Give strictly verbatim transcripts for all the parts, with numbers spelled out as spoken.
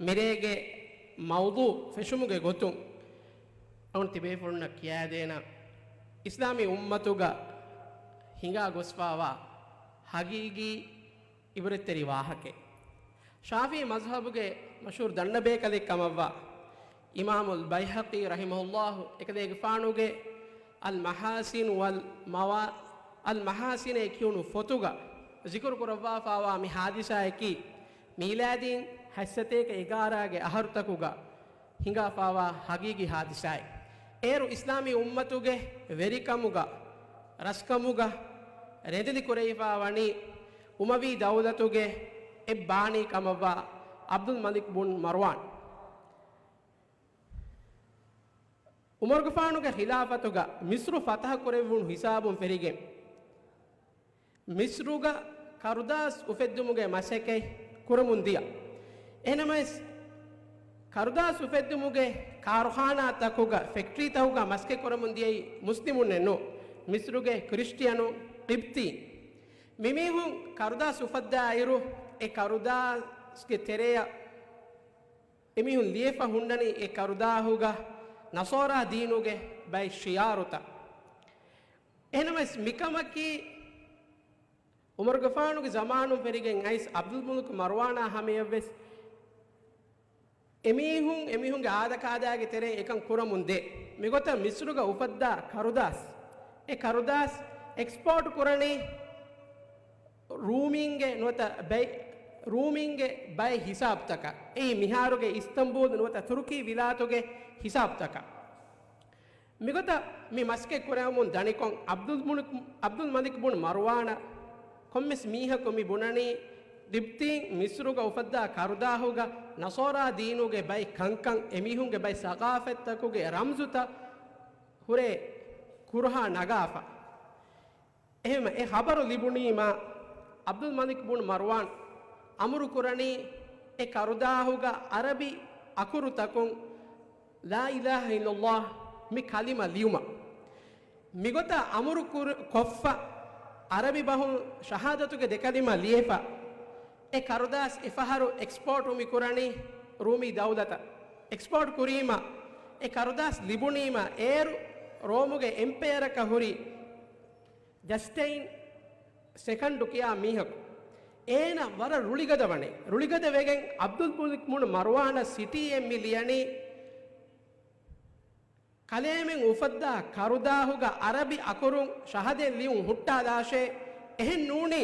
މިރޭގެ މައުޟޫ ފެށުމުގެ ގޮތުން އަޅުން ތިބޭފުޅުންނަށް ކިޔާދޭނަން، އިސްލާމީ އުއްމަތުގަ ހިނގާ ގޮސްފާވާ ހަގީގީ އިބްރަތްތެރި ވާހަކައެއް. ޝާފިޢީ މަޒްހަބުގެ މަޝްހޫރު ދަންނަ ބޭކަލެއް ކަމަށްވާ އިމާމުލް ބައިހަޤީ ރަޙިމަހުﷲ އެކަލޭގެފާނުގެ އަލް މަޙާސިން ވަލް މަވާ، އަލް މަޙާސިނޭ ކިޔުނު ފޮތުގަ ޒިކުރު ކުރައްވާފާވާ މި ޙާދިސާއަކީ، މީލާދީން ހަތްސަތޭކަ އެގާރަ ގެ އަހަރުތަކުގަ ހިނގާފާވާ ހަގީގީ ހާދިސާއެއް. އޭރު އިސްލާމީ އުއްމަތުގެ ވެރިކަމުގަ، ރަސްކަމުގަ ރެނދެލިކުރެވިފާވަނީ އުމަވީ ދައުލަތުގެ އެއް ބާނީ ކަމަށްވާ ޢަބްދުލް މަލިކް ބުން މަރުވާން. ޢުމަރުގެފާނުގެ ޚިލާފަތުގަ މިޞްރު ފަތަޙަ ކުރެއްވުނު ހިސާބުން ފެށިގެން، މިޞްރުގަ ކަރުދާސް އުފެއްދުމުގެ މަސައްކަތް ކުރަމުން ދިޔަ. އެހެނަމަވެސް، ކަރުދާސް އުފެއްދުމުގެ ކާރުޚާނާތަކުގަ، ފެކްޓްރީތަކުގަ މަސައްކަތް ކުރަމުން ދިޔައީ މުސްލިމުންނެއް ނޫން، މިޞްރުގެ ކްރިސްޓިއަނު ޤިބްޠީން. މިމީހުން ކަރުދާސް އުފައްދާއިރު، އެ ކަރުދާސްގެ ތެރެއަށް އެމީހުން ލިޔެފަ ހުންނަނީ އެ ކަރުދާހުގަ ނަޞާރާ ދީނުގެ ބައެއް ޝިޢާރުތައް. އެހެނަމަވެސް، މިކަމަކީ ޢުމަރުގެފާނުގެ ޒަމާނުން ފެށިގެން އައިސް ޢަބްދުލް މުލިކު މަރުވާނާ ހަމަޔަށްވެސް އެމީހުން، އެމީހުންގެ އާދަކާދައިގެ ތެރެއިން އެކަން ކުރަމުން ދޭ. މިގޮތަށް މިޞްރުގަ އުފައްދާ ކަރުދާސް، އެ ކަރުދާސް އެކްސްޕޯޓް ކުރަނީ ރޫމީންގެ ނުވަތަ ބައި، ރޫމީންގެ ބައެއް ހިސާބުތަކަށް. އެއީ މިހާރުގެ އިސްތަންބޫލް ނުވަތަ ތުރުކީ ވިލާތުގެ ހިސާބުތަކަށް. މިގޮތަށް މި މަސައްކަތް ކުރެވެމުން ދަނިކޮށް، ޢަބްދުލް މުލިކް، ޢަބްދުލް މަލިކް ބުން މަރުވާނަށް ކޮންމެސް މީހަކު މި ބުނަނީ، ޤިބްޠީން މިޞްރުގަ އުފައްދާ ކަރުދާހުގަ ނަޞާރާ ދީނުގެ ބައެއް ކަންކަން، އެމީހުންގެ ބައެއް ސަޤާފަތްތަކުގެ ރަމްޒުތައް ހުރޭ ކުރުހާ ނަގާފަ. އެހެންވެ، އެ ޚަބަރު ލިބުނީމާ، ޢަބްދުލް މަލިކް ބުން މަރުވާން އަމުރު ކުރަނީ، އެ ކަރުދާހުގަ ޢަރަބި އަކުރުތަކުން ލާ އިލާހަ އިއްލައްލާހް މި ކަލިމަ ލިޔުމަށް. މިގޮތަށް އަމުރު ކުރ-، ކޮށްފަ، ޢަރަބި ބަހުން ޝަހާދަތުގެ ދެ ކަލިމަ ލިޔެފަ، އެ ކަރުދާސް އެފަހަރު އެކްސްޕޯޓް މި ކުރަނީ ރޫމީ ދައުލަތަށް. އެކްސްޕޯޓް ކުރީމަ، އެ ކަރުދާސް ލިބުނީމަ، އޭރު ރޯމުގެ އެމްޕަޔަރަކަށް ހުރި ޖަސްޓައިން ސެކަންޑު ކިޔާ މީހަކު. އޭނަ ވަރަށް ރުޅިގަދަ ވަނީ. ރުޅިގަދަ ވެގެން ޢަބްދުލް މުލިކް ބުނު މަރުވާނަށް ސިޓީއެއް މި ލިޔަނީ، ކަލޭމެން އުފައްދާ ކަރުދާހުގަ ޢަރަބި އަކުރުން ޝަހަދަތް ލިޔުން ހުއްޓާލާށޭ. އެހެން ނޫނީ،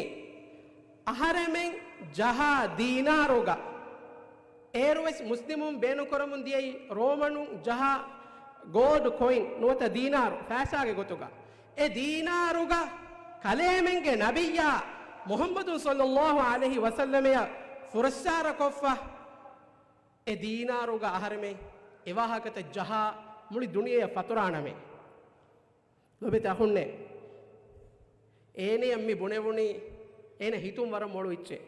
އަހަރެމެން ޖަހާ ދީނާރުގަ، އޭރުވެސް މުސްލިމުން ބޭނުންކުރަމުން ދިޔައީ ރޯމަނުން ޖަހާ ގޯލްޑް ކޮއިން ނުވަތަ ދީނާރު ފައިސާގެ ގޮތުގަ. އެ ދީނާރުގަ ކަލޭމެންގެ ނަބިއްޔާ މުޙައްމަދު ޞައްލައްލާހު ޢަލައިހި ވަސައްލަމަޔަށް ފުރައްސާރަކޮށްފަ، އެ ދީނާރުގަ އަހަރެމެން އެވާހަކަތައް ޖަހާ މުޅި ދުނިޔެއަށް ފަތުރާނަމޭ. ލޮބެތި އަޚުންނޭ، އޭނަޔަށް މި ބުނެވުނީ އޭނަ ހިތުން ވަރަށް މޮޅު އެއްޗެއް.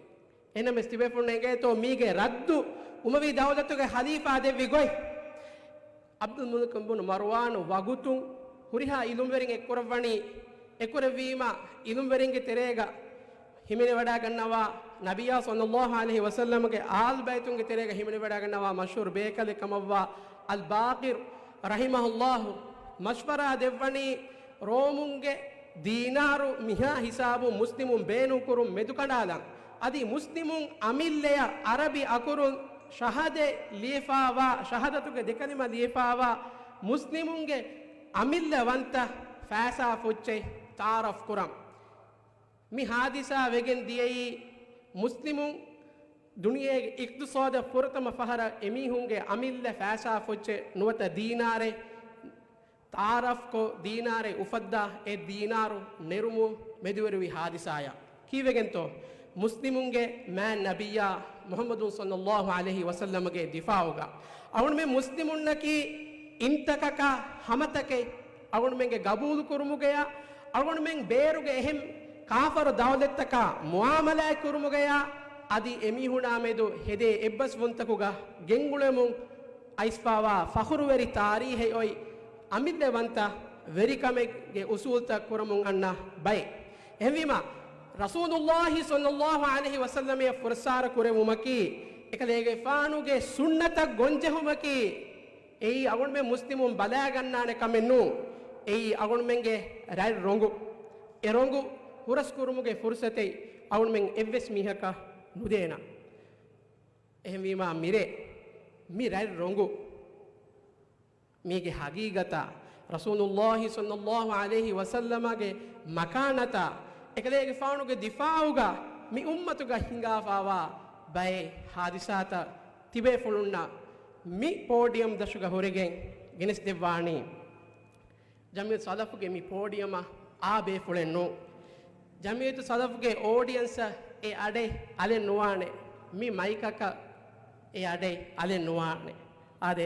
އެހެނަމެސް ތިބޭފުޅުން އެނގޭތޯ މީގެ ރައްދު އުމަވީ ދައުލަތުގެ ޚަލީފާ ދެއްވި ގޮތް؟ ޢަބްދުލް މުލިކް ބުނު މަރުވާނު ވަގުތުން ހުރިހާ އިލުމްވެރިން އެއްކުރައްވަނީ، އެއްކުރެއްވީމަ އިލުމްވެރިންގެ ތެރޭގަ ހިމެނިވަޑައިގަންނަވާ، ނަބިއްޔާ ޞައްލައްލާހު ޢަލައިހި ވަސައްލަމްގެ އާލް ބައިތުންގެ ތެރޭގަ ހިމެނިވަޑައިގަންނަވާ މަޝްހޫރު ބޭކަލެއް ކަމަށްވާ އަލް ބާޤިރު ރަޙިމަހުﷲ މަޝްވަރާ ދެއްވަނީ، ރޯމުންގެ ދީނާރު މިހާ ހިސާބުން މުސްލިމުން ބޭނުންކުރުން މެދުކަނޑާލަން. އަދި މުސްލިމުން އަމިއްލަޔަށް ޢަރަބި އަކުރުން ޝަހަދަތް ލިޔެފާވާ، ޝަހަދަތުގެ ދެކަލިމަ ލިޔެފާވާ މުސްލިމުންގެ އަމިއްލަވަންތަ ފައިސާ ފުއްޗެއް ތަޢާރަފް ކުރަން. މި ހާދިސާ ވެގެން ދިޔައީ މުސްލިމުން ދުނިޔޭގެ އިޤްތިޞާދަށް ފުރަތަމަ ފަހަރަށް އެމީހުންގެ އަމިއްލަ ފައިސާ ފުއްޗެއް ނުވަތަ ދީނާރެއް ތަޢާރަފްކޮށް، ދީނާރެއް އުފައްދާ، އެ ދީނާރު ނެރުމުން މެދުވެރިވި ހާދިސާއަށް. ކީއްވެގެންތޯ؟ މުސްލިމުންގެ މާތް ނަބިއްޔާ މުޙައްމަދު ޞައްލައްލާހު ޢަލައިހި ވަސައްލަމްގެ ދިފާޢުގަ. އަޅުގަނޑުމެން މުސްލިމުންނަކީ އިންތަކަކާ ހަމަތަކެއް އަޅުގަނޑުމެންގެ ގަބޫލު ކުރުމުގަޔާ، އަޅުގަނޑުމެން ބޭރުގެ އެހެން ކާފަރު ދައުލަތްތަކާ މުޢާމަލާތް ކުރުމުގަޔާ، އަދި އެމީހުނާ މެދު ހެދޭ އެއްބަސްވުންތަކުގަ ގެންގުޅެމުން އައިސްފާވާ ފަޚުރުވެރި ތާރީހެއް އޮތް އަމިއްލަވަންތަ ވެރިކަމެއްގެ އުސޫލްތައް ކުރަމުން އަންނަ ބައެއް. އެހެންވީމަ، ރަސޫލުﷲ ޞައްލައްލާހު ޢަލައިހި ވަސައްލަމަޔަށް ފުރައްސާރަ ކުރެވުމަކީ، އެކަލޭގެފާނުގެ ސުންނަތަށް ގޮންޖެހުމަކީ، އެއީ އަޅުގަނޑުމެން މުސްލިމުން ބަލާގަންނާނެ ކަމެއް ނޫން. އެއީ އަޅުގަނޑުމެންގެ ރަތް ރޮނގު. އެ ރޮނގު ހުރަސްކުރުމުގެ ފުރުސަތެއް އަޅުގަނޑުމެން އެއްވެސް މީހަކަށް ނުދޭނަ. އެހެންވީމާ މިރޭ، މި ރަތް ރޮނގު، މީގެ ހަގީގަތާ، ރަސޫލުﷲ ޞައްލަﷲ ޢަލައިހި ވަސައްލަމަގެ މަކާނަތާ، އެކަލޭގެފާނުގެ ދިފާޢުގަ މި އުއްމަތުގަ ހިނގާފާވާ ބައެއް ހާދިސާތައް ތިބޭފުޅުންނަށް މި ޕޯޑިއަމް ދަށުގަ ހުރެގެން ގެނެސްދެއްވާނީ. ޖަމްޢިއްޔަތު ސަލަފުގެ މި ޕޯޑިއަމަށް އާ ބޭފުޅެއް ނޫން. ޖަމްޢިއްޔަތު ސަލަފުގެ އޯޑިއަންސަށް އެ އަޑެއް އަލެއް ނުވާނެ. މި މައިކަކަށް އެ އަޑެއް އަލެއް ނުވާނެ. އާދެ،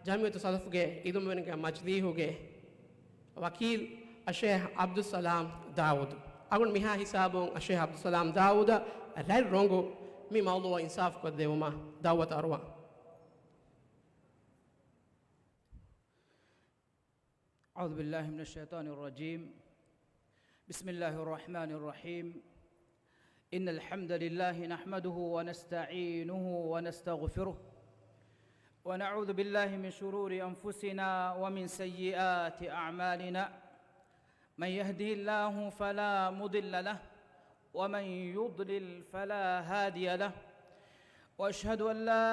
ޖަމްޢިއްޔަތު ސަލަފުގެ އިލްމުވެރިންގެ މަޖިލީހުގެ ވަކީލް އައްޝައިޚް ޢަބްދުއްސަލާމް ދާވޫދު. އަޅުގަނޑު މިހާ ހިސާބުން އައްޝައިޚް ޢަބްދުއްސަލާމް ދާވޫދަށް ރަތް ރޮނގު މި މައުޟޫޢަށް އިންސާފުކޮށްދެއްވުމަށް ދަޢުވަތު އަރުވަން. أعوذ بالله من الشيطان الرجيم. بسم الله الرحمن الرحيم. إن الحمد لله نحمده ونستعينه ونستغفره، ونعوذ بالله من شرور أنفسنا ومن سيئات أعمالنا. من يهده الله فلا مضل له، ومن يضلل فلا هادي له. وأشهد أن لا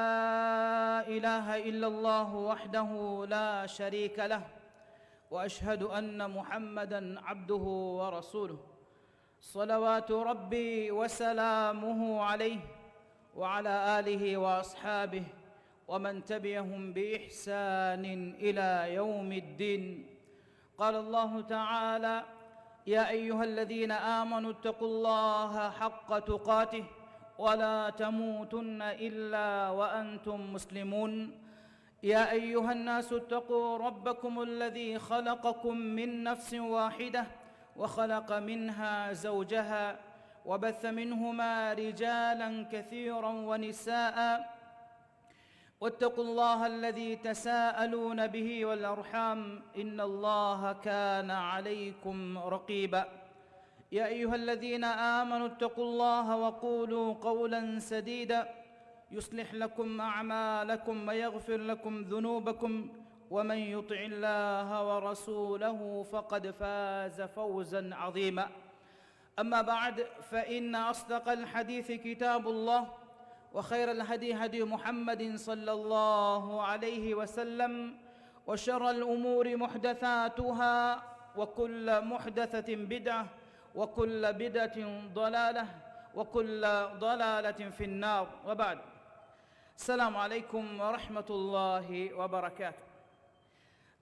إله إلا الله وحده لا شريك له، وأشهد أن محمدا عبده ورسوله، صلوات ربي وسلامه عليه وعلى آله وأصحابه ومن تبعهم بإحسان إلى يوم الدين. قال الله تعالى: يا أيها الذين آمنوا اتقوا الله حق تقاته ولا تموتن إلا وأنتم مسلمون. يا أيها الناس اتقوا ربكم الذي خلقكم من نفس واحدة وخلق منها زوجها وبث منهما رجالا كثيرا ونساء واتقوا الله الذي تساءلون به والأرحام إن الله كان عليكم رقيبا. يا أيها الذين آمنوا اتقوا الله وقولوا قولا سديدا يصلح لكم أعمالكم ويغفر لكم ذنوبكم ومن يطع الله ورسوله فقد فاز فوزا عظيما. أما بعد، فإن أصدق الحديث كتاب الله، وخير الهدي هدي محمد صلى الله عليه وسلم، وشر الأمور محدثاتها، وكل محدثة بدعة، وكل بدعة ضلالة، وكل ضلالة في النار. وبعد. السلام عليكم ورحمة الله وبركاته.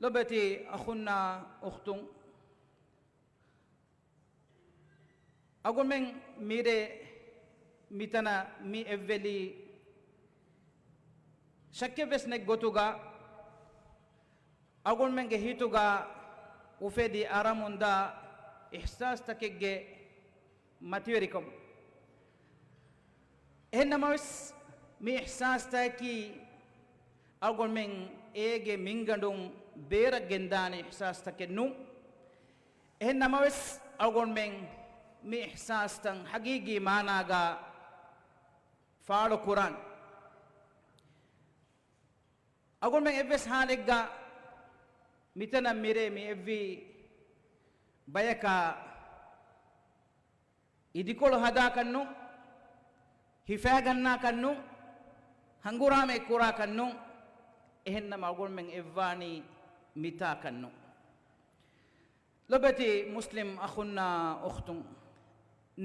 ލޮބުވެތި އަޚުންނާ އުޚްތުން، އަޅުގަނޑުމެން މިރޭ މިތަނަށް މި އެއްވެލީ ޝައްކެއްވެސް ނެތް ގޮތުގަ އަޅުގަނޑުމެންގެ ހިތުގަ އުފެދި އަރަމުންދާ އިޙްސާސްތަކެއްގެ މަތިވެރިކަމުން. އެހެންނަމަވެސް، މި އިޙްސާސްތަކަކީ އަޅުގަނޑުމެން އޭގެ މިންގަނޑުން ބޭރަށް ގެންދާނެ އިޙްސާސްތަކެއް ނޫން. އެހެން ނަމަވެސް، އަޅުގަނޑުމެން މި އިޙްސާސްތައް ހަގީގީ މާނާގަ ފާޅުކުރާނެ. އަޅުގަނޑުމެން އެއްވެސް ހާލެއްގަ މިތަނަށް މިރޭ މި އެއްވީ ބަޔަކާ އިދިކޮޅު ހަދާކަށްނު، ހިފާގަންނާކަށްނު، ހަނގުރާމައެއް ކުރާކަށްނު، އެހެންނަމަ އަޅުގަނޑުމެން އެއްވާނީ މިތާކަށްނު. ލޮބެތި މުސްލިމް އަޚުންނާ އުޚްތުން،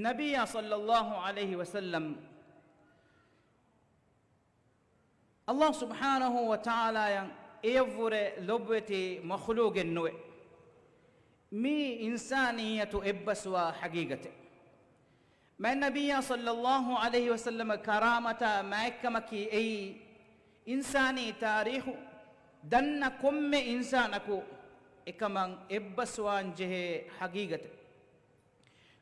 ނަބިއްޔާ ޞައްލައްލާހު ޢަލައިހި ވަސައްލަމް ﷲ ސުބްޙާނަހޫ ވަތަޢާލާއަށް އެޔަށްވުރެ ލޮބުވެތި މަޚްލޫގެއް ނުވެ. މީ އިންސާނިއްޔަތު އެއްބަސްވާ ޙަޤީޤަތެއް. މާތް ނަބިއްޔާ ޞައްލައްލާހު ޢަލައިހި ވަސައްލަމަށް ކަރާމަތާ މާތްކަމަކީ އެއީ އިންސާނީ ތާރީޚު ދަންނަ ކޮންމެ އިންސާނަކު އެކަމަށް އެއްބަސްވާންޖެހޭ ޙަޤީޤަތެއް.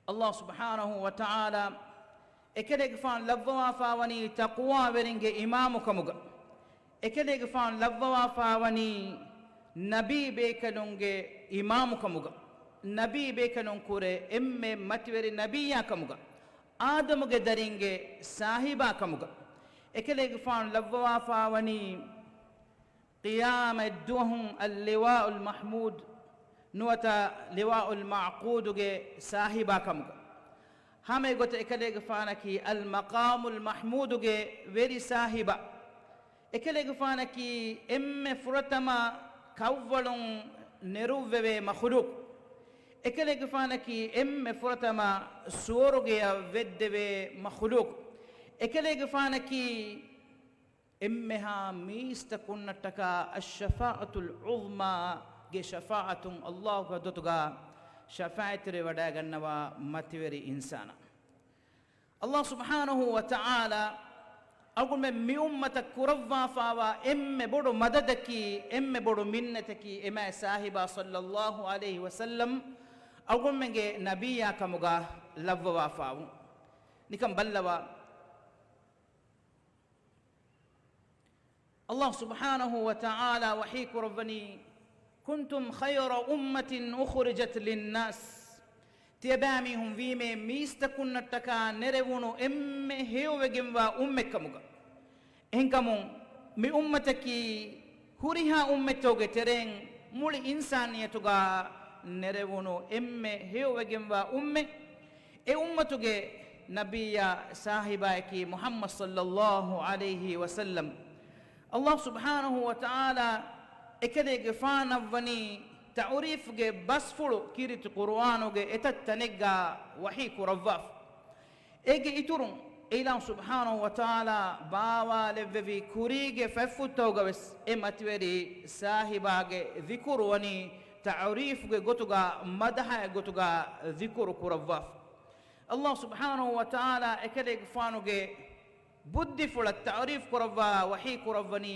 ﷲ ސުބްޙާނަހޫ ވަތަޢާލާ އެކަލޭގެފާނު ލައްވަވާފާވަނީ ތަޤްވާވެރިންގެ އިމާމުކަމުގަ، އެކަލޭގެފާނު ލައްވަވާފާވަނީ ނަބީ ބޭކަލުންގެ އިމާމުކަމުގަ، ނަބީ ބޭކަލުން ކުރެ އެންމެ މަތިވެރި ނަބިއްޔާ ކަމުގަ، އާދަމުގެ ދަރިންގެ ސާހިބާ ކަމުގަ، އެކަލޭގެފާނު ލައްވަވާފާވަނީ ޤިޔާމަތްދުވަހުން އައްލިވާއުލް މަޙްމޫދު ނުވަތަ ލިވާއުލް މަޢުޤޫދުގެ ސާހިބާ ކަމުގަ. ހަމައެގޮތަށް އެކަލޭގެފާނަކީ އަލް މަޤާމުލް މަޙްމޫދުގެ ވެރި ސާހިބާ. އެކަލޭގެފާނަކީ އެންމެ ފުރަތަމަ ކަށްވަޅުން ނެރުއްވެވޭ މަޚުލޫޤު. އެކަލޭގެފާނަކީ އެންމެ ފުރަތަމަ ސުވަރުގެއަށް ވެއްދެވޭ މަޚުލޫޤު. އެކަލޭގެފާނަކީ އެންމެހާ މީސްތަކުންނަށްޓަކާ އައްޝަފާޢަތުލް ޢުޡްމާގެ ޝަފާޢަތުން ﷲ ގެ ޙަޟްރަތުގަ ޝަފާޢަތްތެރިވެ ވަޑައިގަންނަވާ މަތިވެރި އިންސާނާ. ﷲ ސުބްޙާނަހޫ ވަތަޢާލާ އަޅުގަނޑުމެން މި އުއްމަތަށް ކުރައްވާފާވާ އެންމެ ބޮޑު މަދަދަކީ، އެންމެ ބޮޑު މިންނަތަކީ، އެމާތް ސާހިބާ ޞައްލައްލާހު ޢަލައިހި ވަސައްލަމް އަޅުގަނޑުމެންގެ ނަބިއްޔާ ކަމުގަ ލައްވަވާފާވުން. ނިކަން ބައްލަވާ. ﷲ ސުބްޙާނަހޫ ވަތަޢާލާ ވަޙީ ކުރައްވަނީ، كنتم خير أمة أخرجت للناس. ތިޔަބައިމީހުން ވީމޭ މީސްތަކުންނަށްޓަކާ ނެރެވުނު އެންމެ ހެޔޮވެގެންވާ އުއްމަތްކަމުގަ. އެހެންކަމުން މި އުއްމަތަކީ ހުރިހާ އުއްމަތްތަކުގެ ތެރެއިން މުޅި އިންސާނިއްޔަތުގަ ނެރެވުނު އެންމެ ހެޔޮވެގެންވާ އުއްމަތް. އެ އުއްމަތުގެ ނަބިއްޔާ ސާހިބާއަކީ މުޙައްމަދު ޞައްލައްލާހު ޢަލައިހި ވަސައްލަމް. ﷲ ސުބްޙާނަހޫ ވަތަޢާލާ އެކަލޭގެފާނަށްވަނީ ތަޢުރީފުގެ ބަސްފުޅު ކީރިތި ޤުރުއާނުގެ އެތައް ތަނެއްގަ ވަޙީ ކުރައްވާފަ. އޭގެ އިތުރުން އެއިލާހު ސުބްޙާނަހޫ ވަތަޢާލާ ބާވާލެއްވެވި ކުރީގެ ފަތްފުށްތަކުގަވެސް އެ މަތިވެރި ސާހިބާގެ ޛިކުރު ވަނީ ތަޢުރީފުގެ ގޮތުގަ، މަދަޙައެއް ގޮތުގަ ޛިކުރު ކުރައްވާފަ. ﷲ ސުބްޙާނަހޫ ވަތަޢާލާ އެކަލޭގެފާނުގެ ބުއްދިފުޅަށް ތަޢުރީފު ކުރައްވާ ވަޙީ ކުރައްވަނީ،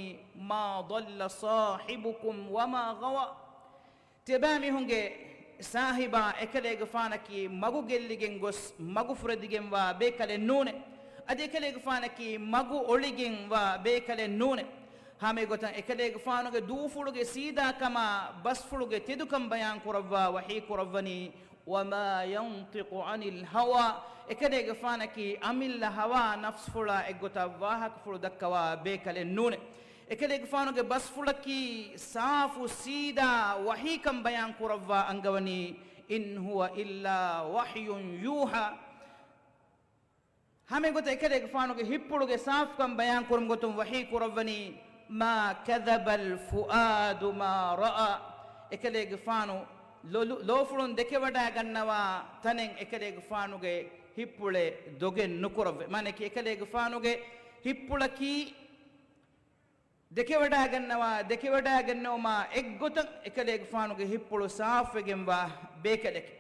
ما ضل صاحبكم وما غوى. ތިޔަބައިމީހުންގެ ސާހިބާ އެކަލޭގެފާނަކީ މަގު ގެއްލިގެން ގޮސް މަގު ފުރެދިގެންވާ ބޭކަލެއް ނޫނޭ. އަދި އެކަލޭގެފާނަކީ މަގު އޮޅިގެންވާ ބޭކަލެއް ނޫނޭ. ހަމައެގޮތަށް އެކަލޭގެފާނުގެ ދޫފުޅުގެ ސީދާކަމާ ބަސްފުޅުގެ ތެދުކަން ބަޔާން ކުރައްވާ ވަޙީ ކުރައްވަނީ، وما ينطق عن الهوى. އެކަލޭގެފާނަކީ އަމިއްލަ ހަވާ ނަފްސުފުޅާ އެއްގޮތަށް ވާހަކަފުޅު ދައްކަވާ ބޭކަލެއް ނޫނޭ. އެކަލޭގެފާނުގެ ބަސްފުޅަކީ ސާފު ސީދާ ވަޙީކަން ބަޔާން ކުރައްވާ އަންގަވަނީ، إن هو إلا وحي يوحى. ހަމައެގޮތަށް އެކަލޭގެފާނުގެ ހިތްޕުޅުގެ ސާފުކަން ބަޔާން ކުރުމުގެ ގޮތުން ވަޙީ ކުރައްވަނީ، ما كذب الفؤاد ما رأى. އެކަލޭގެފާނު ލޮލު-، ލޯފުޅުން ދެކެވަޑައިގަންނަވާ ތަނެއް އެކަލޭގެފާނުގެ ހިތްޕުޅެއް ދޮގެއް ނުކުރައްވޭ. މާނައަކީ އެކަލޭގެފާނުގެ ހިތްޕުޅަކީ ދެކެވަޑައިގަންނަވާ، ދެކެވަޑައިގެންނެވުމާ އެއްގޮތަށް އެކަލޭގެފާނުގެ ހިތްޕުޅު ސާފުވެގެންވާ ބޭކަލެކޭ.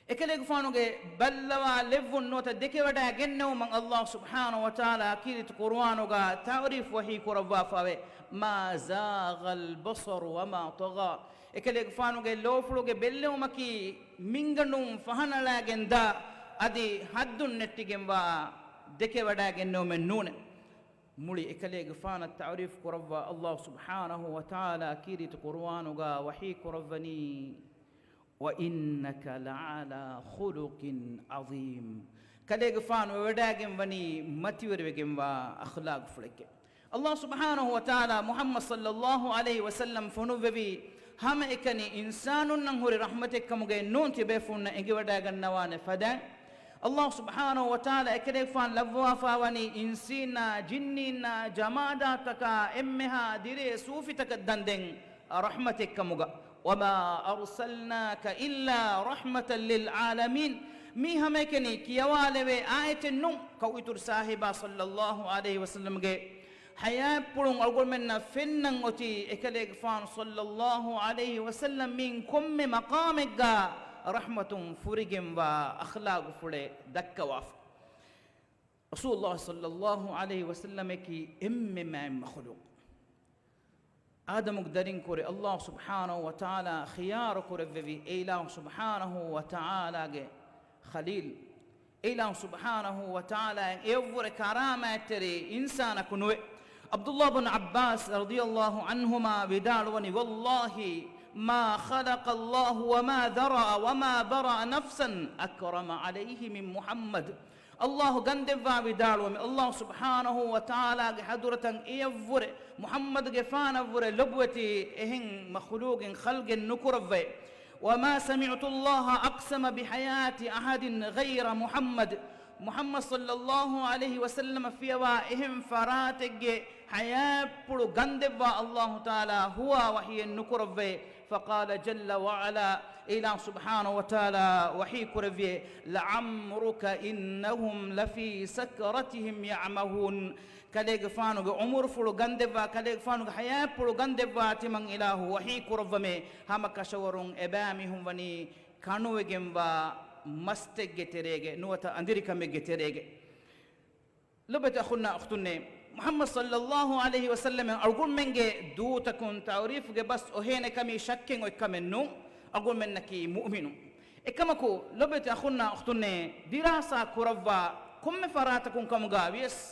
އެކަލޭގެފާނުގެ ބައްލަވާލެއްވުން ނުވަތަ ދެކެވަޑައިގެންނެވުމަށް ﷲ ސުބްޙާނަހޫ ވަތަޢާލާ ކީރިތި ޤުރުއާނުގަ ތަޢުރީފު ވަޙީ ކުރައްވާފައެވެ. ما زاغ البصر وما طغى. އެކަލޭގެފާނުގެ ލޯފުޅުގެ ބެއްލެވުމަކީ މިންގަނޑުން ފަހަނަޅާގެންދާ އަދި ޙައްދުން ނެއްޓިގެންވާ ދެކެވަޑައިގެންނެވުމެއް ނޫނޭ. މުޅި އެކަލޭގެފާނަށް ތަޢުރީފު ކުރައްވާ ﷲ ސުބްޙާނަހޫ ވަތަޢާލާ ކީރިތި ޤުރުއާނުގަ ވަޙީ ކުރައްވަނީ، وإنك لعلى خلق عظيم. ކަލޭގެފާނު ވެވަޑައިގެން ވަނީ މަތިވެރިވެގެންވާ އަޚްލާގުފުޅެއްގެ. ﷲ ސުބްޙާނަހޫ ވަތަޢާލާ މުޙައްމަދު ޞައްލައްލާހު ޢަލައިހި ވަސައްލަމް ފޮނުއްވެވީ، ހަމައެކަނި އިންސާނުންނަށް ހުރި ރަޙްމަތެއްކަމުގައި ނޫން ތިބޭފުޅުންނަށް އެނގިވަޑައިގަންނަވާނެ ފަދައިން. ﷲ ސުބްޙާނަހޫ ވަތަޢާލާ އެކަލޭގެފާނު ލައްވަވާފާވަނީ އިންސީންނާ، ޖިންނީންނާ، ޖަމާދާތަކާ އެންމެހާ ދިރޭ ސޫފިތަކަށް ދަންދެން ރަޙްމަތެއްކަމުގަ. وما أرسلناك إلا رحمة للعالمين. މީ ހަމައެކަނި ކިޔަވާލެވޭ އާޔަތެއް ނޫން. ކައުއިތުރު ސާހިބާ ޞައްލައްލާހު ޢަލައިހި ވަސައްލަމްގެ ޙަޔާތްޕުޅުން އަޅުގަނޑުމެންނަށް ފެންނަން އޮތީ އެކަލޭގެފާނު ޞައްލައްލާހު ޢަލައިހި ވަސައްލަމް މިއިން ކޮންމެ މަޤާމެއްގަ ރަޙްމަތުން ފުރިގެންވާ އަޚްލާގުފުޅެއް ދައްކަވާފަ. ރަސޫލުﷲ ޞައްލައްލާހު ޢަލައިހި ވަސައްލަމަކީ އެންމެ މާތް މަޚުލޫޤު. އާދަމުގެ ދަރިން ކުރެ ﷲ ސުބްޙާނަހޫ ވަތަޢާލާ ޚިޔާރު ކުރެއްވެވި އެ އިލާހު ސުބްޙާނަހޫ ވަތަޢާލާގެ ޚަލީލް. އެ އިލާހު ސުބްޙާނަހޫ ވަތަޢާލާއަށް އެއަށްވުރެ ކަރާމާތްތެރި އިންސާނަކު ނުވެ. ޢަބްދުﷲ ބުން ޢައްބާސް ރަޟިޔަﷲ ޢަންހުމާ ވިދާޅުވަނީ، والله ما خلق الله وما ذرأ وما برأ نفسا أكرم عليه من محمد. ﷲ ގަންދެއްވާ ވިދާޅުވަމެ، ﷲ ސުބްޙާނަހޫ ވަތަޢާލާގެ ޙަޟުރަތަށް އެޔަށްވުރެ، މުޙައްމަދުގެފާނަށްވުރެ ލޮބުވެތި އެހެން މަޚުލޫގެއް ޚަލްގެއް ނުކުރައްވައެ. وما سمعت الله أقسم بحياة أحد غير محمد. މުޙައްމަދު ޞައްލައްލާހު ޢަލައިހި ވަސައްލަމަ ފިޔަވާ އެހެން ފަރާތެއްގެ ޙަޔާތްޕުޅު ގަންދެއްވާ ﷲ ތަޢާލާ ހުވާ ވަޙީއެއް ނުކުރައްވައެ. فقال جل وعلا، އިލާހު ސުބްޙާނަހޫ ވަތަޢާލާ ވަޙީ ކުރެއްވިއޭ، لعمرك إنهم لفي سكرتهم يعمهون. ކަލޭގެފާނުގެ ޢުމުރުފުޅު ގަންދެއްވާ، ކަލޭގެފާނުގެ ޙަޔާތްޕުޅު ގަންދެއްވާ ތިމަން އިލާހު ވަޙީ ކުރައްވަމޭ، ހަމަކަށަވަރުން އެބައިމީހުން ވަނީ ކަނުވެގެންވާ މަސްތެއްގެ ތެރޭގަ ނުވަތަ އަނދިރިކަމެއްގެ ތެރޭގަ. ލޮބުވެތި އަޚުންނާ އުޚްތުންނޭ، މުޙައްމަދު ޞައްލައްލާހު ޢަލައިހި ވަސައްލަމަ އަޅުގަނޑުމެންގެ ދޫތަކުން ތަޢުރީފުގެ ބަސް އޮހޭނެ ކަމީ ޝައްކެއް އޮތް ކަމެއް ނޫން. އަޅުގަނޑުމެންނަކީ މުއުމިނުން. އެކަމަކު، ލޮބުވެތި އަޚުންނާ އުޚްތުންނޭ، ދިރާސާ ކުރައްވާ ކޮންމެ ފަރާތަކުން ކަމުގަ ވިޔަސް،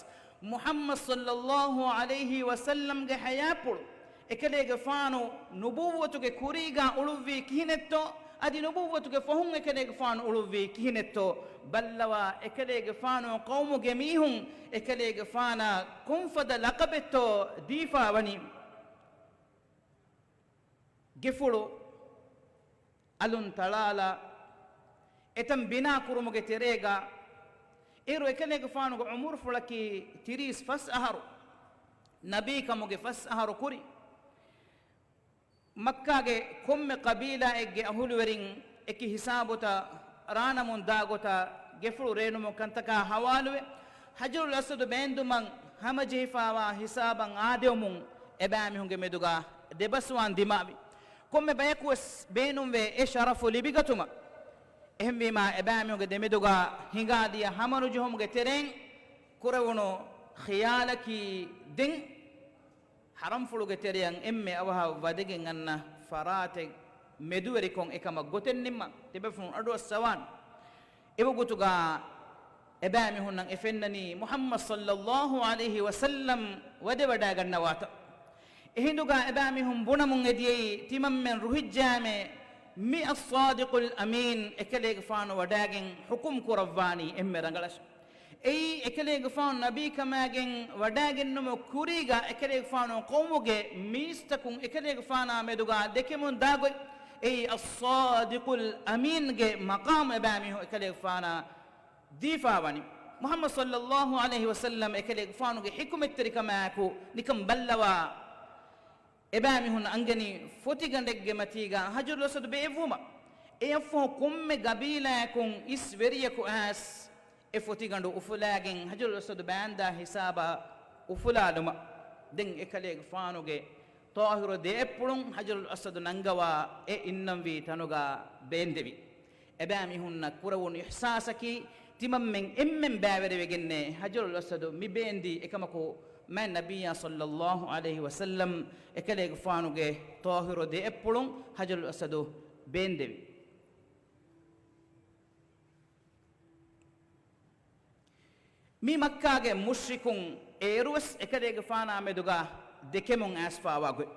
މުޙައްމަދު ޞައްލައްލާހު ޢަލައިހި ވަސައްލަމްގެ ޙަޔާތްޕުޅު، އެކަލޭގެފާނު ނުބުއްވަތުގެ ކުރީގަ އުޅުއްވީ ކިހިނެއްތޯ؟ އަދި ނުބުއްވަތުގެ ފަހުން އެކަލޭގެފާނު އުޅުއްވީ ކިހިނެއްތޯ؟ ބައްލަވާ، އެކަލޭގެފާނު ޤައުމުގެ މީހުން އެކަލޭގެފާނަށް ކޮންފަދަ ލަޤަބެއްތޯ ދީފާވަނީ؟ ގެފުޅު އަލުން ތަޅާލާ، އެތަން ބިނާ ކުރުމުގެ ތެރޭގަ، އޭރު އެކަލޭގެފާނުގެ ޢުމުރުފުޅަކީ ތިރީސް ފަސް އަހަރު، ނަބީކަމުގެ ފަސް އަހަރު ކުރި. މައްކާގެ ކޮންމެ ޤަބީލާއެއްގެ އަހުލުވެރިން އެކި ހިސާބުތައް ރާނަމުން ދާގޮތަށް ގެފުޅު ރޭނުމުން ކަންތަކާ ހަވާލުވެ، ޙަޖަރުލް އަސްވަދު ބޭންދުމަށް ހަމަޖެހިފާވާ ހިސާބަށް އާދެވުމުން އެބައިމީހުންގެ މެދުގަ ދެބަސްވާން ދިމާވި. ކޮންމެ ބަޔަކުވެސް ބޭނުންވޭ އެ ޝަރަފު ލިބިގަތުމަށް. އެހެންވީމާ، އެބައިމީހުންގެ ދެމެދުގަ ހިނގާދިޔަ ހަމަނުޖެހުމުގެ ތެރެއިން ކުރެވުނު ޚިޔާލަކީ ދެން ޙަރަމްފުޅުގެ ތެރެއަށް އެންމެ އަވަހަށް ވަދެގެން އަންނަ ފަރާތެއް މެދުވެރިކޮށް އެކަމަށް ގޮތެއް ނިންމަން. ތިބޭފުޅުން އަޑުއައްސަވާން. އެވަގުތުގަ އެބައިމީހުންނަށް އެ ފެންނަނީ މުޙައްމަދު ޞައްލައްލާހު ޢަލައިހި ވަސައްލަމް ވަދެވަޑައިގަންނަވާތަން. އެހިނދުގަ އެބައިމީހުން ބުނަމުން އެދިޔައީ، ތިމަންމެން ރުހިއްޖާމޭ، މި އައްޞާދިޤުލް އަމީން އެކަލޭގެފާނު ވަޑައިގެން ޙުކުމް ކުރައްވާނީ އެންމެ ރަނގަޅަށް. އެއީ އެކަލޭގެފާނު ނަބީކަމާގެން ވަޑައިގެންނުމުގެ ކުރީގަ އެކަލޭގެފާނު ޤައުމުގެ މީސްތަކުން އެކަލޭގެފާނާ މެދުގަ ދެކެމުން ދާގޮތް. އެއީ އައްޞާދިޤުލް އަމީންގެ މަޤާމު އެބައިމީހުން އެކަލޭގެފާނަށް ދީފާވަނީ. މުޙައްމަދު ޞައްލައްލާހު ޢަލައިހި ވަސައްލަމް އެކަލޭގެފާނުގެ ޙިކުމަތްތެރިކަމާއެކު ނިކަން ބައްލަވާ، އެބައިމީހުން އަންގަނީ ފޮތިގަނޑެއްގެ މަތީގަ ޙަޖަރުލް އަސްވަދު ބޭއްވުމަށް. އެއަށްފަހު ކޮންމެ ގަބީލާއަކުން އިސް ވެރިޔަކު އައިސް އެ ފޮތިގަނޑު އުފުލާގެން ޙަޖަރުލް އަސްވަދު ބާންދާ ހިސާބަށް އުފުލާލުމަށް. ދެން އެކަލޭގެފާނުގެ ޠާހިރު ދެއަތްޕުޅުން ޙަޖަރުލް އަސްވަދު ނަންގަވާ އެ އިންނަންވީ ތަނުގަ ބޭންދެވި. އެބައިމީހުންނަށް ކުރެވުނު އިޙްސާސަކީ، ތިމަންމެން އެންމެން ބައިވެރިވެގެންނޭ ޙަޖަރުލް އަސްވަދު މި ބޭންދީ އެކަމަކު، މާތް ނަބިއްޔާ ޞައްލައްލާހު ޢަލައިހި ވަސައްލަމް އެކަލޭގެފާނުގެ ޠާހިރު ދެއަތްޕުޅުން ޙަޖަރުލް އަސްވަދު ބޭންދެވި. މީ މައްކާގެ މުޝްރިކުން އޭރުވެސް އެކަލޭގެފާނާ މެދުގަ ދެކެމުން އައިސްފާވާ ގޮތް.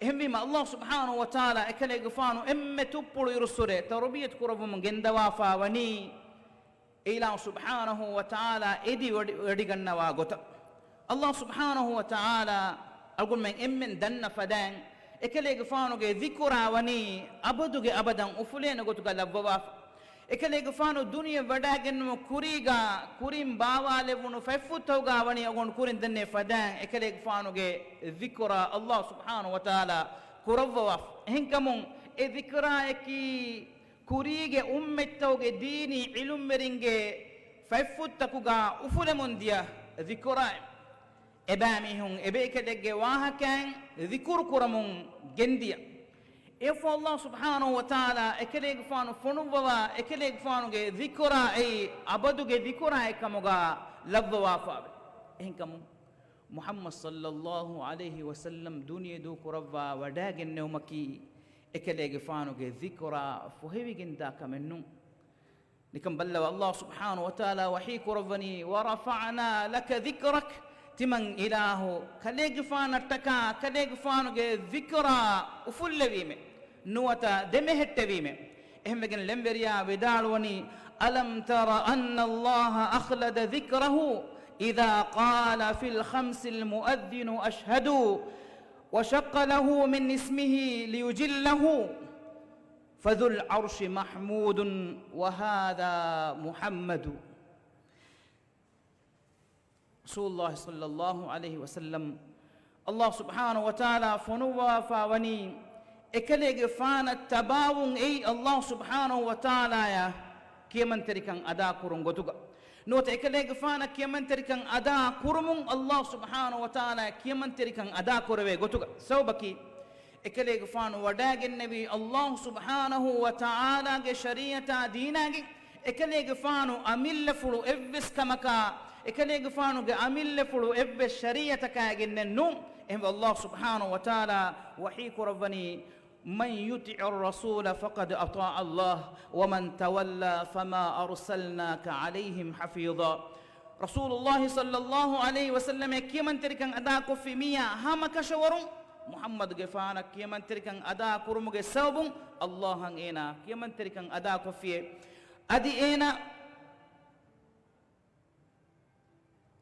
އެހެންވީމަ، ﷲ ސުބްޙާނަހޫ ވަތަޢާލާ އެކަލޭގެފާނު އެންމެ ތުއްޕުޅު އިރުއްސުރެ ތަރުބިޔަތު ކުރައްވަމުން ގެންދަވާފާ ވަނީ، އެ އިލާހު ސުބްޙާނަހޫ ވަތަޢާލާ އެދި ވަޑި-، ވަޑިގަންނަވާ ގޮތަށް. ﷲ ސުބްޙާނަހޫ ވަތަޢާލާ އަޅުގަނޑުމެން އެންމެން ދަންނަ ފަދައިން، އެކަލޭގެފާނުގެ ޛިކުރާ ވަނީ އަބަދުގެ އަބަދަށް އުފުލޭނެ ގޮތުގަ ލައްވަވާފަ. އެކަލޭގެފާނު ދުނިޔެ ވަޑައިގެންނުމުގެ ކުރީގަ ކުރިން ބާވާލެވުނު ފަތްފުށްތަކުގަ ވަނީ އަޅުގަނޑު ކުރިން ދެންނެވި ފަދައިން އެކަލޭގެފާނުގެ ޛިކުރާ ﷲ ސުބްޙާނަހޫ ވަތަޢާލާ ކުރައްވަވާފަ. އެހެންކަމުން އެ ޛިކުރާއަކީ ކުރީގެ އުއްމަތްތަކުގެ ދީނީ ޢިލްމުވެރިންގެ ފަތްފުށްތަކުގަ އުފުލެމުން ދިޔަ ޛިކުރާއެއް. އެބައިމީހުން އެބޭކަލެއްގެ ވާހަކައިން ޛިކުރު ކުރަމުން ގެންދިޔަ. އެއަށްފަހު ﷲ ސުބްޙާނަހޫ ވަތަޢާލާ އެކަލޭގެފާނު ފޮނުއްވަވާ، އެކަލޭގެފާނުގެ ޛިކުރާ އެއީ އަބަދުގެ ޛިކުރާއެއް ކަމުގަ ލައްވަވާފައެވެ. އެހެންކަމުން މުޙައްމަދު ޞައްލައްލާހު ޢަލައިހި ވަސައްލަމް ދުނިޔެ ދޫކުރައްވާ ވަޑައިގެންނެވުމަކީ އެކަލޭގެފާނުގެ ޛިކުރާ ފޮހެވިގެންދާ ކަމެއް ނޫން. ނިކަން ބައްލަވާ، ﷲ ސުބްޙާނަހޫ ވަތަޢާލާ ވަޙީ ކުރައްވަނީ، "وَرَفَعْنَا لَكَ ذِكْرَكَ." ތިމަން އިލާހު ކަލޭގެފާނަށްޓަކާ ކަލޭގެފާނުގެ ޛިކުރާ އުފުއްލެވީމެ، ނުވަތަ ދެމެހެއްޓެވީމެ. އެހެންވެގެން ޅެންވެރިޔާ ވިދާޅުވަނީ، ألم تر أن الله أخلد ذكره إذا قال في الخمس المؤذن أشهد وشق له من اسمه ليجله فذو العرش محمود وهذا محمد. ރަސޫލުﷲ ޞައްލަﷲ ޢަލައިހި ވަސައްލަމް، ﷲ ސުބްޙާނަހޫ ވަތަޢާލާ ފޮނުއްވާފާ ވަނީ އެކަލޭގެފާނަށް ތަބާވުން އެއީ ﷲ ސުބްޙާނަހޫ ވަތަޢާލާއަށް ކިޔަމަންތެރިކަން އަދާކުރުން ގޮތުގަ. ނުވަތަ އެކަލޭގެފާނަށް ކިޔަމަންތެރިކަން އަދާ ކުރުމުން ﷲ ސުބްޙާނަހޫ ވަތަޢާލާއަށް ކިޔަމަންތެރިކަން އަދާ ކުރެވޭ ގޮތުގަ. ސަބަބަކީ، އެކަލޭގެފާނު ވަޑައިގެންނެވީ ﷲ ސުބްޙާނަހޫ ވަތަޢާލާގެ ޝަރީޢަތާ ދީނާގެ އެކަލޭގެފާނު އަމިއްލަފުޅު އެއްވެސް ކަމަކާ، އެކަލޭގެފާނުގެ އަމިއްލަފުޅު އެއްވެސް ޝަރީޢަތަކާގެންނެއް ނޫން. އެހެންވެ، ﷲ ސުބްޙާނަހޫ ވަތަޢާލާ ވަޙީ ކުރައްވަނީ، من يطع الرسول فقد أطاع الله ومن تولى فما أرسلناك عليهم حفيظا. ރަސޫލުﷲ ޞައްލަﷲ ޢަލައިހި ވަސައްލަމަށް ކިޔަމަންތެރިކަން އަދާކޮށްފި މީހާ ހަމަކަށަވަރުން މުޙައްމަދުގެފާނަށް ކިޔަމަންތެރިކަން އަދާ ކުރުމުގެ ސަބަބުން ﷲ އަށް އޭނާ ކިޔަމަންތެރިކަން އަދާކޮށްފިއޭ. އަދި އޭނާ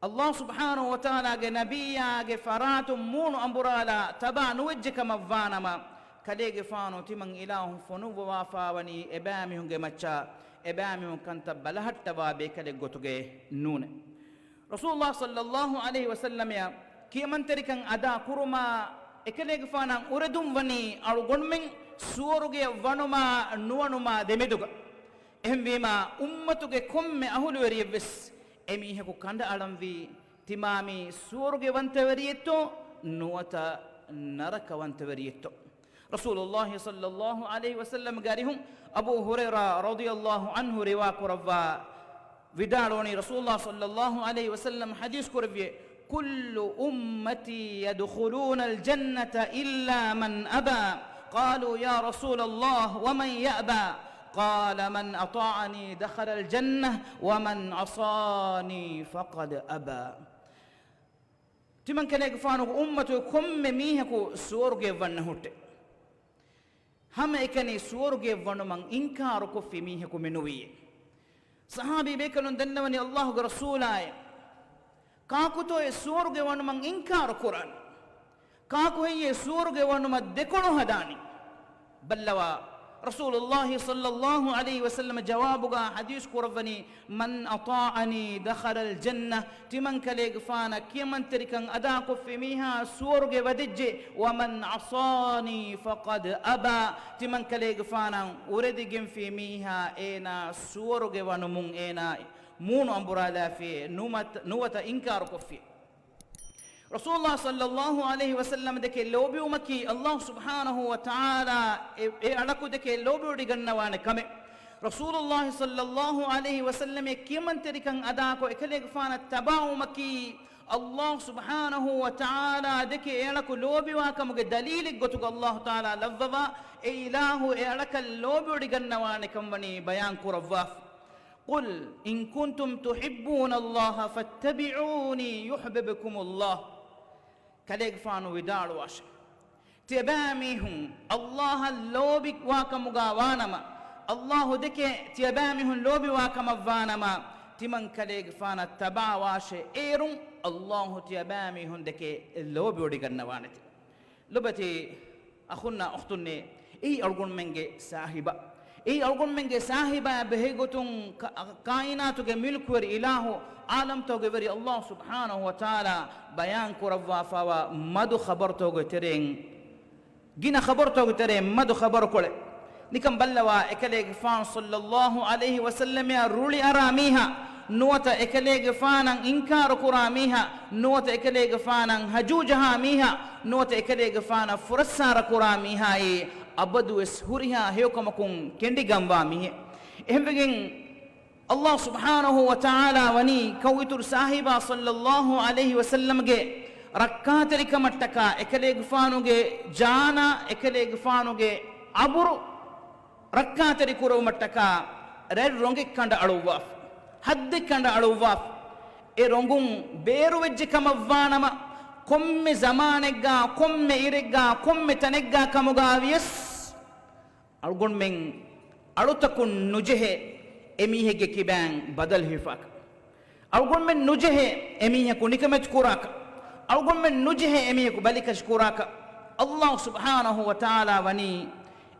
ﷲ ސުބްޙާނަހޫ ވަތަޢާލާގެ ނަބިއްޔާގެ ފަރާތުން މޫނު އަނބުރާލާ ތަބާ ނުވެއްޖެ ކަމަށްވާނަމަ، ކަލޭގެފާނު ތިމަން އިލާހު ފޮނުއްވަވާފާވަނީ އެބައިމީހުންގެ މައްޗަށް، އެބައިމީހުން ކަންތައް ބަލަހައްޓަވާ ބޭކަލެއް ގޮތުގައެއް ނޫނޭ. ރަސޫލުﷲ ޞައްލަﷲ ޢަލައިހި ވަސައްލަމަށް ކިޔަމަންތެރިކަން އަދާ ކުރުމާ އެކަލޭގެފާނަށް އުރެދުން ވަނީ އަޅުގަނޑުމެން ސުވަރުގެއަށް ވަނުމާ ނުވަނުމާ ދެމެދުގަ. އެހެންވީމާ، އުއްމަތުގެ ކޮންމެ އަހުލުވެރިއެއްވެސް އެމީހަކު ކަނޑައަޅަންވީ، ތިމާމީ ސުވަރުގެވަންތަވެރިއެއްތޯ ނުވަތަ ނަރަކަވަންތަވެރިއެއްތޯ؟ ރަސޫލުﷲ ޞައްލަﷲ ޢަލައިހި ވަސައްލަމްގެ އަރިހުން އަބޫ ހުރައިރާ ރަޟިޔަﷲ ޢަންހު ރިވާ ކުރައްވާ ވިދާޅުވަނީ، ރަސޫލުﷲ ޞައްލަﷲ ޢަލައިހި ވަސައްލަމް ޙަދީޘް ކުރެއްވިއޭ، كل أمتي يدخلون الجنة إلا من أبى. قالوا يا رسول الله ومن يأبى؟ قال من أطاعني دخل الجنة ومن عصاني فقد أبى. ތިމަންކަލޭގެފާނުގެ އުއްމަތުގެ ކޮންމެ މީހަކު ސުވަރުގެއަށް ވަންނަ ހުއްޓެ. ހަމައެކަނި ސުވަރުގެއަށް ވަނުމަށް އިންކާރުކޮށްފި މީހަކު މިނުވީ. ޞަޙާބީ ބޭކަލުން ދަންނަވަނީ ﷲގެ ރަސޫލާއޭ، ކާކުތޯއޭ ސުވަރުގެ ވަނުމަށް އިންކާރު ކުރާނީ؟ ކާކު ހެއްޔޭ ސުވަރުގެ ވަނުމަށް ދެކޮޅު ހަދާނީ؟ ބައްލަވާ، ރަސޫލުﷲ ޞައްލަﷲ ޢަލައިހި ވަސައްލަމަ ޖަވާބުގަ ޙަދީޘް ކުރައްވަނީ، من أطاعني دخل الجنة، ތިމަންކަލޭގެފާނަށް ކިޔަމަންތެރިކަން އަދާކޮށްފި މީހާ ސުވަރުގެ ވަދެއްޖެ، ومن عصاني فقد أبى، ތިމަންކަލޭގެފާނަށް އުރެދިގެންފި މީހާ އޭނާ ސުވަރުގެ ވަނުމުން އޭނާ މޫނު އަނބުރާލާފި ނުވަތަ، ނުވަތަ އިންކާރުކޮށްފި. ރަސޫލުﷲ ޞައްލަﷲ ޢަލައިހި ވަސައްލަމް ދެކެ ލޯބިވުމަކީ ﷲ ސުބްޙާނަހޫ ވަތަޢާލާ އެ، އެ އަޅަކު ދެކެ ލޯބިވޮޑިގަންނަވާނެ ކަމެއް. ރަސޫލުﷲ ޞައްލަﷲ ޢަލައިހި ވަސައްލަމް ކިޔަމަންތެރިކަން އަދާކޮށް އެކަލޭގެފާނަށް ތަބާވުމަކީ ﷲ ސުބްޙާނަހޫ ވަތަޢާލާ ދެކެ އެ އަޅަކު ލޯބިވާކަމުގެ ދަލީލެއް ގޮތުގަ ﷲ ތަޢާލާ ލައްވަވާ، އެ އިލާހު އެ އަޅަކަށް ލޯބިވޮޑިގަންނަވާނެ ކަންވަނީ ބަޔާން ކުރައްވާފަ. قل إن كنتم تحبون الله فاتبعوني يحببكم الله. ކަލޭގެފާނު ވިދާޅުވާށެ، ތިޔަބައިމީހުން ﷲ އަށް ލޯބިވާކަމުގަ ވާނަމަ، ﷲ ދެކެ ތިޔަބައިމީހުން ލޯބިވާކަމަށް ވާނަމަ، ތިމަން ކަލޭގެފާނަށް ތަބާވާށެ، އޭރުން ﷲ ތިޔަބައިމީހުން ދެކެ ލޯބިވޮޑިގަންނަވާނެތެ. ލޮބުވެތި އަޚުންނާ އުޚްތުންނޭ، އެއީ އަޅުގަނޑުމެންގެ ސާހިބާ. އެއީ އަޅުގަނޑުމެންގެ ސާހިބާ ބެހޭގޮތުން ކާ-، ކާއިނާތުގެ މިލްކުވެރި އިލާހު، ޢާލަމްތަކުގެ ވެރި ﷲ ސުބްޙާނަހޫ ވަތަޢާލާ ބަޔާން ކުރައްވާފައިވާ މަދު ޚަބަރުތަކުގެ ތެރެއިން، ގިނަ ޚަބަރުތަކުގެ ތެރެއިން މަދު ޚަބަރުކޮޅެއް. ނިކަން ބައްލަވާ، އެކަލޭގެފާނު ޞައްލަﷲ ޢަލައިހި ވަސައްލަމައަށް ރުޅިއަރާ މީހާ، ނުވަތަ އެކަލޭގެފާނަށް އިންކާރު ކުރާ މީހާ، ނުވަތަ އެކަލޭގެފާނަށް ހަޖޫ ޖަހާ މީހާ، ނުވަތަ އެކަލޭގެފާނަށް ފުރައްސާރަ ކުރާ މީހާއީ، އަބަދުވެސް ހުރިހާ ހެޔޮކަމަކުން ކެނޑިގަންވާ މީހެއް. އެހެންވެގެން، ﷲ ސުބްޙާނަހޫ ވަތަޢާލާ ވަނީ ކައުއިތުރު ސާހިބާ ޞައްލަﷲ ޢަލައިހި ވަސައްލަމްގެ ރައްކާތެރިކަމަށްޓަކާ، އެކަލޭގެފާނުގެ ޖާނާ، އެކަލޭގެފާނުގެ އަބުރު ރައްކާތެރި ކުރުމަށްޓަކާ ރަތް ރޮނގެއް ކަނޑައަޅުއްވާފަ، ހައްދެއް ކަނޑައަޅުއްވާފަ. އެ ރޮނގުން ބޭރުވެއްޖެ ކަމަށްވާނަމަ، ކޮންމެ ޒަމާނެއްގާ، ކޮންމެ އިރެއްގާ، ކޮންމެ ތަނެއްގާ ކަމުގާ ވިޔަސް، އަޅުގަނޑުމެން އަޅުތަކުން ނުޖެހޭ، އެމީހެއްގެ ކިބައިން ބަދަލު ހިފާކަށް. އަޅުގަނޑުމެން ނުޖެހޭ އެމީހަކު ނިކަމެތި ކުރާކަށް. އަޅުގަނޑުމެން ނުޖެހޭ އެމީހަކު ބަލިކަށި ކުރާކަށް. އައްލާހު ސުބްޙާނަހު ވަތަޢާލާ ވަނީ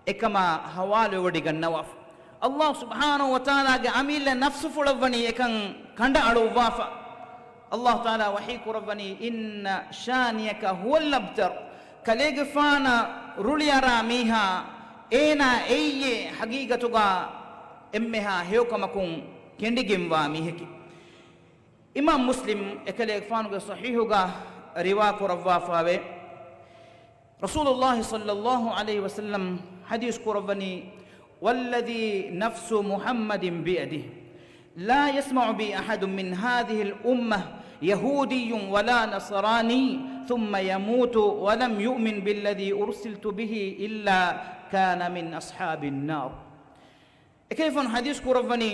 އެކަމާ ހަވާލުވެވޮޑިގަންނަވާފަ. އައްލާހު ސުބްޙާނަހު ވަތަޢާލާގެ އަމިއްލަ ނަފްސުފުޅަށްވަނީ އެކަން ކަނޑައަޅުއްވާފަ. އައްލާހު ތަޢާލާ ވަޙީ ކުރައްވަނީ، "إن شانئك هو الأبتر." ކަލޭގެފާނަށް ރުޅިއަރާ މީހާ، އޭނާ އެއީއޭ ހަގީގަތުގަ އެންމެހާ ހެޔޮކަމަކުން ކެނޑިގެންވާ މީހެކޭ. އިމާމް މުސްލިމް އެކަލޭގެފާނުގެ ޞަޙީޙުގަ ރިވާ ކުރައްވާފައެވެ. ރަސޫލުﷲ ޞައްލަﷲ ޢަލައިހި ވަސައްލަމް ޙަދީޘް ކުރައްވަނީ، "والذي نفس محمد بيده، لا يسمع بي أحد من هذه الأمة يهودي ولا نصراني ثم يموت ولم يؤمن بالذي أرسلت به إلا كان من أصحاب النار." އެކަލޭގެފާނު ޙަދީޘް ކުރައްވަނީ،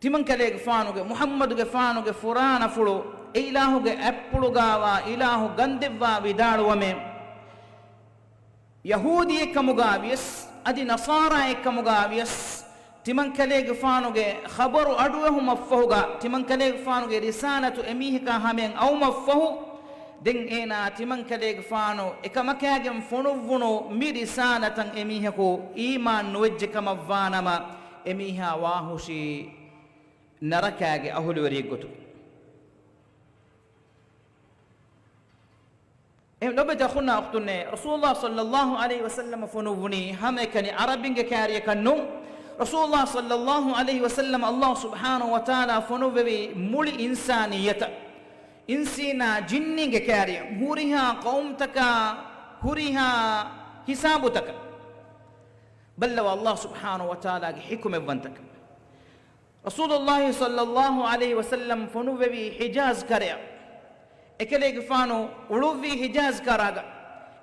ތިމަންކަލޭގެފާނުގެ، މުޙައްމަދުގެފާނުގެ ފުރާނަފުޅު އެ އިލާހުގެ އަތްޕުޅުގާވާ އިލާހު ގަންދެއްވާ ވިދާޅުވަމޭ، ޔަހޫދީއެއްކަމުގާ ވިޔަސް، އަދި ނަޞާރާއެއްކަމުގާ ވިޔަސް، ތިމަންކަލޭގެފާނުގެ ޚަބަރު އަޑުއެހުމަށްފަހުގަ، ތިމަންކަލޭގެފާނުގެ ރިސާލަތު އެމީހަކާ ހަމަޔަށް އައުމަށްފަހު، ދެން އޭނާ ތިމަންކަލޭގެފާނު އެކަމަކާގެން ފޮނުއްވުނު މި ރިސާލަތަށް އެމީހަކު އީމާން ނުވެއްޖެ ކަމަށްވާނަމަ، އެމީހާ ވާހުށީ ނަރަކާގެ އަހުލުވެރިއެއްގޮތުގަ. އެ ލޮބެތި އަޚުންނާ އުޚްތުންނޭ، ރަސޫލުﷲ ޞައްލަﷲ ޢަލައިހި ވަސައްލަމަ ފޮނުއްވުނީ ހަމައެކަނި ޢަރަބިންގެ ކާރިއަކަށް ނޫން. ރަސޫލުﷲ ޞައްލަﷲ ޢަލައިހި ވަސައްލަމަ ﷲ ސުބްޙާނަހު ވަތަޢާލާ ފޮނުއްވެވީ މުޅި އިންސާނިއްޔަތަށް، އިންސީނާ ޖިންނީންގެ ކާރިއަށް، ހުރިހާ ޤައުމުތަކާ، ހުރިހާ ހިސާބުތަކަށް. ބައްލަވާ ﷲ ސުބްޙާނަހު ވަތަޢާލާގެ ޙިކުމަތްވަންތަކަން. ރަސޫލުﷲ ޞައްލަﷲ ޢަލައިހި ވަސައްލަމް ފޮނުއްވެވީ ޙިޖާޒް ކަރަޔަށް. އެކަލޭގެފާނު އުޅުއްވީ ޙިޖާޒް ކަރާގަ.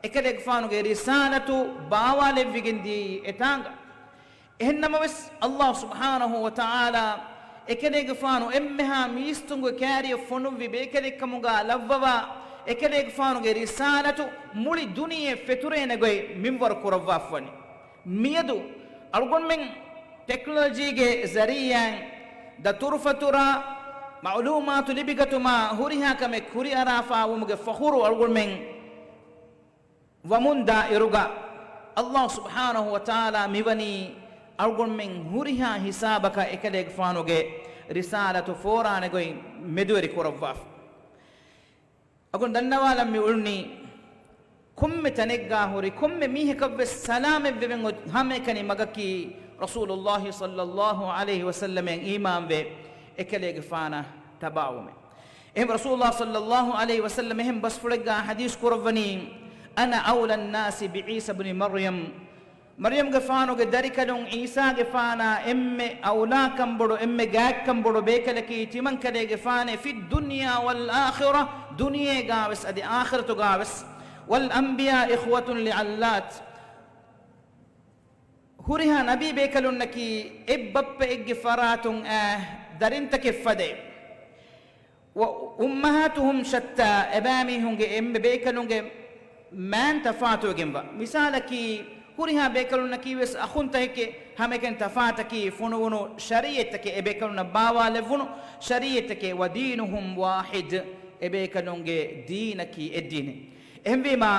އެކަލޭގެފާނުގެ ރިސާލަތު ބާވާލެއްވިގެން ދިޔައީ އެތާނގަ. އެހެންނަމަވެސް، ﷲ ސުބްޙާނަހު ވަތަޢާލާ އެކަލޭގެފާނު އެންމެހާ މީސްތުންގެ ކާރިއަށް ފޮނުއްވި ބޭކަލެއްކަމުގަ ލައްވަވާ، އެކަލޭގެފާނުގެ ރިސާލަތު މުޅި ދުނިޔެ ފެތުރޭނެ ގޮތް މިންވަރު ކުރައްވާފަވަނީ. މިއަދު އަޅުގަނޑުމެން ޓެކްނޮލޮޖީގެ ޒަރީޢާއިން ދަތުރުފަތުރާ މަޢުލޫމާތު ލިބިގަތުމާ ހުރިހާ ކަމެއް ކުރިއަރާފާވުމުގެ ފަޚުރު އަޅުގަނޑުމެން ވަމުންދާ އިރުގަ، ﷲ ސުބްޙާނަހު ވަތަޢާލާ މިވަނީ އަޅުގަނޑުމެން ހުރިހާ ހިސާބަކަށް އެކަލޭގެފާނުގެ ރިސާލަތު ފޯރާނެ ގޮތް މެދުވެރި ކުރައްވާފަ. އަޅުގަނޑު ދަންނަވާލަން މި އުޅުނީ، ކޮންމެ ތަނެއްގާ ހުރި ކޮންމެ މީހަކަށްވެސް ސަލާމަތްވެވެން އޮތް ހަމައެކަނި މަގަކީ ރަސޫލުﷲ ޞައްލަﷲ ޢަލައިހި ވަސައްލަމަށް އީމާންވެ، އެކަލޭގެފާނަށް ތަބާވުމެއް. އެހެން ރަސޫލުﷲ ޞައްލަﷲ ޢަލައިހި ވަސައްލަމަ އެހެން ބަސްފުޅެއްގާ ޙަދީޘް ކުރައްވަނީ، "أنا أولى الناس بعيسى ابن مريم." މަރްޔަމްގެފާނުގެ ދަރިކަލުން ޢީސާގެފާނާ އެންމެ އައުލާކަންބޮޑު، އެންމެ ގާތްކަންބޮޑު ބޭކަލަކީ ތިމަންކަލޭގެފާނޭ، "في الدنيا والآخرة." ދުނިޔޭގާވެސް އަދި އާޚިރަތުގާވެސް. "والأنبياء إخوة لعلات." ހުރިހާ ނަބީ ބޭކަލުންނަކީ އެއްބައްޕައެއްގެ ފަރާތުން އާ ދަރިންތަކެއް ފަދައިން. "وأمهاتهم شتى." އެބައިމީހުންގެ އެންމެ ބޭކަލުންގެ މާން ތަފާތުވެގެންވާ. މިސާލަކީ، ހުރިހާ ބޭކަލުންނަކީ ވެސް އަޚުންތަކެކޭ، ހަމައެކަނި ތަފާތަކީ ފޮނުވުނު ޝަރީޢަތްތަކެއް، އެބޭކަލުންނަށް ބާވާލެއްވުނު ޝަރީޢަތްތަކެއް. "ودينهم واحد." އެބޭކަލުންގެ ދީނަކީ އެއްދީނެއް. އެހެންވީމާ،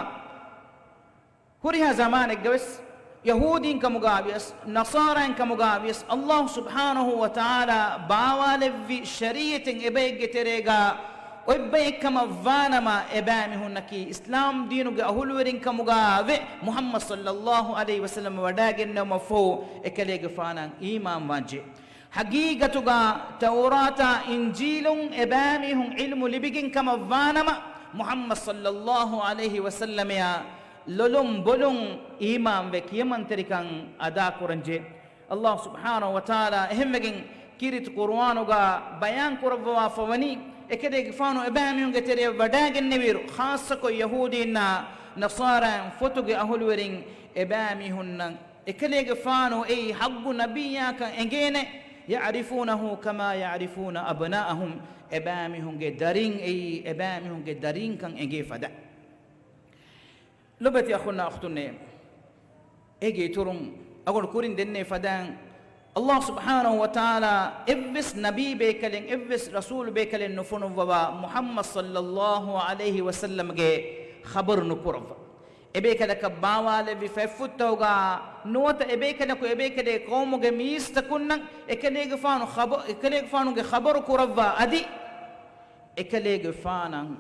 ހުރިހާ ޒަމާނެއްގަވެސް، ޔަހޫދީން ކަމުގާވިޔަސް، ނަޞާރާއިން ކަމުގާވިޔަސް، ﷲ ސުބްޙާނަހު ވަތަޢާލާ ބާވާލެއްވި ޝަރީޢަތެއް އެބައެއްގެ ތެރޭގާ އޮތްބައެއްކަމަށްވާނަމަ، އެބައިމީހުންނަކީ އިސްލާމް ދީނުގެ އަހުލުވެރިން ކަމުގާވެ، މުޙައްމަދު ޞައްލަﷲ ޢަލައިހި ވަސައްލަމަ ވަޑައިގެންނެވުމަށްފަހު، އެކަލޭގެފާނަށް އީމާންވާންޖެހޭ. ޙަޤީޤަތުގާ ތައުރާތާ އިންޖީލުން އެބައިމީހުން ޢިލްމު ލިބިގެން ކަމަށްވާނަމަ، މުޙައްމަދު ޞައްލަﷲ ޢަލައިހި ވަސައްލަމަޔާ ލޮލުން ބޮލުން އީމާންވެ ކިޔަމަންތެރިކަން އަދާކުރަންޖެހޭ. ﷲ ސުބްޙާނަހު ވަތަޢާލާ އެހެންވެގެން ކީރިތި ޤުރުއާނުގާ ބަޔާން ކުރައްވަވާފަވަނީ، އެކަލޭގެފާނު އެބައިމީހުންގެ ތެރެޔަށް ވަޑައިގެންނެވިއިރު، ޚާއްޞަކޮށް ޔަހޫދީންނާ ނަޞާރާއިން ފޮތުގެ އަހުލުވެރިން އެބައިމީހުންނަށް އެކަލޭގެފާނު އެއީ ޙައްޤު ނަބިއްޔާކަން އެނގޭނެ، "يعرفونه كما يعرفون أبناءهم." އެބައިމީހުންގެ ދަރިން އެއީ އެބައިމީހުންގެ ދަރީންކަން އެނގޭ ފަދަ. ލޮބެތި އަޚުންނާ އުޚްތުންނޭ، އޭގެ އިތުރުން އަގޮނޑު ކުރިން ދެންނެވި ފަދައިން ﷲ ސުބްޙާނަހޫ ވަތަޢާލާ އެއްވެސް ނަބީ ބޭކަލެއް، އެއްވެސް ރަސޫލު ބޭކަލެއް ނުފޮނުއްވަވާ މުޙައްމަދު ޞައްލައްލާހު ޢަލައިހި ވަސައްލަމްގެ ޚަބަރު ނުކުރައްވާ. އެބޭކަލަކަށް ބާވާލެއްވި ފަތްފުށްތަކުގަ ނުވަތަ އެބޭކަލަކު އެބޭކަލެއް ޤައުމުގެ މީސްތަކުންނަށް އެކަލޭގެފާނު ޚަބަ-، އެކަލޭގެފާނުގެ ޚަބަރު ކުރައްވާ އަދި އެކަލޭގެފާނަށް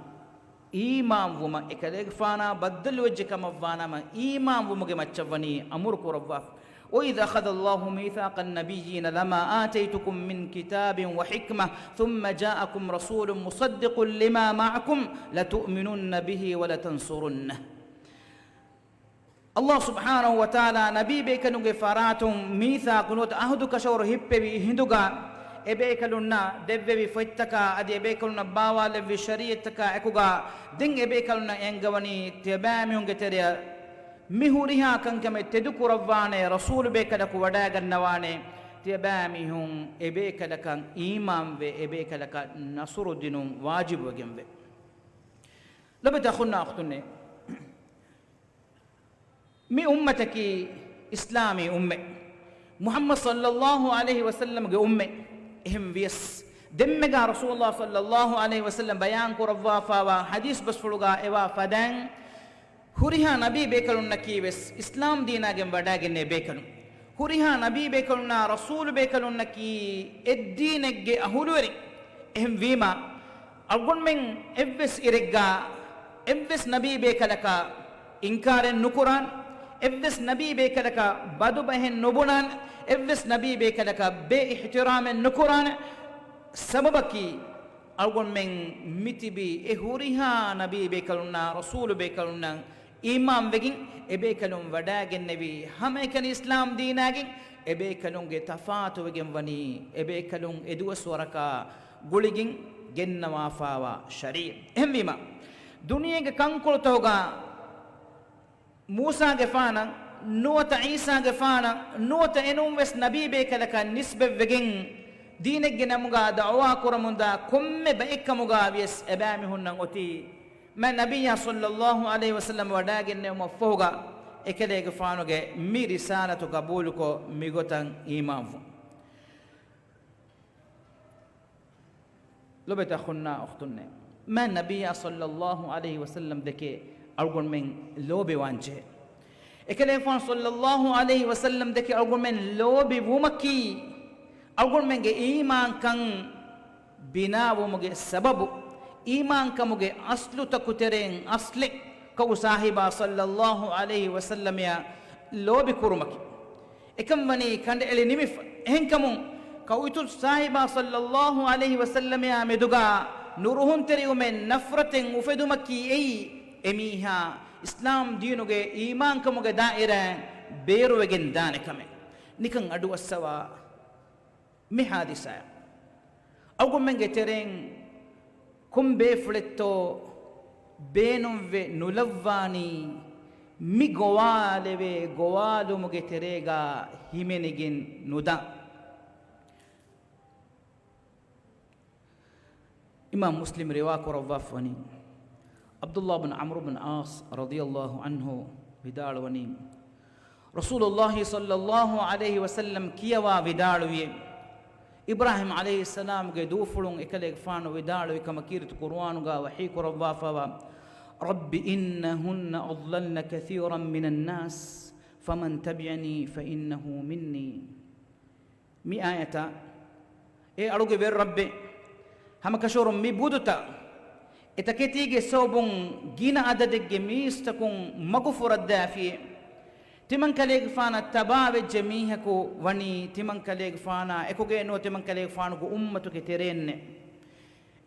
އީމާންވުމަށް، އެކަލޭގެފާނާ ބައްދަލުވެއްޖެ ކަމަށްވާނަމަ، އީމާންވުމުގެ މައްޗަށްވަނީ އަމުރު ކުރައްވާފަ. وَإِذْ أَخَذَ اللَّهُ مِيثَاقَ النَّبِيِّينَ لَمَا آتَيْتُكُم مِّن كِتَابٍ وَحِكْمَةٍ ثُمَّ جَاءَكُمْ رَسُولٌ مُّصَدِّقٌ لِّمَا مَعَكُمْ لَتُؤْمِنُنَّ بِهِ وَلَتَنصُرُنَّهُ. ﷲ ސުބްޙާނަހޫ ވަތަޢާލާ ނަބީ ބޭކަލުންގެ ފަރާތުން މީސާޤު ނުވަތަ ޢަހުދު ކަށަވަރު ހިއްޕެވި ހިނދުގަ، އެބޭކަލުންނަށް ދެއްވެވި ފޮތްތަކާ އަދި އެބޭކަލުންނަށް ބާވާލެއްވި ޝަރީޢަތްތަކާ އެކުގަ، ދެން އެބޭކަލުންނަށް އެންގަވަނީ ތިޔަބައިމީހުންގެ ތެރެއަށް މި ހުރިހާ ކަންކަމެއް ތެދުކުރައްވާނެ، ރަސޫލު ބޭކަލަކު ވަޑައިގަންނަވާނެ، ތިޔަބައިމީހުން އެބޭކަލަކަށް އީމާންވެ، އެބޭކަލަކަށް ނަޞްރު ދިނުން ވާޖިބުވެގެންވެ. ލޮބުވެތި އަޚުންނާ އުޚްތުންނޭ! މި އުއްމަތަކީ އިސްލާމީ އުއްމަތް. މުޙައްމަދު ޞައްލައްލާހު ޢަލައިހި ވަސައްލަމްގެ އުއްމަތް. އެހެން ވިޔަސް، ދެންމެގާ ރަސޫލުﷲ ޞައްލައްލާހު ޢަލައިހި ވަސައްލަމް ބަޔާން ކުރައްވާފާވާ ޙަދީޘް ބަސްފުޅުގާ އެވާ ފަދައިން، ހުރިހާ ނަބީ ބޭކަލުންނަކީ ވެސް އިސްލާމް ދީނާގެން ވަޑައިގެންނެވި ބޭކަލުން. ހުރިހާ ނަބީ ބޭކަލުންނާ ރަސޫލު ބޭކަލުންނަކީ އެއްދީނެއްގެ އަހުލުވެރިން. އެހެންވީމާ، އަޅުގަނޑުމެން އެއްވެސް އިރެއްގާ އެއްވެސް ނަބީ ބޭކަލަކަށް އިންކާރެއް ނުކުރާނެ، އެއްވެސް ނަބީ ބޭކަލަކަށް ބަދުބަހެއް ނުބުނާނެ، އެއްވެސް ނަބީ ބޭކަލަކަށް ބޭއިޙްތިރާމެއް ނުކުރާނެ. ސަބަބަކީ، އަޅުގަނޑުމެން މިތިބީ އެ ހުރިހާ ނަބީ ބޭކަލުންނާ ރަސޫލު ބޭކަލުންނަށް އީމާންވެގެން، އެބޭކަލުން ވަޑައިގެންނެވި ހަމައެކަނި އިސްލާމް ދީނާގެން، އެބޭކަލުންގެ ތަފާތުވެގެން ވަނީ، އެބޭކަލުން އެދުވަސްވަރަކާ ގުޅިގެން ގެންނަވާފާވާ ޝަރީޢަތް. އެހެންވީމާ، ދުނިޔޭގެ ކަންކޮޅުތަކުގަ މޫސާގެފާނަށް ނުވަތަ ޢީސާގެފާނަށް ނުވަތަ އެނޫންވެސް ނަބީ ބޭކަލަކަށް ނިސްބަތްވެގެން، ދީނެއްގެ ނަމުގަ ދަޢުވާ ކުރަމުންދާ ކޮންމެ ބައެއްކަމުގަ ވިޔަސް އެބައިމީހުންނަށް އޮތީ، މާތް ނަބިއްޔާ ޞައްލައްލާހު ޢަލައިހި ވަސައްލަމް ވަޑައިގެންނެވުމަށްފަހުގަ އެކަލޭގެފާނުގެ މި ރިސާލަތު ގަބޫލުކޮށް މިގޮތަށް އީމާންވުން. ލޮބުވެތި އަޚުންނާ އުޚްތުންނޭ! މާތް ނަބިއްޔާ ޞައްލައްލާހު ޢަލައިހި ވަސައްލަމް ދެކެ އަޅުގަނޑުމެން ލޯބިވާންޖެހޭ. އެކަލޭގެފާނު ޞައްލައްލާހު ޢަލައިހި ވަސައްލަމް ދެކެ އަޅުގަނޑުމެން ލޯބިވުމަކީ، އަޅުގަނޑުމެންގެ އީމާންކަން ބިނާވުމުގެ ސަބަބު، އީމާންކަމުގެ އަސްލުތަކު ތެރެއިން އަސްލެއް، ކައު ސާހިބާ ޞައްލައްލާހު ޢަލައިހި ވަސައްލަމައާ ލޯބިކުރުމަކީ. އެކަން ވަނީ ކަނޑައެޅި ނިމިފަ. އެހެންކަމުން، ކައުއިތުރު ސާހިބާ ޞައްލައްލާހު ޢަލައިހި ވަސައްލަމައާ މެދުގާ ނުރުހުންތެރިވުމެއް، ނަފްރަތެއް އުފެދުމަކީ އެއީ، އެމީހާ އިސްލާމް ދީނުގެ އީމާންކަމުގެ ދާއިރާއިން ބޭރުވެގެން ދާނެ ކަމެއް. ނިކަން އަޑުއައްސަވާ. މި ހާދިސާއަށް އަޅުގަނޑުމެންގެ ތެރެއިން ކޮން ބޭފުޅެއްތޯ ބޭނުންވެ ނުލައްވާނީ، މި ގޮވާލެވޭ ގޮވާލުމުގެ ތެރޭގާ ހިމެނިގެން ނުދާ. އިމާމް މުސްލިމް ރިވާކުރައްވާފަވަނީ، ޢަބްދުﷲ ބިން ޢަމްރު ބިން ޢާޞް ރަޟިޔަﷲ ޢަންހު ވިދާޅުވަނީ، ރަސޫލުﷲ ޞައްލައްލާހު ޢަލައިހި ވަސައްލަމް ކިޔަވާ ވިދާޅުވިއެވެ. އިބްރާހީމް ޢަލައިހިއްސަލާމްގެ ދޫފުޅުން އެކަލޭގެފާނު ވިދާޅުވި ކަމަށް ކީރިތި ޤުރުއާނުގާ ވަޙީ ކުރައްވާފައިވާ، رَبِّ إِنَّهُنَّ أَضْلَلْنَ كَثِيرًا مِنَ النَّاسِ فَمَنْ تَبِعَنِي فَإِنَّهُ مِنِّي. މި އާޔަތާ، އޭ އަޅުގެ ވެރި ރައްބޭ، ހަމަކަށަވަރުން މި ބުދުތައް އެ ތަކެތީގެ ސަބަބުން ގިނަ އަދަދެއްގެ މީސްތަކުން މަގުފުރައްދާފިއޭ. ތިމަންކަލޭގެފާނަށް ތަބާވެއްޖެ މީހަކު ވަނީ ތިމަންކަލޭގެފާނާ އެކުގައެއް ނުވަ ތިމަންކަލޭގެފާނުގެ އުއްމަތުގެ ތެރެއިންނޭ.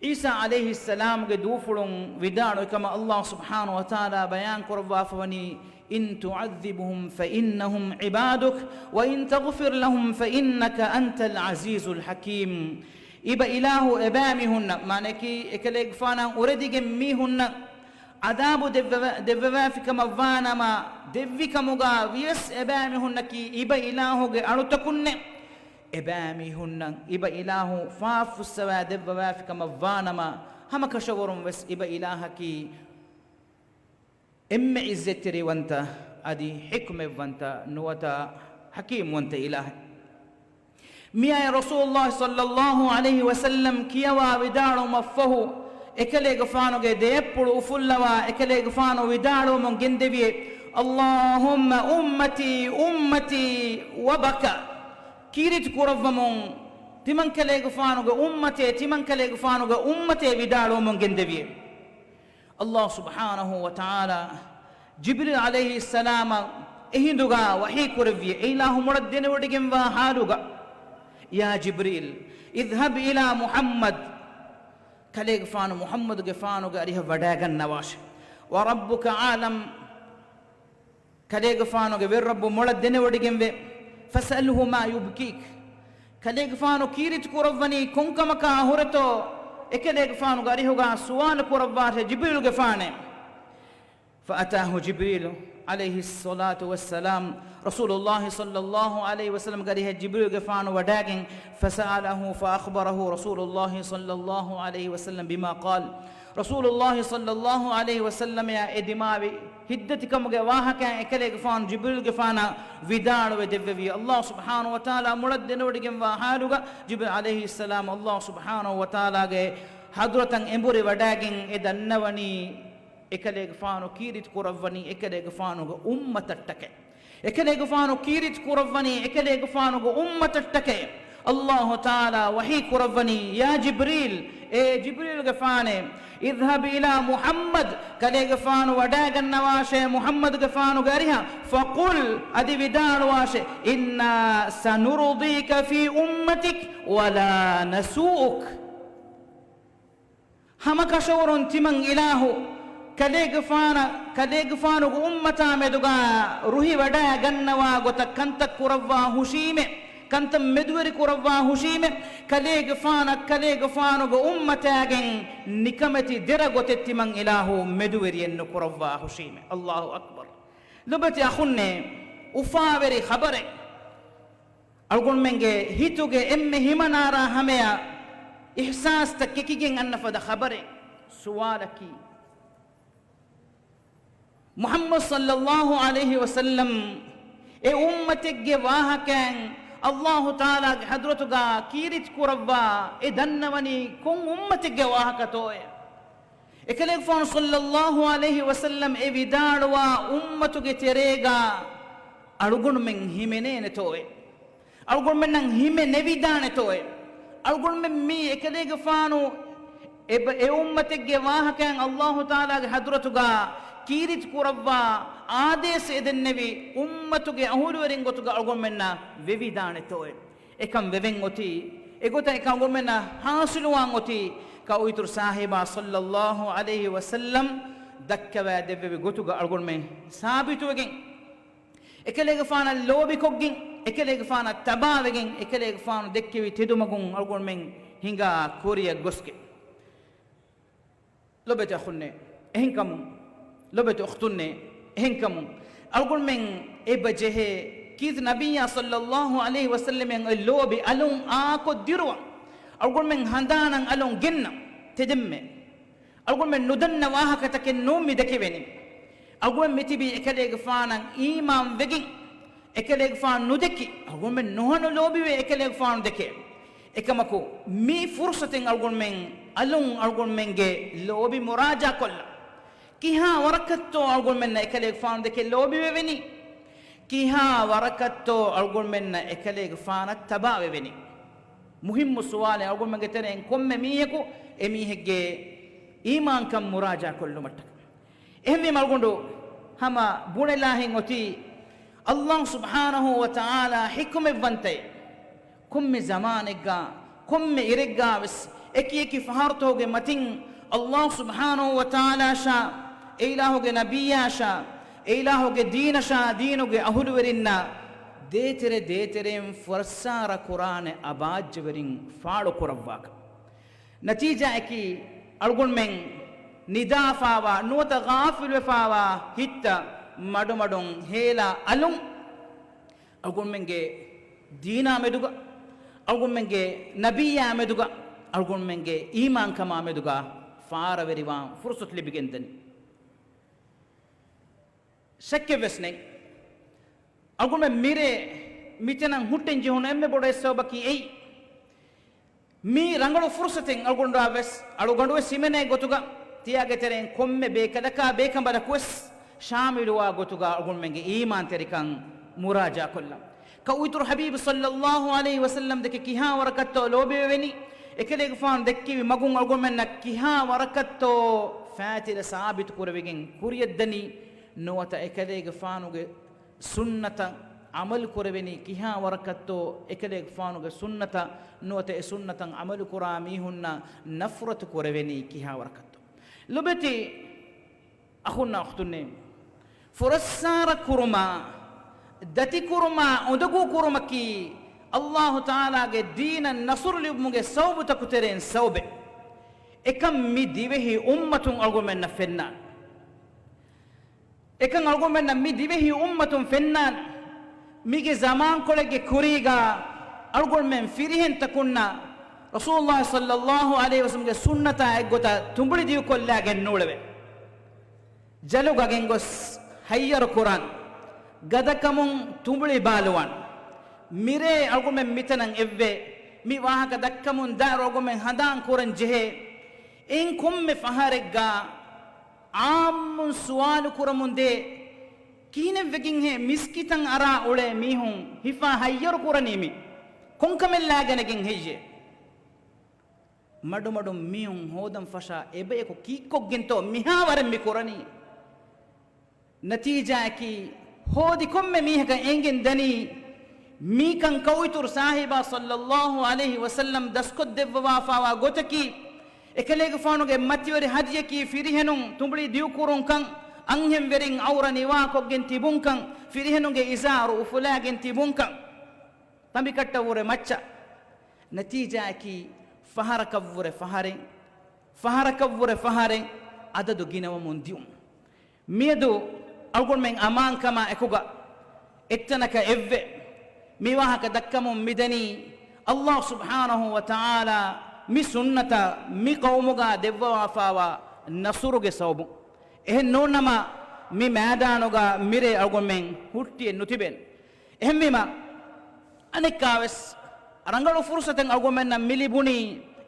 ޢީސާ ޢަލައިހިއްސަލާމުގެ ދޫފުޅުން ވިދާޅުވި ކަމަށް ﷲ ސުބްޙާނަހޫ ވަތަޢާލާ ބަޔާން ކުރައްވާފަވަނީ، إِنْ تُعَذِّبْهُمْ فَإِنَّهُمْ عِبَادُكَ وَإِنْ تَغْفِرْ لَهُمْ فَإِنَّكَ أَنْتَ الْعَزِيزُ الْحَكِيمُ. އިބަ އިލާހު އެބައިމީހުންނަށް، މާނައަކީ އެކަލޭގެފާނާ އުރެދިގެން މީހުންނަށް ޢަޛާބު ދެއްވެވެ-، ދެއްވެވާފި ކަމަށްވާނަމަ، ދެއްވި ކަމުގާ ވިޔަސް އެބައިމީހުންނަކީ އިބަ އިލާހުގެ އަޅުތަކުންނޭ. އެބައިމީހުންނަށް އިބަ އިލާހު ފާފަ ފުއްސަވާ ދެއްވަވާފި ކަމަށްވާނަމަ، ހަމަކަށަވަރުން ވެސް އިބަ އިލާހަކީ އެންމެ ޢިއްޒަތްތެރިވަންތަ އަދި ޙިކްމަތްވަންތަ ނުވަތަ ޙަކީމްވަންތަ އިލާހެއް. މިއާޔަތް ރަސޫލުﷲ ޞައްލަﷲ ޢަލައިހި ވަސައްލަމް ކިޔަވާ ވިދާޅުވުމަށްފަހު، އެކަލޭގެފާނުގެ ދެއަތްޕުޅު އުފުއްލަވާ، އެކަލޭގެފާނު ވިދާޅުވަމުން ގެންދެވިއޭ، اللهم أمتي أمتي، وبكى. ކީރިތި ކުރައްވަމުން، ތިމަންކަލޭގެފާނުގެ އުއްމަތޭ، ތިމަންކަލޭގެފާނުގެ އުއްމަތޭ ވިދާޅުވަމުން ގެންދެވިއޭ. ﷲ ސުބްޙާނަހޫ ވަތަޢާލާ ޖިބްރީލް ޢަލައިހިއްސަލާމަށް އެހިނދުގަ ވަޙީ ކުރެއްވި، އެއިލާހު މޮޅަށް ދެނެވޮޑިގެންވާ ޙާލުގަ، يا جبريل، اذهب إلى محمد، ކަލޭގެފާނު މުޙައްމަދުގެފާނުގެ އަރިހަށް ވަޑައިގަންނަވާށެ. وربك أعلم، ކަލޭގެފާނުގެ ވެރިރައްބު މޮޅަށް ދެނެވޮޑިގެންވޭ. فاسأله ما يبكيك، ކަލޭގެފާނު ކީރިތި ކުރައްވަނީ ކޮންކަމަކާ ހުރެތޯ؟ އެކަލޭގެފާނުގެ އަރިހުގަ ސުވާލު ކުރައްވާށޭ ޖިބްރީލުގެފާނޭ. فأتاه جبريل عليه الصلاة والسلام، ރަސޫލުﷲ ޞައްލަﷲ ޢަލައިހި ވަސައްލަމްގެ އަރިހަށް ޖިބްރީލުގެފާނު ވަޑައިގެން، فسأله فأخبره رسول الله صلى الله عليه وسلم بما قال، ރަސޫލުﷲ ޞައްލަﷲ ޢަލައިހި ވަސައްލަމައަށް އެ ދިމާވި ހިތްދަތިކަމުގެ ވާހަކައިން އެކަލޭގެފާނު ޖިބްރީލުގެފާނަށް ވިދާޅުވެ ދެއްވެވި. ﷲ ސުބްޙާނަހޫ ވަތަޢާލާ މޮޅަށް ދެނެވޮޑިގެންވާ ޙާލުގަ ޖިބްރީލް ޢަލައިހިއްސަލާމް ﷲ ސުބްޙާނަހޫ ވަތަޢާލާގެ ޙަޟްރަތަށް އެނބުރި ވަޑައިގެން އެ ދަންނަވަނީ އެކަލޭގެފާނު ކީރިތި ކުރައްވަނީ އެކަލޭގެފާނުގެ އުއްމަތަށްޓަކައި. އެކަލޭގެފާނު ކީރިތި ކުރައްވަނީ އެކަލޭގެފާނުގެ އުއްމަތަށްޓަކައި. ﷲ ތަޢާލާ ވަޙީ ކުރައްވަނީ، يا جبريل، އޭ ޖިބްރީލުގެފާނޭ، اذهب إلى محمد، ކަލޭގެފާނު ވަޑައިގަންނަވާށޭ މުޙައްމަދުގެފާނުގެ އަރިހަށް، فقل، އަދި ވިދާޅުވާށޭ، إنا سنرضيك في أمتك ولا نسوءك. ހަމަކަށަވަރުން ތިމަން އިލާހު ކަލޭގެފާނަށް، ކަލޭގެފާނުގެ އުއްމަތާ މެދުގަ ރުހި ވަޑައިގަންނަވާ ގޮތަށް ކަންތައް ކުރައްވާ ހުށީމޭ، ކަންތައް މެދުވެރި ކުރައްވާ ހުށީމޭ، ކަލޭގެފާނަށް ކަލޭގެފާނުގެ އުއްމަތާގެން ނިކަމެތި ދެރަ ގޮތެއް ތިމަން އިލާހު މެދުވެރިއެއް ނުކުރައްވާ ހުށީމޭ. ﷲ އަކްބަރު. ލޮބެތި އަޚުންނޭ، އުފާވެރި ޚަބަރެއް. އަޅުގަނޑުމެންގެ ހިތުގެ އެންމެ ހިމަނާރާ ހަމަޔަށް އިޙްސާސްތައް ކެކިގެން އަންނަ ފަދަ ޚަބަރެއް. ސުވާލަކީ، މުޙައްމަދު ޞައްލަﷲ ޢަލައިހި ވަސައްލަމް އެ އުއްމަތެއްގެ ވާހަކައިން ﷲ ތަޢާލާގެ ޙަޟްރަތުގަ ކީރިތި ކުރައްވާ އެ ދަންނަވަނީ ކޮން އުއްމަތެއްގެ ވާހަކަތޯއޭ؟ އެކަލޭގެފާނު ޞައްލަﷲ ޢަލައިހި ވަސައްލަމް އެ ވިދާޅުވާ އުއްމަތުގެ ތެރޭގަ އަޅުގަނޑުމެން ހިމެނޭނެތޯއޭ؟ އަޅުގަނޑުމެންނަށް ހިމެނެވިދާނެތޯއޭ؟ އަޅުގަނޑުމެން މީ އެކަލޭގެފާނު އެ ބަ-، އެ އުއްމަތެއްގެ ވާހަކައިން ﷲ ތަޢާލާގެ ޙަޟްރަތުގަ ކީރިތި ކުރައްވާ އާދޭސް އެދެންނެވި އުއްމަތުގެ އަހުލުވެރިން ގޮތުގަ އަޅުގަނޑުމެންނަށް ވެވިދާނެތޯއޭ؟ އެކަން ވެވެން އޮތީ، އެގޮތަށް އެކަން އަޅުގަނޑުމެންނަށް ޙާޞިލުވާން އޮތީ، ކައުއިތުރު ސާހިބާ ޞައްލަﷲ ޢަލައިހި ވަސައްލަމް ދައްކަވާ ދެއްވެވި ގޮތުގަ އަޅުގަނޑުމެން ސާބިތުވެގެން، އެކަލޭގެފާނަށް ލޯބިކޮށްގެން، އެކަލޭގެފާނަށް ތަބާވެގެން، އެކަލޭގެފާނު ދެއްކެވި ތެދުމަގުން އަޅުގަނޑުމެން ހިނގާ ކުރިއަށް ގޮސްގެން. ލޮބެތި އަޚުންނޭ، އެހެންކަމުން، ލޮބެތި އުޚްތުންނޭ، އެހެންކަމުން، އަޅުގަނޑުމެން އެބަ ޖެހޭ ކީރިތި ނަބިއްޔާ ޞައްލަﷲ ޢަލައިހި ވަސައްލަމަށް އޮތް ލޯބި އަލުން އާކޮށް ދިރުވަން، އަޅުގަނޑުމެން ހަނދާނަށް އަލުން ގެންނަން. ތެދެންމެ އަޅުގަނޑުމެން ނުދަންނަ ވާހަކަތަކެއް ނޫން މި ދެކެވެނީ. އަޅުގަނޑުމެން މިތިބީ އެކަލޭގެފާނަށް އީމާން ވެގެން، އެކަލޭގެފާނު ނުދެކި، އަޅުގަނޑުމެން ނުހަނު ލޯބިވޭ އެކަލޭގެފާނު ދެކެ. އެކަމަކު، މި ފުރުޞަތެއް އަޅުގަނޑުމެން އަލުން އަޅުގަނޑުމެންގެ ލޯބި މުރާޖާކޮށްލަން. ކިހާ ވަރަކަށްތޯ އަޅުގަނޑުމެންނަށް އެކަލޭގެފާނު ދެކެ ލޯބިވެވެނީ؟ ކިހާ ވަރަކަށްތޯ އަޅުގަނޑުމެންނަށް އެކަލޭގެފާނަށް ތަބާވެވެނީ؟ މުހިއްމު ސުވާލެއް އަޅުގަނޑުމެންގެ ތެރެއިން ކޮންމެ މީހަކު އެމީހެއްގެ އީމާންކަން މުރާޖާކޮށްލުމަށްޓަކައި. އެހެންވީމަ އަޅުގަނޑު ހަމަ ބުނެލާހެން އޮތީ، ﷲ ސުބްޙާނަހޫ ވަތަޢާލާ ޙިކުމަތްވަންތައެއް. ކޮންމެ ޒަމާނެއްގަ، ކޮންމެ އިރެއްގަ ވެސް އެކި އެކި ފަހަރުތަކުގެ މަތިން ﷲ ސުބްޙާނަހޫ ވަތަޢާލާއަށާ، އެއިލާހުގެ ނަބިއްޔާއަށާ، އެއިލާހުގެ ދީނަށާ، ދީނުގެ އަހުލުވެރިންނާ ދޭތެރެ ދޭތެރެއިން ފުރައްސާރަ ކުރާނެ އަބާއްޖަވެރިން ފާޅުކުރައްވާކަން. ނަތީޖާއަކީ، އަޅުގަނޑުމެން ނިދާފާވާ، ނުވަތަ ޣާފިލުވެފާވާ ހިތްތައް މަޑުމަޑުން ހޭލާ އަލުން، އަޅުގަނޑުމެންގެ ދީނާ މެދުގަ، އަޅުގަނޑުމެންގެ ނަބިއްޔާ މެދުގަ، އަޅުގަނޑުމެންގެ އީމާންކަމާ މެދުގަ ފާރަވެރިވާން ފުރުޞަތު ލިބިގެންދަނީ. ޝައްކެއްވެސް ނެތް. އަޅުގަނޑުމެން މިރޭ، މިތަނަށް ހުއްޓެން ޖެހުނު އެންމެ ބޮޑު އެއް ސަބަބަކީ އެއީ. މި ރަނގަޅު ފުރުސަތެއް އަޅުގަނޑުއާ ވެސް، އަޅުގަނޑު ވެސް ހިމެނޭ ގޮތުގަ ތިޔާގެ ތެރެއިން ކޮންމެ ބޭކަލަކާ ބޭކަނބަލަކު ވެސް ޝާމިލުވާ ގޮތުގަ އަޅުގަނޑުމެންގެ އީމާންތެރިކަން މުރާޖާކޮށްލަން. ކައުއިތުރު ޙަބީބު ޞައްލައްލާހު ޢަލައިހި ވަސައްލަމް ދެކެ ކިހާ ވަރަކަށްތޯ ލޯބިވެވެނީ، އެކަލޭގެފާނު ދެއްކެވި މަގުން އަޅުގަނޑުމެންނަށް ކިހާ ވަރަކަށްތޯ ފާތިލަ ސާބިތު ކުރެވިގެން ކުރިޔަށްދަނީ، ނުވަތަ އެކަލޭގެފާނުގެ ސުންނަތަށް ޢަމަލު ކުރެވެނީ ކިހާ ވަރަކަށްތޯ، އެކަލޭގެފާނުގެ ސުންނަތަށް ނުވަތަ އެ ސުންނަތަށް ޢަމަލު ކުރާ މީހުންނަށް ނަފްރަތު ކުރެވެނީ ކިހާ ވަރަކަށްތޯ. ލޮބެތި އަޚުންނާ އުޚްތުންނޭ، ފުރައްސާރަ ކުރުމާ، ދަތިކުރުމާ، އުނދަގޫ ކުރުމަކީ ﷲ ތަޢާލާގެ ދީނަށް ނަޞްރު ލިބުމުގެ ސަބަބުތަކު ތެރެއިން ސަބަބެއް. އެކަން މި ދިވެހި އުއްމަތުން އަޅުގަނޑުމެންނަށް ފެންނާނެ. އެކަން އަޅުގަނޑުމެންނަށް މި ދިވެހި އުއްމަތުން ފެންނާނެ. މީގެ ޒަމާންކޮޅެއްގެ ކުރީގަ އަޅުގަނޑުމެން ފިރިހެންތަކުންނަށް ރަސޫލުﷲ ޞައްލައްލާހު ޢަލައިހި ވަސައްލަމްގެ ސުންނަތާ އެއްގޮތަށް ތުނބުޅި ދިގުކޮށްލާގެން ނޫޅެވޭ. ޖަލުގަ ގެންގޮސް ހައްޔަރު ކުރާން، ގަދަކަމުން ތުނބުޅި ބާލުވާން. މިރޭ އަޅުގަނޑުމެން މިތަނަށް އެއްވޭ. މި ވާހަކަ ދައްކަމުން ދާއިރު އަޅުގަނޑުމެން ހަނދާން ކުރަން ޖެހޭ. އެއިން ކޮންމެ ފަހަރެއްގަ އާއްމުން ސުވާލު ކުރަމުންދޭ، ކިހިނެއްވެގެންހޭ މިސްކިތަށް އަރާ އުޅޭ މީހުން ހިފާ ހައްޔަރު ކުރަނީ މި ކޮންކަމެއް ލާގެނެގެން ހެއްޔޭ؟ މަޑުމަޑުން މީހުން ހޯދަން ފަށާ އެބަޔަކު ކީއްކޮށްގެންތޯ މިހާވަރެއް މި ކުރަނީ؟ ނަތީޖާއަކީ، ހޯދި ކޮންމެ މީހަކަށް އެނގެން ދަނީ، މީކަން ކައުއިތުރު ސާހިބާ ޞައްލައްލާހު ޢަލައިހި ވަސައްލަމް ދަސްކޮށްދެއްވަވާފާވާ ގޮތަކީ، އެކަލޭގެފާނުގެ މަތިވެރި ހަދިޔަކީ ފިރިހެނުން ތުނބުޅި ދިގުކުރުންކަން، އަންހެންވެރިން ޢައުރަ ނިވާކޮށްގެން ތިބުންކަން، ފިރިހެނުންގެ އިޒާރު އުފުލާގެން ތިބުންކަން، ތަނބިކައްޓަށްވުރެ މައްޗަށް. ނަތީޖާއަކީ، ފަހަރަކަށްވުރެ ފަހަރެއް، ފަހަރަކަށްވުރެ ފަހަރެއް އަދަދު ގިނަވަމުން ދިއުން. މިއަދު އަޅުގަނޑުމެން އަމާންކަމާ އެކުގަ އެއްތަނަކަށް އެއްވެ، މިވާހަކަ ދައްކަމުން މިދަނީ، ﷲ ސުބްޙާނަހޫ ވަތަޢާލާ މި ސުންނަތަށް މި ޤައުމުގަ ދެއްވަވާފާވާ ނަޞްރުގެ ސަބަބުން. އެހެން ނޫންނަމަ، މި މައިދާނުގަ މިރޭ އަޅުގަނޑުމެން ހުއްޓިއެއް ނުތިބޭނެ. އެހެންވީމަ، އަނެއްކާވެސް ރަނގަޅު ފުރުޞަތެއް އަޅުގަނޑުމެންނަށް މި ލިބުނީ،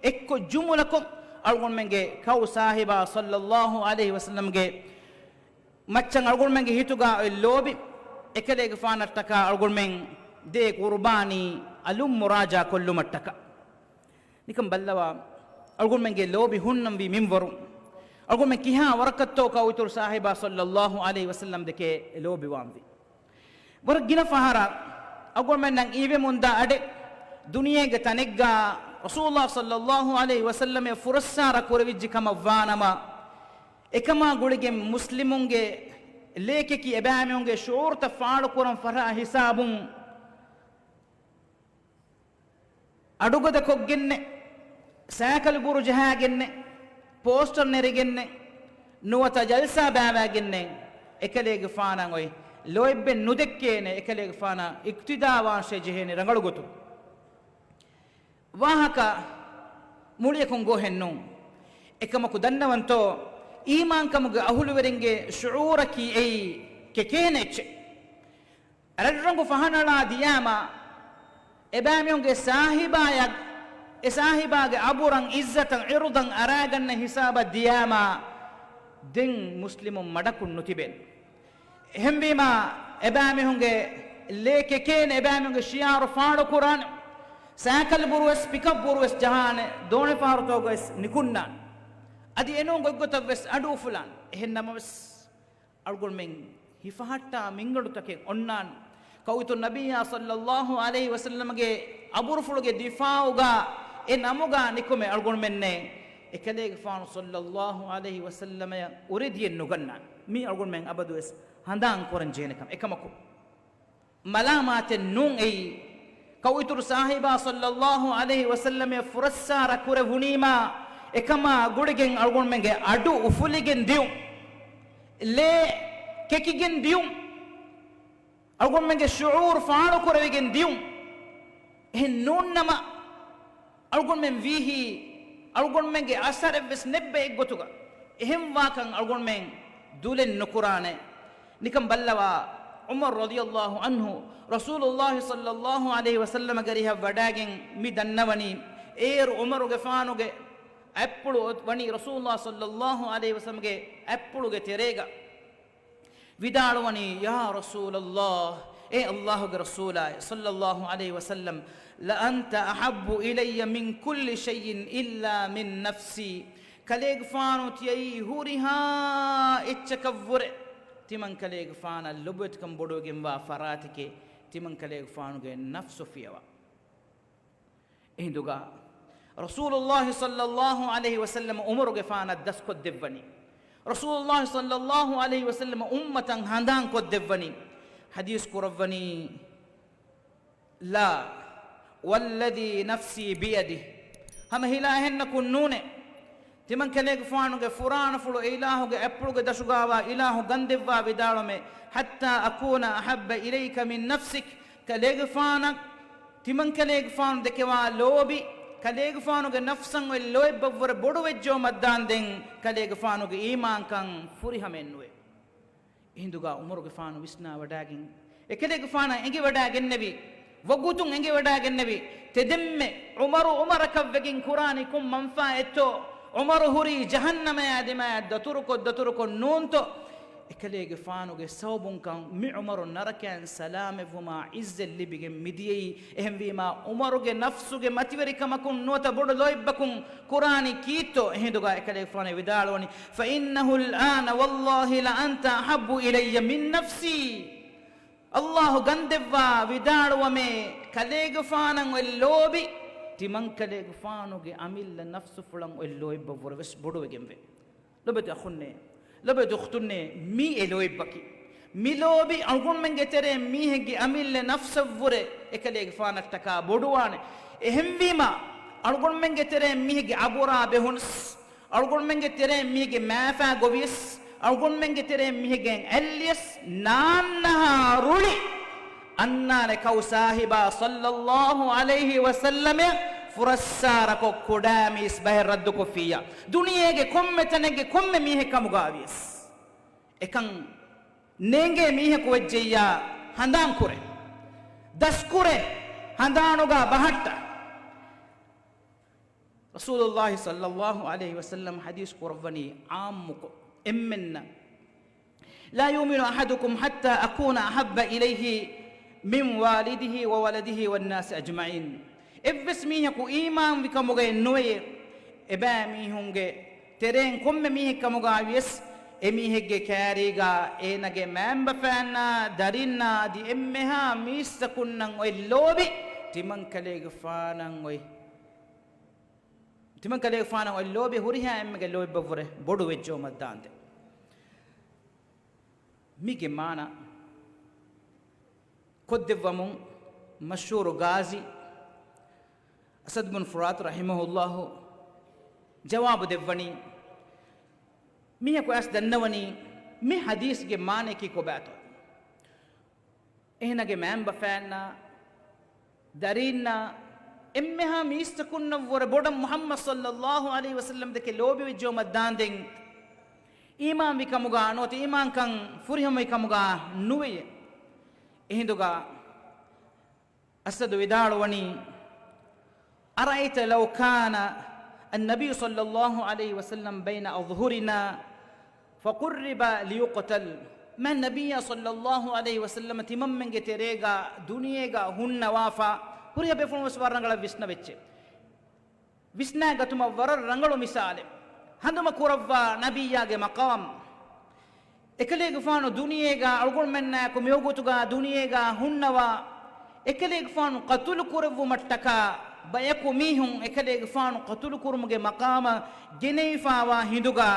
އެއްކޮށް ޖުމުލަކޮށް އަޅުގަނޑުމެންގެ ކައު ސާހިބާ ޞައްލައްލާހު ޢަލައިހި ވަސައްލަމްގެ މައްޗަށް އަޅުގަނޑުމެންގެ ހިތުގަ އޮތް ލޯބި، އެކަލޭގެފާނަށްޓަކާ އަޅުގަނޑުމެން ދޭ ޤުރުބާނީ އަލުން މުރާޖާ ކޮށްލުމަށްޓަކާ. ނިކަން ބައްލަވާ، އަޅުގަނޑުމެންގެ ލޯބި ހުންނަންވީ މިންވަރު. އަޅުގަނޑުމެން ކިހާ ވަރަކަށްތޯ ކައުއިތުރު ސާހިބާ ޞައްލައްލާހު ޢަލައިހި ވަސައްލަމް ދެކެ ލޯބިވާންވީ. ވަރަށް ގިނަ ފަހަރަށް އަޅުގަނޑުމެންނަށް އީވެމުންދާ އަޑެއް، ދުނިޔޭގެ ތަނެއްގަ ރަސޫލާ ޞައްލައްލާހު ޢަލައިހި ވަސައްލަމެއް ފުރައްސާރަ ކުރެވިއްޖެ ކަމަށް ވާނަމަ، އެކަމާ ގުޅިގެން މުސްލިމުންގެ ލޭކެކި އެބައިމީހުންގެ ޝުޢޫރުތައް ފާޅުކުރަން ފަށާ ހިސާބުން، އަޑުގަދަކޮށްގެންނެއް، ސައިކަލް ބުރު ޖަހާގެންނެއް، ޕޯސްޓަރު ނެރިގެންނެއް، ނުވަތަ ޖަލްސާ ބާވާގެންނެއް، އެކަލޭގެފާނަށް އޮތް ލޯތްބެއް ނުދެއްކޭނެ، އެކަލޭގެފާނަށް އިޤްތިދާވާށޭ ޖެހޭނެ ރަނގަޅު ގޮތުން. ވާހަކަ މުޅިއަކުން ގޯހެއް ނޫން. އެކަމަކު ދަންނަވަންތޯ، އީމާންކަމުގެ އަހުލުވެރިންގެ ޝުޢޫރަކީ އެއީ ކެކޭނެ އެއްޗެއް. ރަށްރަނގު ފަހަނަޅާ ދިޔާމަ، އެބައިމީހުންގެ ސާހިބާޔަށް، އެ ސާހިބާގެ އަބުރަށް، އިއްޒަތަށް، އިރުދަށް އަރާގަންނަ ހިސާބަށް ދިޔާމަ، ދެން މުސްލިމުން މަޑަކުން ނުތިބޭނެ. އެހެންވީމަ، އެބައިމީހުންގެ ލޭ ކެކޭނެ، އެބައިމީހުންގެ ޝިޢާރު ފާޅުކުރާނެ، ސައިކަލް ބުރުވެސް، ޕިކަޕް ބުރުވެސް ޖަހާނެ، ދޯނިފަހަރުތަކުގަވެސް ނިކުންނާނެ. އަދި އެނޫން ގޮތްގޮތަށްވެސް އަޑު އުފުލާނެ. އެހެން ނަމަވެސް، އަޅުގަނޑުމެން ހިފަހައްޓާ މިންގަނޑުތަކެއް އޮންނާނެ. ކައުއިތުރު ނަބިއްޔާ ޞައްލައްލާހު ޢަލައިހި ވަސައްލަމްގެ އަބުރުފުޅުގެ ދިފާޢުގަ އެ ނަމުގަ ނިކުމެ އަޅުގަނޑުމެންނޭ އެކަލޭގެފާނު ޞައްލައްލާހު ޢަލައިހި ވަސައްލަމަޔަށް އުރެދިއެއް ނުގަންނާނެ. މީ އަޅުގަނޑުމެން އަބަދުވެސް ހަނދާން ކުރަން ޖެހޭނެ ކަމެއް. އެކަމަކު، މަލާމާތެއް ނޫން އެއީ. ކައުއިތުރު ސާހިބާ ޞައްލައްލާހު ޢަލައިހި ވަސައްލަމެއް ފުރައްސާރަ ކުރެވުނީމާ، އެކަމާ ގުޅިގެން އަޅުގަނޑުމެންގެ އަޑު އުފުލިގެން ދިޔުން، ލޭ ކެކިގެން ދިޔުން، އަޅުގަނޑުމެންގެ ޝުޢޫރު ފާޅުކުރެވިގެން ދިޔުން. އެހެން ނޫންނަމަ، އަޅުގަނޑުމެން ވީހީ، އަޅުގަނޑުމެންގެ އަސަރެއްވެސް ނެއްބަ އެއްގޮތުގަ. އެހެންވާކަން އަޅުގަނޑުމެން ދުލެއް ނުކުރާނެ. ނިކަން ބައްލަވާ، ޢުމަރު ރަޟިޔަﷲ ޢަންހު ރަސޫލުﷲ ޞައްލަﷲ ޢަލައިހި ވަސައްލަމަ ގެ އަރިހަށް ވަޑާގެން މި ދަންނަވަނީ، އޭރު ޢުމަރުގެފާނުގެ އަތްޕުޅު ވަނީ ރަސޫލުﷲ ޞައްލަﷲ ޢަލައިހި ވަސައްލަމަގެ އަތްޕުޅުގެ ތެރޭގަ. ވިދާޅުވަނީ، يا رسول الله، އޭ ﷲ ގެ ރަސޫލާއޭ، ޞައްލަﷲ ޢަލައިހި ވަސައްލަމް، لأنت أحب إلي من كل شيء إلا من نفسي. ކަލޭގެފާނު ތިޔައީ ހުރިހާ އެއްޗަކަށްވުރެ ތިމަން ކަލޭގެފާނަށް ލޮބުވެތިކަން ބޮޑުވެގެންވާ ފަރާތެކޭ، ތިމަން ކަލޭގެފާނުގެ ނަފްސު ފިޔަވާ. އެހިނދުގަ ރަސޫލުﷲ ޞައްލަﷲ ޢަލައިހި ވަސައްލަމަ ޢުމަރުގެފާނަށް ދަސްކޮށްދެއްވަނީ. ރަސޫލުﷲ ޞައްލަﷲ ޢަލައިހި ވަސައްލަމަ އުއްމަތަށް ހަނދާން ކޮށްދެއްވަނީ. ޙަދީޘް ކުރައްވަނީ، لا، والذي نفسي بيده. ހަމަ ހިލާ އެހެންނަކުން ނޫނޭ. ތިމަން ކަލޭގެފާނުގެ ފުރާނަފުޅު އެ އިލާހުގެ އަތްޕުޅުގެ ދަށުގާވާ އިލާހު ގަންދެއްވާ ވިދާޅުމޭ، حتى أكون أحب إليك من نفسك. ކަލޭގެފާނަށް ތިމަން ކަލޭގެފާނު ދެކެވާ ލޯބި، ކަލޭގެފާނުގެ ނަފްސަށް އޮތް ލޯތްބަށްވުރެ ބޮޑުވެއްޖައުމަށް ދާންދެން، ކަލޭގެފާނުގެ އީމާންކަން ފުރިހަމައެއްނުވޭ. އެހިނދުގަ ޢުމަރުގެފާނު ވިސްނާވަޑާގެން، އެކަލޭގެފާނަށް އެނގިވަޑާގެންނެވި، ވަގުތުން އެނގިވަޑާގެންނެވި، ތެދެންމެ ޢުމަރު ޢުމަރަކަށްވެގެން ކުރާނީ ކޮން މަންފާއެއްތޯ؟ ޢުމަރު ހުރީ ޖަހަންނަމައާ ދިމާއަށް ދަތުރުކޮށް ދަތުރުކޮށް ނޫންތޯ؟ އެކަލޭގެފާނުގެ ސަބަބުންކަން މި ޢުމަރު ނަރަކައިން ސަލާމަތްވުމާ ޢިއްޒަތް ލިބިގެން މިދިޔައީ. އެހެންވީމާ، ޢުމަރުގެ ނަފްސުގެ މަތިވެރިކަމަކުން ނުވަތަ ބޮޑު ލޯތްބަކުން ކުރާނީ ކީއްތޯ؟ އެހިނދުގަ އެކަލޭގެފާނު ވިދާޅުވަނީ، فإنه الآن والله لأنت أحب إلي من نفسي. ﷲ ގަންދެއްވާ ވިދާޅުވަމޭ، ކަލޭގެފާނަށް އޮތް ލޯބި، ތިމަން ކަލޭގެފާނުގެ އަމިއްލަ ނަފްސުފުޅަށް އޮތް ލޯތްބަށްވުރެ ވެސް ބޮޑުވެގެންވޭ. ލޮބެތި އަޚުންނޭ، ލޮބެތި އުޚްތުންނޭ، މީ އެ ލޯތްބަކީ. މި ލޯބި އަޅުގަނޑުމެންގެ ތެރޭ މީހެއްގެ އަމިއްލަ ނަފްސަށްވުރެ އެކަލޭގެފާނަށްޓަކާ ބޮޑުވާނެ. އެހެންވީމާ، އަޅުގަނޑުމެންގެ ތެރޭ މީހެއްގެ އަބުރާ ބެހުނަސް، އަޅުގަނޑުމެންގެ ތެރޭ މީހެއްގެ މާފާ ގޮވިޔަސް، އަޅުގަނޑުމެންގެ ތެރޭ މީހެއްގެ އެއްލިޔަސް، ނާންނަހާ ރުޅި އަންނާނެ ކައު ސާހިބާ ޞައްލަﷲ ޢަލައިހި ވަސައްލަމަ ފުރައްސާރަކޮށް ކުޑަމީސް ބަހެއް ރައްދުކޮށްފިއްޔާ. ދުނިޔޭގެ ކޮންމެ ތަނެއްގެ ކޮންމެ މީހެއް ކަމުގައިވިޔަސް، އެކަން ނޭނގޭ މީހަކު ވެއްޖެއްޔާ ހަނދާންކުރޭ. ދަސްކުރޭ، ހަނދާނުގަ ބަހައްޓާ. ރަސޫލުﷲ ޞައްލަﷲ ޢަލައިހި ވަސައްލަމަ ޙަދީޘް ކުރައްވަނީ ޢާއްމުކޮށް، އެންމެންނަށް، لا يؤمن أحدكم حتى أكون أحب إليه من والده وولده والناس أجمعين. އެއްވެސް މީހަކު އީމާންވި ކަމުގައެއް ނުވެޔޭ، އެބައިމީހުންގެ ތެރެއިން ކޮންމެ މީހެއް ކަމުގައިވިޔަސް، އެމީހެއްގެ ކައިރީގަ އޭނަގެ މައިންބަފައިންނާ، ދަރިންނާ އަދި އެންމެހާ މީސްތަކުންނަށް އޮތް ލޯބި، ތިމަން ކަލޭގެފާނަށް އޮތް، ތިމަން ކަލޭގެފާނަށް އޮތް ލޯބި ހުރިހާ އެންމެގެ ލޯތްބަށްވުރެ ބޮޑުވެއްޖައުމަށް ދާންދެން. މީގެ މާނަ ކޮށްދެއްވަމުން މަޝްހޫރު ގާޒީ އަސަދު ބުން ފުރާތު ރަޙިމަހުﷲ ޖަވާބު ދެއްވަނީ، މީހަކު އައިސް ދަންނަވަނީ މި ޙަދީޘްގެ މާނަޔަކީ ކޮބާތޯ؟ އޭނަގެ މައިންބަފައިންނާ، ދަރީންނާ، އެންމެހާ މީސްތަކުންނަށްވުރެ ބޮޑަށް މުޙައްމަދު ޞައްލަﷲ ޢަލައިހި ވަސައްލަމަ ދެކެ ލޯބިވެއްޖައުމަށް ދާންދެން، އީމާންވި ކަމުގަ ނުވަތަ އީމާންކަން ފުރިހަމަވި ކަމުގަ ނުވެޔޭ. އެހިނދުގަ އަސަދު ވިދާޅުވަނީ، أرأيت لو كان النبي صلى الله عليه وسلم بين أظهرنا فقرب ليقتل. މާތް ނަބިއްޔާ ޞައްލަﷲ ޢަލައިހި ވަސައްލަމަ ތިމަންމެންގެ ތެރޭގަ ދުނިޔޭގަ ހުންނަވާފަ، ހުރިހާ ބޭފުޅުން ވެސް ވަރަށް ރަނގަޅަށް ވިސްނަވެއްޗެ. ވިސްނާގަތުމަށް ވަރަށް ރަނގަޅު މިސާލެއް. ހަނދުމަ ކުރައްވާ ނަބިއްޔާގެ މަޤާމް. އެކަލޭގެފާނު ދުނިޔޭގަ އަޅުގަނޑުމެންނާއެކު މިވަގުތުގަ ދުނިޔޭގަ ހުންނަވާ، އެކަލޭގެފާނު ޤަތުލު ކުރެއްވުމަށްޓަކާ ބަޔަކު މީހުން އެކަލޭގެފާނު ޤަތުލު ކުރުމުގެ މަޤާމަށް ގެނެވިފާވާ ހިނދުގަ،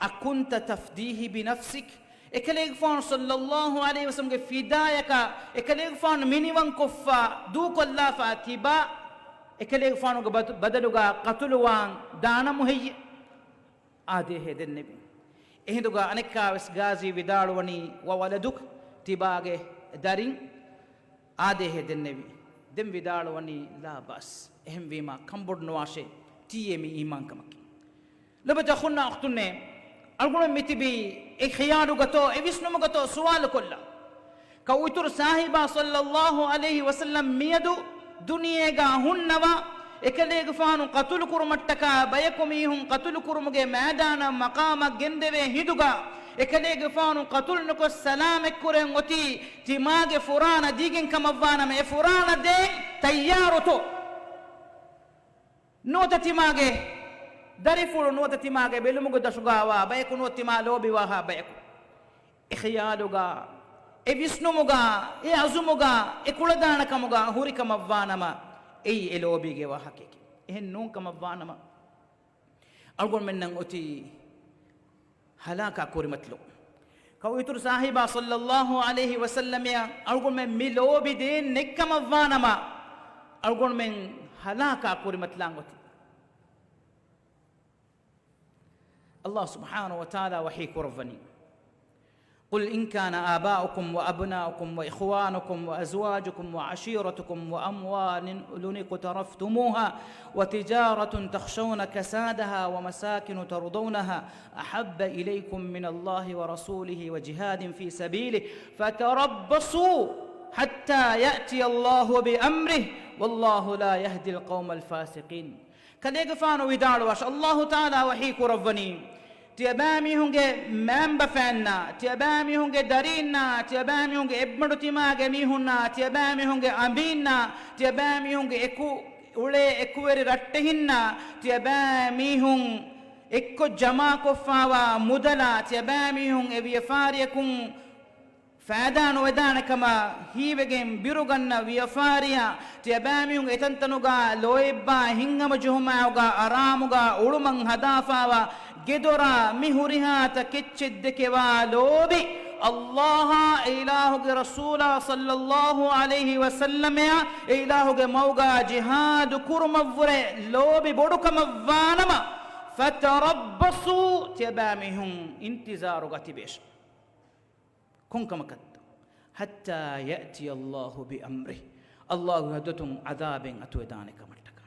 أكنت تفديه بنفسك؟ އެކަލޭގެފާނު ޞައްލަﷲ ޢަލައިހި ވަސައްލަމަގެ ފިދާޔަކަށް އެކަލޭގެފާނު މިނިވަންކޮށްފަ ދޫކޮށްލާފަ ތިބާ، އެކަލޭގެފާނުގެ ބަދަ-، ބަދަލުގަ ޤަތުލުވާން ދާނަމު ހެއްޔެ؟ އާދޭހޭ ދެންނެވި. އެހިނދުގަ އަނެއްކާވެސް ގާޒީ ވިދާޅުވަނީ، وولدك، ތިބާގެ ދަރިން. އާދޭހޭ ދެންނެވި. ދެން ވިދާޅުވަނީ، لا بأس، އެހެންވީމާ ކަންބޮޑުނުވާށޭ، ތީއޭ މި އީމާންކަމަކީ. ލޮބުވެތި އަޚުންނާ އުޚްތުންނޭ، އަޅުގަނޑު މިތިބީ އެ ޚިޔާލުގަތޯ، އެ ވިސްނުމުގަތޯ ސުވާލުކޮށްލާ. ކައުއިތުރު ސާހިބާ ޞައްލައްލާހު ޢަލައިހި ވަސައްލަމް މިއަދު ދުނިޔޭގާ ހުންނަވާ، އެކަލޭގެފާނު ޤަތުލު ކުރުމަށްޓަކާ ބަޔަކު މީހުން ޤަތުލު ކުރުމުގެ މައިދާނަށް މަޤާމަށް ގެންދެވޭ ހިނދުގާ، އެކަލޭގެފާނު ޤަތުލު ނުކޮށް ސަލާމަތްކުރެން އޮތީ ތިމާގެ ފުރާނަ ދީގެން ކަމަށްވާނަމަ، އެ ފުރާނަ ދޭން ތައްޔާރުތޯ؟ ނުވަތަ ތިމާގެ ދަރިފުޅު، ނުވަތަ ތިމާގެ ބެލުމުގެ ދަށުގާވާ ބަޔަކު، ނުވަތަ ތިމާ ލޯބިވާހާ ބަޔަކު. އެ ޚިޔާލުގާ، އެ ވިސްނުމުގާ، އެ އަޒުމުގާ، އެ ކުޅަދާނަކަމުގާ ހުރިކަމަށްވާނަމަ، އެއީ އެ ލޯބީގެ ވާހަކައެކޭ. އެހެން ނޫންކަމަށްވާނަމަ، އަޅުގަނޑުމެންނަށް އޮތީ ހަލާކާ ކުރިމަތިލު. ކައުއިތުރު ސާހިބާ ޞައްލައްލާހު ޢަލައިހި ވަސައްލަމައަށް އަޅުގަނޑުމެން މި ލޯބި ދޭން ނެއްކަމަށްވާނަމަ، އަޅުގަނޑުމެން ހަލާކާ ކުރިމަތިލާން އޮތީ. ﷲ ސުބްޙާނަހޫ ވަތަޢާލާ ވަޙީ ކުރައްވަނީ، قل إن كان آباؤكم وأبناؤكم وإخوانكم وأزواجكم وعشيرتكم وأموال اقترفتموها وتجارة تخشون كسادها ومساكن ترضونها أحب إليكم من الله ورسوله وجهاد في سبيله فتربصوا حتى يأتي الله بأمره والله لا يهدي القوم الفاسقين. ކަލޭގެފާނު ވިދާޅުވާށި، ﷲ ތަޢާލާ ވަޙީ ކުރައްވަނީ، ތިޔަބައިމީހުންގެ މައިންބަފައިންނާ، ތިޔަބައިމީހުންގެ ދަރީންނާ، ތިޔަބައިމީހުންގެ އެއްބަނޑު ތިމާގެ މީހުންނާ، ތިޔަބައިމީހުންގެ އަނބީންނާ، ތިޔަބައިމީހުންގެ އެކު އުޅޭ އެކުވެރި ރައްޓެހިންނާ، ތިޔަބައިމީހުން އެއްކޮށް ޖަމާކޮށްފާވާ މުދަލާ، ތިޔަބައިމީހުން އެ ވިޔަފާރިޔަކުން ފައިދާ ނުވެދާނެ ކަމަށް ހީވެގެން ބިރުގަންނަ ވިޔަފާރިއާ، ތިޔަބައިމީހުން އެތަންތަނުގާ ލޯތްބާ ހިތްހަމަޖެހުމާއެކުގާ އަރާމުގާ އުޅުމަށް ހަދާފާވާ ގެދޮރާ މި ހުރިހާތައް ކެއްޗެއްދެކެވާ ލޯބި، ﷲ އާ އެ އިލާހުގެ ރަސޫލާ ޞައްލައްލާހު ޢަލައިހި ވަސައްލަމައާ އެ އިލާހުގެ މަގުގާ ޖިހާދު ކުރުމަށްވުރެ ލޯބި ބޮޑުކަމަށްވާނަމަ، ފަތަރައްބަޞޫ، ތިޔަބައިމީހުން އިންތިޒާރުގަ ތިބޭށި. ކޮންކަމަކަށްތޯ؟ ޙައްތާ ޔައްތިޔަ ﷲ ބިއަމްރިހި، ﷲގެ ހަޟްރަތުން ޢަޛާބެއް އަތުވެދާނެ ކަމަށްޓަކާ،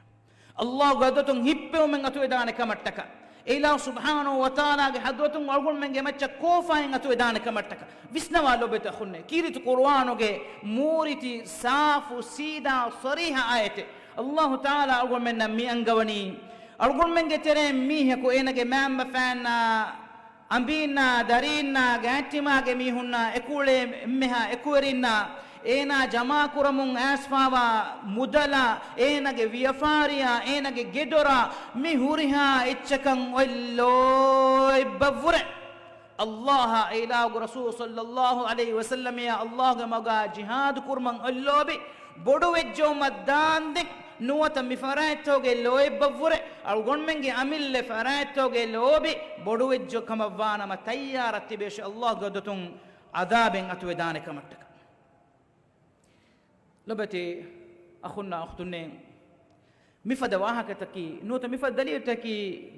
ﷲގެ ހަޟްރަތުން ހިއްޕެވުމެއް އަތުވެދާނެ ކަމަށްޓަކާ، އެ އިލާހު ސުބްޙާނަހޫ ވަތަޢާލާގެ ހަޟްރަތުން އަޅުގަނޑުމެންގެ މައްޗަށް ކޯފާއެއް އަތުވެދާނެ ކަމަށްޓަކާ، ވިސްނަވާ ލޮބުވެތި އަޚުންނޭ، ކީރިތި ޤުރުއާނުގެ މޫރިތި ސާފު ސީދާ ޞަރީޙަ އާޔަތެއް. ﷲ ތަޢާލާ އަޅުގަނޑުމެންނަށް މި އަންގަވަނީ، އަޅުގަނޑުމެންގެ ތެރެއިން މީހަކު އޭނަގެ މައިންބަފައިންނާ، އަނބީންނާ، ދަރީންނާ، ގާތްތިމާގެ މީހުންނާ، އެކުއުޅޭ އެންމެހާ އެކުވެރިންނާ، އޭނާ ޖަމާކުރަމުން އައިސްފާވާ މުދަލާ، އޭނާގެ ވިޔަފާރިއާ، އޭނާގެ ގެދޮރާ، މި ހުރިހާ އެއްޗަކަށް އޮތް ލޯތްބަށްވުރެ، ﷲ އާ އެ އިލާހުގެ ރަސޫލު ޞައްލައްލާހު ޢަލައިހި ވަސައްލަމައާ ﷲގެ މަގުގާ ޖިހާދު ކުރުމަށް އޮތް ލޯބި ބޮޑުވެއްޖެއުމަށް ދާންދެން، ނުވަތަ މި ފަރާތްތަކުގެ ލޯތްބަށްވުރެ، އަޅުގަނޑުމެންގެ އަމިއްލަ ފަރާތްތަކުގެ ލޯބި ބޮޑުވެއްޖެ ކަމަށްވާނަމަ، ތައްޔާރަށް ތިބޭށި ﷲގެ ހަޟްރަތުން ޢަޛާބެއް އަތުވެދާނެ ކަމަށްޓަކާ. ލޮބުވެތި އަޚުންނާ އުޚްތުންނޭ، މިފަދަ ވާހަކަތަކީ ނުވަތަ މިފަދަ ދަލީލުތަކީ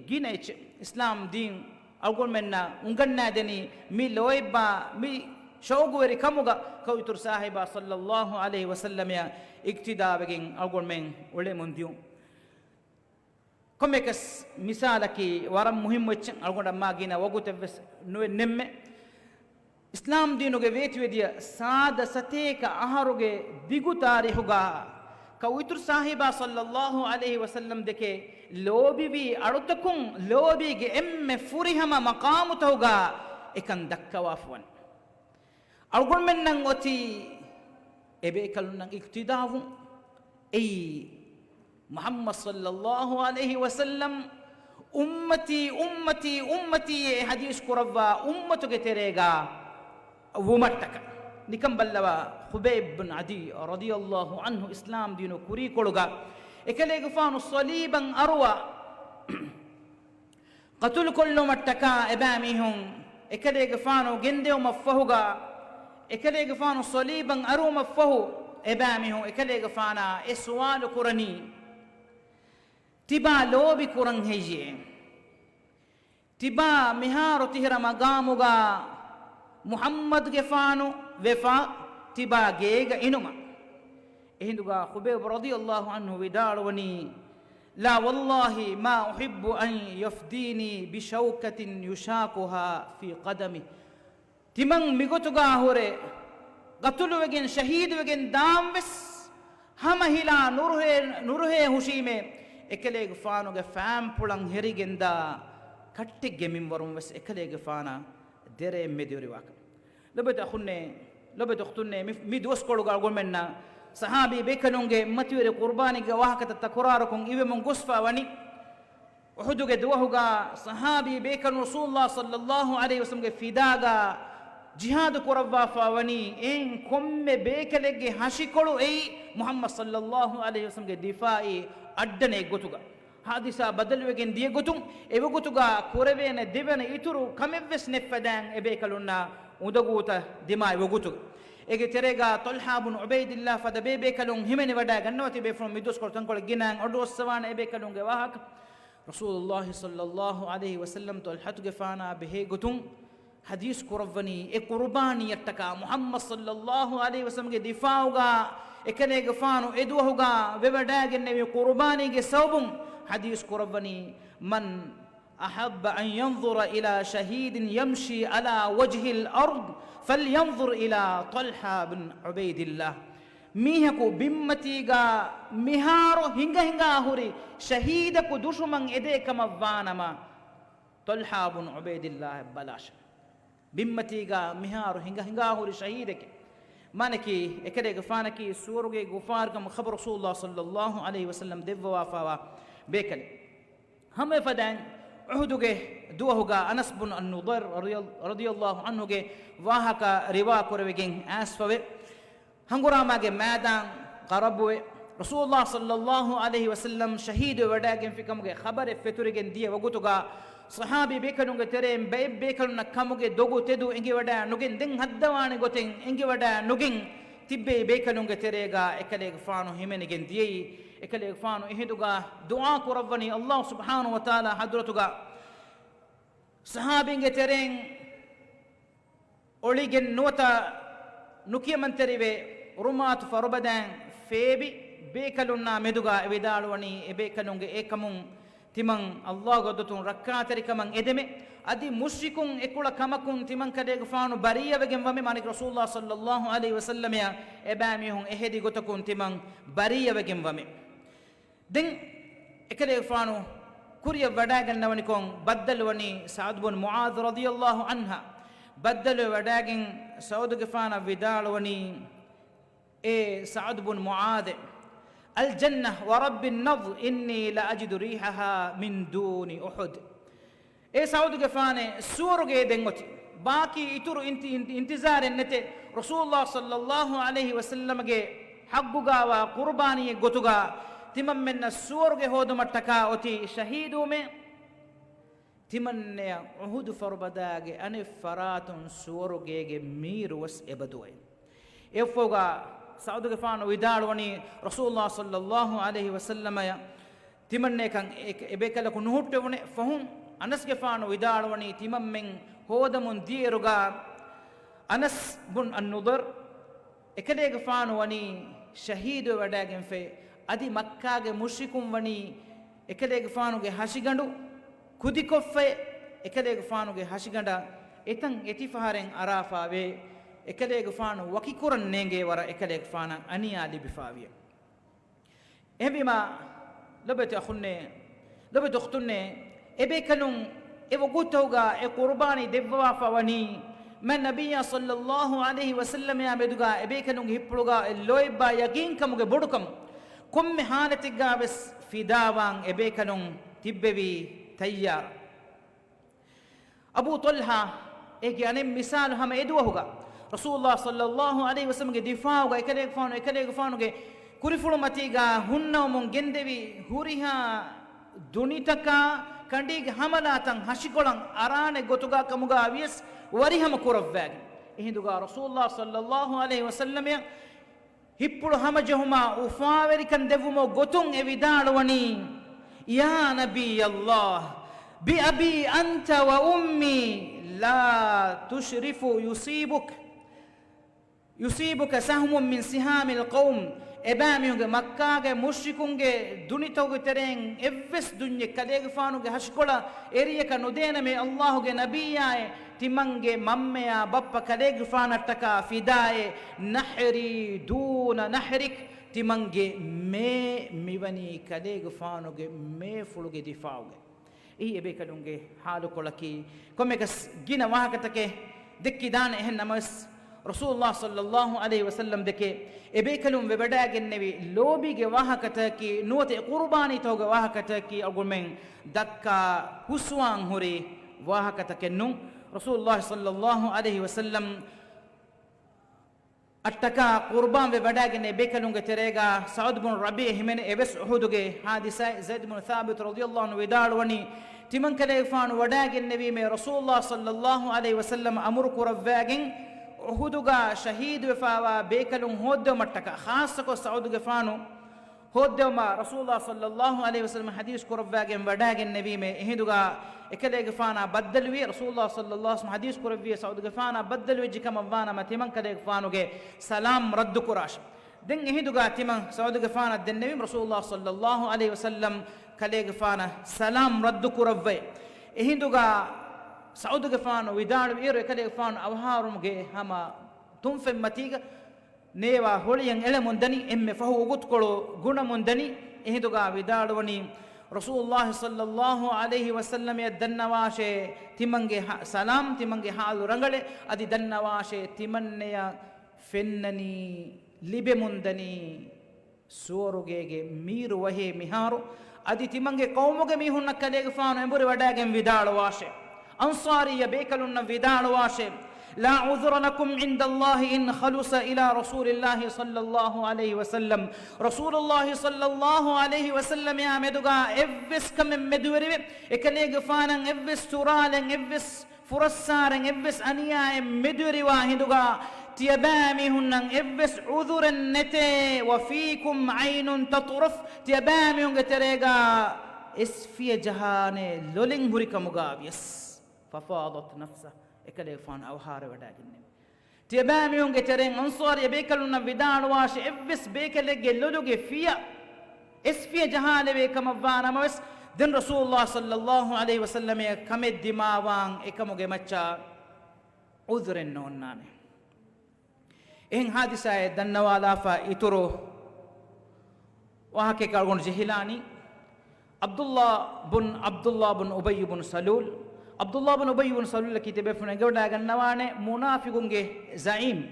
ގިނަ އެއްޗެއް. އިސްލާމް ދީން އަޅުގަނޑުމެންނަށް އުނގަންނާދެނީ މި ލޯތްބާ، މި ޝައުގުވެރި ކަމުގަ ކައުއިތުރު ސާހިބާ ޞައްލައްލާހު ޢަލައިހި ވަސައްލަމައާ އިޤްތިދާވެގެން އަޅުގަނޑުމެން އުޅެމުން ދިޔުން. ކޮންމެއަކަސް މިސާލަކީ ވަރަށް މުހިއްމު އެއްޗެއް، އަޅުގަނޑަށް މާ ގިނަ ވަގުތެއްވެސް ނުވެ ނެއްމެ. އިސްލާމް ދީނުގެ ވޭތުވެދިޔަ ސާދަ ސަތޭކަ އަހަރުގެ ދިގު ތާރީޚުގަ ކައުއިތުރު ސާހިބާ ޞައްލައްލާހު ޢަލައިހި ވަސައްލަމް ދެކެ ލޯބިވީ އަޅުތަކުން ލޯބީގެ އެންމެ ފުރިހަމަ މަޤާމުތަކުގަ އެކަން ދައްކަވާފަވަން. އަޅުގަނޑުމެންނަށް އޮތީ އެބޭކަލުންނަށް އިޤްތިދާވުން. އެއީ މުޙައްމަދު ޞައްލައްލާހު ޢަލައިހި ވަސައްލަމް، އުއްމަތީ، އުއްމަތީ، އުއްމަތީ އޭ ޙަދީޘް ކުރައްވާ އުއްމަތުގެ ތެރޭގަ ވުމަށްޓަކަ. ނިކަން ބައްލަވާ، ޚުބައިބް ބިން ޢަދީ ރަޟިޔައްލާހު ޢަންހު އިސްލާމް ދީނު ކުރީކޮޅުގަ އެކަލޭގެފާނު ޞަލީބަށް އަރުވާ ޤަތުލުކޮށްލުމަށްޓަކާ އެބައިމީހުން އެކަލޭގެފާނު ގެންދެވުމަށްފަހުގަ، އެކަލޭގެފާނު ޞަލީބަށް އަރުވުމަށްފަހު، އެބައިމީހުން އެކަލޭގެފާނާ އެ ސުވާލު ކުރަނީ، ތިބާ ލޯބި ކުރަން ހެއްޔޭ؟ ތިބާ މިހާރު ތިހިރަ މަގާމުގަ މުޙައްމަދުގެފާނު ވެފަ ތިބާ ގޭގަ އިނުމަށް. އެހިނދުގަ ޚުބައިބް ރަޟިޔައްލާހު ޢަންހު ވިދާޅުވަނީ، لا والله ما أحب أن يفديني بشوكة يشاكها في قدمي. ތިމަން މިގޮތުގަ ހުރެ ގަތުލުވެގެން ޝަހީދުވެގެން ދާން ވެސް ހަމަ ހިލާ ނުރުހޭ، ނުރުހޭ ހުށީމޭ، އެކަލޭގެފާނުގެ ފާންޕުޅަށް ހެރިގެންދާ ކައްޓެއްގެ މިންވަރުން ވެސް އެކަލޭގެފާނާ ދެރައެއް މެދުވެރިވާކަން. ލޮބެތި އަޚުންނޭ، ލޮބެތި އުޚްތުންނޭ، މި، މި ދުވަސްކޮޅުގަ އަޅުގަނޑުމެންނަށް ޞަޙާބީ ބޭކަލުންގެ މަތިވެރި ޤުރުބާނީގެ ވާހަކަތައް ތަކުރާރުކޮށް އިވެމުން ގޮސްފަ ވަނީ. އުޙުދުގެ ދުވަހުގަ ޞަޙާބީ ބޭކަލުން ރަސޫލުﷲ ޞައްލައްލާހު ޢަލައިހި ވަސައްލަމްގެ ފިދާގަ ޖިހާދު ކުރައްވާފަ ވަނީ، އެއިން ކޮންމެ ބޭކަލެއްގެ ހަށިކޮޅު އެއީ މުޙައްމަދު ޞައްލައްލާހު ޢަލައިހި ވަސައްލަމްގެ ދިފާޢީ އައްޑަނެއް ގޮތުގަ. ހާދިސާ ބަދަލުވެގެން ދިޔަ ގޮތުން، އެވަގުތުގަ ކުރެވޭނެ ދެވަނަ އިތުރު ކަމެއްވެސް ނެތްފަދައިން އެބޭކަލުންނަށް އުނދަގޫތައް ދިމާވި ވަގުތު. އޭގެ ތެރޭގަ ޠަލްޙާ ބުން ޢުބައިދިއްލާ ފަދަ ބޭބޭކަލުން ހިމެނިވަޑައިގަންނަވަތި ބޭފުޅުން މިދުވަސްކޮޅު ތަންކޮޅެއް ގިނައިން އޮޑުއައްސަވާނެ އެބޭކަލުންގެ ވާހަކަ. ރަސޫލުﷲ ޞައްލައްލާހު ޢަލައިހި ވަސައްލަމް ޠަލްޙަތުގެފާނާ ބެހޭ ގޮތުން ޙަދީޘް ކުރައްވަނީ، އެ ޤުރުބާނީއަށްޓަކާ މުޙައްމަދު ޞައްލައްލާހު ޢަލައިހި ވަސައްލަމްގެ ދިފާޢުގަ އެކަލޭގެފާނު އެދުވަހުގަ ވެވަޑައިގެންނެވި ޤުރުބާނީގެ ސަބަބުން ޙަދީޘް ކުރައްވަނީ، مَنْ أَحَبَّ أَنْ يَنْظُرَ إِلَى شَهِيدٍ يَمْشِي عَلَى وَجْهِ الْأَرْضِ فَلْيَنْظُرْ إِلَى طَلْحَةَ بْنِ عُبَيْدِ اللَّهِ. މީހަކު ބިންމަތީގަ މިހާރު ހިނގަ ހިނގާ ހުރި ޝަހީދަކު ދުށުމަށް އެދޭ ކަމަށް ވާނަމަ، ޠަލްޙާ ބުން ޢުބައިދިއްލާހަށް ބަލާށެވެ. ބިންމަތީގަ މިހާރު ހިނގަ ހިނގާ ހުރި ޝަހީދެކޭ. މާނައަކީ، އެކަލޭގެފާނަކީ ސުވަރުގޭގެ އުފާވެރިކަމުގެ ޚަބަރު ރަސޫލުﷲ ޞައްލައްލާހު ޢަލައިހި ވަސައްލަމް ދެއްވަވާފައިވާ ބޭކަލެއް. ހަމައެފަދައިން އުޙުދުގެ ދުވަހުގަ އަނަސް ބުން އައްނުޟައިރު ރަޟިޔަ-، ރަޟިޔައްލާހު ޢަންހުގެ ވާހަކަ ރިވާ ކުރެވިގެން އައިސްފަވެ. ހަނގުރާމާގެ މައިދާން ޤަރަބުވެ، ރަސޫލުﷲ ޞައްލައްލާހު ޢަލައިހި ވަސައްލަމް ޝަހީދުވެވަޑައިގެންފި ކަމުގެ ޚަބަރެއް ފެތުރިގެން ދިޔަ ވަގުތުގަ، ޞަޙާބީ ބޭކަލުންގެ ތެރެއިން ބައެއް ބޭކަލުންނަށް ކަމުގެ ދޮގު ތެދު އެނގިވަޑައި ނުގެން، ދެން ހައްދަވާނެ ގޮތެއް އެނގިވަޑައި ނުގެން ތިއްބެވި ބޭކަލުންގެ ތެރޭގަ އެކަލޭގެފާނު ހިމެނިގެން ދިޔައީ. އެކަލޭގެފާނު އެހިނދުގަ ދުޢާ ކުރައްވަނީ ﷲ ސުބްޙާނަހޫ ވަތަޢާލާ ޙަޟްރަތުގަ، ޞަޙާބީންގެ ތެރެއިން އޮޅިގެން ނުވަތަ ނުކިޔަމަންތެރިވެ، ރުމާތު ފަރުބަދައިން ފޭބި ބޭކަލުންނާ މެދުގަ އެ ވިދާޅުވަނީ، އެބޭކަލުންގެ އެކަމުން ތިމަން ﷲ ގެ އޮށްދޮތުން ރައްކާތެރިކަމަށް އެދެމެ، އަދި މުޝްރިކުން އެކުޅަ ކަމަކުން ތިމަން ކަލޭގެފާނު ބަރީއަވެގެން ވަމެ، މާނައަކީ ރަސޫލުﷲ ޞައްލައްލާހު ޢަލައިހި ވަސައްލަމަޔަށް އެބައިމީހުން އެހެދި ގޮތަކުން ތިމަން ބަރީއަވެގެން ވަމެ. ދެން އެކަލޭގެފާނު ކުރިއަށް ވަޑައިގަންނަވަނިކޮށް ބައްދަލުވަނީ ސަޢުދު ބުން މުޢާޛު ރަޟިޔައްލާހު ޢަންހާ. ބައްދަލުވެ ވަޑައިގެން ސަޢުދުގެފާނަށް ވިދާޅުވަނީ، އޭ ސަޢުދު ބުން މުޢާޛެ، الجنة ورب النضر إني لأجد ريحها من دون أحد. އޭ ސަޢުދުގެފާނޭ، ސުވަރުގޭ ދެން އޮތީ. ބާކީ އިތުރު އިންތި-، އިންތި-، އިންތިޒާރެއް ނެތޭ. ރަސޫލުﷲ ޞައްލައްލާހު ޢަލައިހި ވަސައްލަމަގެ ޙައްޤުގަވާ ޤުރުބާނީއެއް ގޮތުގަ ތިމަންމެންނަށް ސުވަރުގެ ހޯދުމަށްޓަކާ އޮތީ ޝަހީދުވުމޭ. ތިމަންނަޔަށް އުޙުދު ފަރުބަދާގެ އަނެއް ފަރާތުން ސުވަރުގޭގެ މީރުވެސް އެބަދުވައެވެ. އެއަށްފަހުގަ ސަޢުދުގެފާނު ވިދާޅުވަނީ، ރަސޫލުﷲ ޞައްލައްލާހު ޢަލައިހި ވަސައްލަމަޔަށް ތިމަންނަޔަކަށް އެ-، އެބޭކަލަކު ނުހުއްޓެވުނެ ފަހުން، އަނަސްގެފާނު ވިދާޅުވަނީ، ތިމަންމެން ހޯދަމުން ދިޔައިރުގަ އަނަސް ބުން އައްނުޟައިރު އެކަލޭގެފާނު ވަނީ ޝަހީދުވެވަޑައިގެންފައި، އަދި މައްކާގެ މުޝްރިކުން ވަނީ އެކަލޭގެފާނުގެ ހަށިގަނޑު ކުދިކޮށްފައި، އެކަލޭގެފާނުގެ ހަށިގަނޑަށް އެތަން އެތިފަހަރެއް އަރާފައިވޭ، އެކަލޭގެފާނު ވަކިކުރަން ނޭނގޭ ވަރަށް އެކަލޭގެފާނަށް އަނިޔާ ލިބިފައިވިއެވެ. އެހެންވީމާ، ލޮބެތި އަޚުންނޭ، ލޮބެތި އުޚްތުންނޭ، އެބޭކަލުން އެ ވަގުތުގަ އެ ޤުރުބާނީ ދެއްވަވާފަ ވަނީ، މާތް ނަބިއްޔާ ޞައްލައްލާހު ޢަލައިހި ވަސައްލަމަޔާ މެދުގަ އެބޭކަލުންގެ ހިތްޕުޅުގަ އެ ލޯތްބާ ޔަޤީންކަމުގެ ބޮޑުކަމުން، ކޮންމެ ޙާލަތެއްގަ ވެސް ފިދާވާން އެބޭކަލުން ތިއްބެވީ ތައްޔާރަށް. އަބޫ ޠަލްޙާ އޭގެ އަނެއް މިސާލު ހަމަ އެދުވަހުގަ ރަސޫލުﷲ ޞައްލައްލާހު ޢަލައިހި ވަސައްލަމްގެ ދިފާޢުގަ އެކަލޭގެފާނު، އެކަލޭގެފާނުގެ ކުރިފުޅުމަތީގަ ހުންނަވަމުން ގެންދެވި ހުރިހާ ދުނިތަކާ ކަނޑީގެ ހަމަލާތައް ހަށިކޮޅަށް އަރާނެ ގޮތުގަ ކަމުގަ ވިޔަސް ވަރިހަމަ ކުރައްވައިގެން. އެހިނދުގަ ރަސޫލުﷲ ޞައްލައްލާހު ޢަލައިހި ވަސައްލަމަޔަށް ހިތްޕުޅު ހަމަޖެހުމާ އުފާވެރިކަން ދެއްވުމުގެ ގޮތުން އެ ވިދާޅުވަނީ، يا نبي الله، بأبي أنت وأمي لا تشرف يصيبك، يصيبك سهم من سهام القوم. އެބައިމީހުންގެ މައްކާގެ މުޝްރިކުންގެ ދުނިތަކުގެ ތެރެއިން އެއްވެސް ދުންޏެއް ކަލޭގެފާނުގެ ހަށިކޮޅަށް އެރިޔަކަށް ނުދޭނަމޭ، އައްލާހުގެ ނަބިއްޔާއޭ، ތިމަންގެ މަންމަޔާ ބައްޕަ ކަލޭގެފާނަށްޓަކާ ފިދާއޭ، ނަޙްރީ ދޫނަ ނަޙްރިކް، ތިމަންގެ މޭ މިވަނީ ކަލޭގެފާނުގެ މޭފުޅުގެ ދިފާޢުގައި. އެއީ އެބޭކަލުންގެ ޙާލުކޮޅަކީ. ކޮންމެއަކަސް ގިނަ ވާހަކަތަކެއް ދެއްކިދާނެ. އެހެން ނަމަވެސް، ރަސޫލުﷲ ޞައްލައްލާހު ޢަލައިހި ވަސައްލަމް ދެކެ އެބޭކަލުން ވެވަޑައިގެންނެވި ލޯބީގެ ވާހަކަތަކަކީ، ނުވަތަ އެ ޤުރުބާނީތަކުގެ ވާހަކަތަކަކީ އަޅުގަނޑުމެން ދައްކާ ހުސްވާން ހުރި ވާހަކަތަކެއް ނޫން. ރަސޫލުﷲ ޞައްލައްލާހު ޢަލައިހި ވަސައްލަމް އަށްޓަކާ ޤުރުބާންވެ ވަޑައިގެންނެވި ބޭކަލުންގެ ތެރޭގާ ސަޢުދު ބުނު ރަބީޢު ހިމެނޭ. އެވެސް އުޙުދުގެ ޙާދިސާއި. ޒައިދު ބުނު ޘާބިތު ރަޟިޔައްލާހު ޢަންހު ވިދާޅުވަނީ، ތިމަންކަލޭގެފާނު ވަޑައިގެންނެވީމޭ، ރަސޫލުﷲ ޞައްލައްލާހު ޢަލައިހި ވަސައްލަމަ އަމުރު ކުރައްވައިގެން އުޙުދުގާ ޝަހީދުވެފާވާ ބޭކަލުން ހޯއްދެވުމަށްޓަކާ، ޚާއްޞަކޮށް ސަޢުދުގެފާނު ހޯއްދެވުމަށް ރަސޫލުﷲ ޞައްލައްލާހު ޢަލައިހި ވަސައްލަމަ ޙަދީޘް ކުރައްވައިގެން ވަޑައިގެންނެވީމޭ، އެހިނދުގާ އެކަލޭގެފާނާ ބައްދަލުވި، ރަސޫލުﷲ ޞައްލައްލާހު ޢަލައިހި ވަސައްލަމަ ޙަދީޘް ކުރެއްވި ސަޢުދުގެފާނާ ބައްދަލުވެއްޖެ ކަމަށްވާނަމަ، ތިމަންކަލޭގެފާނުގެ ސަލާމް ރައްދުކުރާށޭ. ދެން އެހިނދުގާ ތިމަން ސަޢުދުގެފާނަށް ދެންނެވީމަ، ރަސޫލުﷲ ޞައްލައްލާހު ޢަލައިހި ވަސައްލަމަ ކަލޭގެފާނަށް ސަލާމް ރައްދުކުރައްވައި. އެހިނދުގާ ސަޢުދުގެފާނު ވިދާޅުވިއިރު، އެކަލޭގެފާނު އަވަހާރަވުމުގެ ހަމަ ތުންފަތްމަތީގަ ނޭވާ ހޮޅިއަށް އެޅެމުން ދަނީ، އެންމެ ފަހު އުގުތުކޮޅު ގުނަމުން ދަނީ. އެހިނދުގާ ވިދާޅުވަނީ، ރަސޫލުﷲ ޞައްލައްލާހު ޢަލައިހި ވަސައްލަމަޔަށް ދަންނަވާށޭ، ތިމަންގެ ހަ-، ސަލާމް، ތިމަންގެ ޙާލު ރަނގަޅޭ، އަދި ދަންނަވާށޭ، ތިމަންނަޔަށް ފެންނަނީ، ލިބެމުން ދަނީ ސުވަރުގޭގެ މީރު ވަހޭ މިހާރު، އަދި ތިމަންގެ ޤައުމުގެ މީހުންނަށް ކަލޭގެފާނު އެނބުރި ވަޑައިގެން ވިދާޅުވާށޭ. އަންޞާރީ ބޭކަލުންނަށް ވިދާޅުވާށޭ، لا عذر لكم عند الله إن خلص إلى رسول الله صلى الله عليه وسلم. ރަސޫލުﷲ ޞައްލައްލާހު ޢަލައިހި ވަސައްލަމަޔާ މެދުގާ އެއްވެސް ކަމެއް މެދުވެރިވެ، އެކަލޭގެފާނަށް އެއްވެސް ތުރާލެއް، އެއްވެސް ފުރައްސާރައެއް، އެއްވެސް އަނިޔާއެއް މެދުވެރިވާ ހިނދުގާ، ތިޔަބައިމީހުންނަށް އެއްވެސް ޢުޛުރެއް ނެތޭ. وفيكم عين تطرف، ތިޔަބައިމީހުންގެ ތެރޭގާ އެސްފިޔަ ޖަހާނެ ލޮލެއް ހުރިކަމުގާވިޔަސް. ففاضت نفسه، އެކަލޭގެފާނު އަވަހާރަވެވަޑައިގެންނެވި. ތިޔަބައިމީހުންގެ ތެރެއިން އަންޞާރީ ބޭކަލުންނަށް ވިދާޅުވާށޭ، އެއްވެސް ބޭކަލެއްގެ ލޮލުގެ ފިޔަ އެސްފިޔަ ޖަހާލެވޭ ކަމަށްވާ ނަމަވެސް، ދެން ރަސޫލުﷲ ޞައްލައްލާހު ޢަލައިހި ވަސައްލަމަޔަށް ކަމެއް ދިމާވާން އެކަމުގެ މައްޗަށް ޢުޛުރެއް ނޯންނާނެ. އެހެން ޙާދިސާއެއް ދަންނަވާލާފަ އިތުރު ވާހަކައެއް އަޅުގަނޑު ޖެހިލާނީ. ޢަބްދުﷲ ބުން، ޢަބްދުﷲ ބުން އުބައްޔު ބުން ސަލޫލް، ޢަބްދުﷲ ބުން އުބައްޔު ބުން ސަލޫލަކީ ތިބޭފުޅުން އެނގިވަޑައިގަންނަވާނެ މުނާފިޤުންގެ ޒަޢީމް.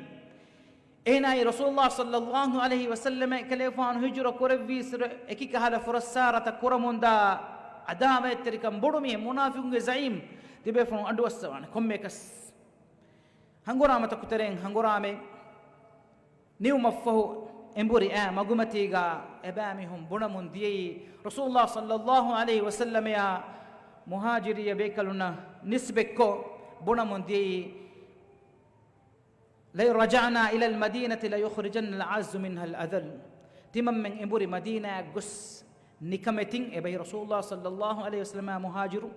އޭނާއީ ރަސޫލުﷲ ޞައްލައްލާހު ޢަލައިހި ވަސައްލަމަ އެކަލޭގެފާނު ހިޖުރަ ކުރެއްވީއިރު އެކިކަހަލަ ފުރައްސާރަތައް ކުރަމުންދާ ޢަދާވަތްތެރިކަން ބޮޑު މީހެއް، މުނާފިޤުންގެ ޒަޢީމް، ތިބޭފުޅުން އަޑުއައްސަވާނެ. ކޮންމެއަކަސް ހަނގުރާމަތަކު ތެރެއިން ހަނގުރާމައެއް ނިމުމަށްފަހު އެނބުރި އައި މަގުމަތީގާ އެބައިމީހުން ބުނަމުން ދިޔައީ، ރަސޫލުﷲ ޞައްލައްލާހު ޢަލައިހި ވަސައްލަމަޔާ މުހާޖިރިއްޔަ ބޭކަލުންނަށް ނިސްބަތްކޮށް ބުނަމުން ދިޔައީ، لئن رجعنا إلى المدينة ليخرجن الأعز منها الأذل. ތިމަންމެން އެނބުރި މަދީނާއަށް ގޮސް ނިކަމެތިން، އެބައި ރަސޫލުﷲ ޞައްލައްލާހު ޢަލައިހި ވަސައްލަމާ މުހާޖިރު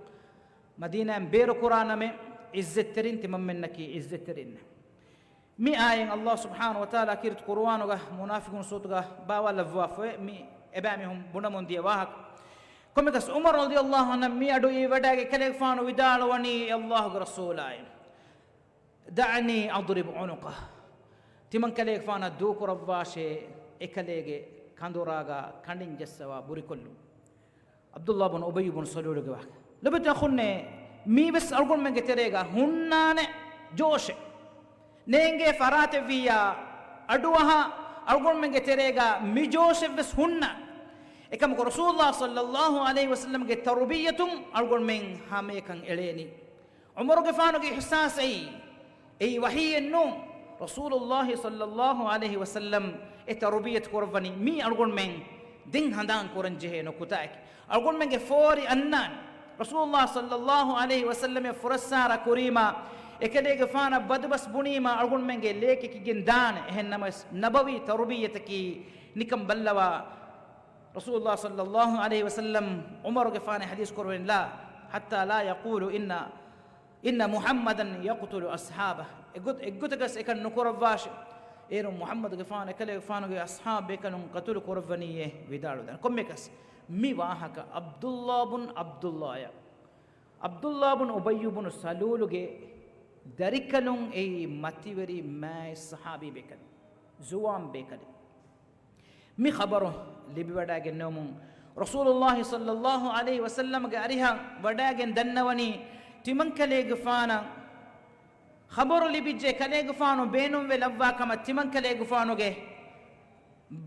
މަދީނާއިން ބޭރުކުރާ ނަމެއް، ޢިއްޒަތްތެރިން ތިމަންމެންނަކީ ޢިއްޒަތްތެރިންނެއް. މި އާޔަތް ﷲ ސުބްޙާނަހޫ ވަތަޢާލާ ކީރިތި ޤުރުއާނުގަ މުނާފިޤުން ސޫރަތުގަ ބާވާލައްވާފައި، މި އެބައިމީހުން ބުނަމުން ދިޔަ ވާހަކަ. ކޮންމެއަކަސް ޢުމަރު ރަޟިޔައްލާހު ޢަންހު މި އަޑު އިވިވަޑައިގެން އެކަލޭގެފާނު ވިދާޅުވަނީ، ﷲގެ ރަސޫލާއި، دعني أضرب عنقه. ތިމަން ކަލޭގެފާނަށް ދޫކުރައްވާށޭ، އެކަލޭގެ ކަނދުރާގަ ކަނޑިން ޖައްސަވާ ބުރިކޮށްލުން. ޢަބްދުﷲ ބުން އުބައްޔު ބުން ސަލޫލުގެ ވާހަކަ. ލޮބުވެތި އަޚުންނޭ، މީވެސް އަޅުގަނޑުމެންގެ ތެރޭގަ ހުންނާނެ ޖޯޝެއް. ނޭނގޭ ފަރާތެއްވިއްޔާ އަޑުއަހާ، އަޅުގަނޑުމެންގެ ތެރޭގަ މި ޖޯޝެއްވެސް ހުންނާނެ. އެކަމަކު ރަސޫލުﷲ ޞައްލައްލާހު ޢަލައިހި ވަސައްލަމްގެ ތަރުބިއްޔަތުން އަޅުގަނޑުމެން ހަމަޔަކަށް އެޅޭނީ. ޢުމަރުގެފާނުގެ އިޙްސާސް އެއީ، އެއީ ވަޙީއެއް ނޫން. ރަސޫލުﷲ ޞައްލައްލާހު ޢަލައިހި ވަސައްލަމް އެ ތަރުބިއްޔަތު ކުރައްވަނީ މީ އަޅުގަނޑުމެން ދެން ހަނދާން ކުރަން ޖެހޭ ނުކުތާއެކޭ. އަޅުގަނޑުމެންގެ ފޯރި އަންނާނެ. ރަސޫލުﷲ ޞައްލައްލާހު ޢަލައިހި ވަސައްލަމަށް ފުރައްސާރަ ކުރީމާ، އެކަލޭގެފާނަށް ބަދުބަސް ބުނީމާ، އަޅުގަނޑުމެންގެ ލޭކެކިގެން ދާނެ. އެހެން ނަމަވެސް، ނަބަވީ ތަރުބިއްޔަތަކީ ނިކަން ބައްލަވާ. ރަސޫލުﷲ ޞައްލައްލާހު ޢަލައިހި ވަސައްލަމް ޢުމަރުގެފާނަށް ޙަދީޘް ކުރައްވަނީ، لا، حتى لا يقولوا إن، إن محمدا يقتل أصحابه. އެއްގޮތަކަސް އެކަން ނުކުރައްވާށޭ. އޭރުން މުޙައްމަދުގެފާނު އެކަލޭގެފާނުގެ އަޞްޙާބު ބޭކަލުން ޤަތުލު ކުރައްވަނީއޭ ވިދާޅުވެދާނެ. ކޮންމެއަކަސް މި ވާހަކަ ޢަބްދުﷲ ބުން ޢަބްދުﷲއަށް، ޢަބްދުﷲ ބުން އުބައްޔު ބުނު ސަލޫލުގެ ދަރިކަލުން އެއީ މަތިވެރި މާތް ޞަޙާބީ ބޭކަލެއް، ޒުވާން ބޭކަލެއް. މި ޚަބަރު ލިބިވަޑައިގެންނެވުމުން، ރަސޫލުﷲ ޞައްލަﷲ ޢަލައިހި ވަސައްލަމްގެ އަރިހަށް ވަޑައިގެން ދަންނަވަނީ، ތިމަންކަލޭގެފާނަށް ޚަބަރު ލިބިއްޖެ، ކަލޭގެފާނު ބޭނުންވެ ލައްވާ ކަމަށް، ތިމަންކަލޭގެފާނުގެ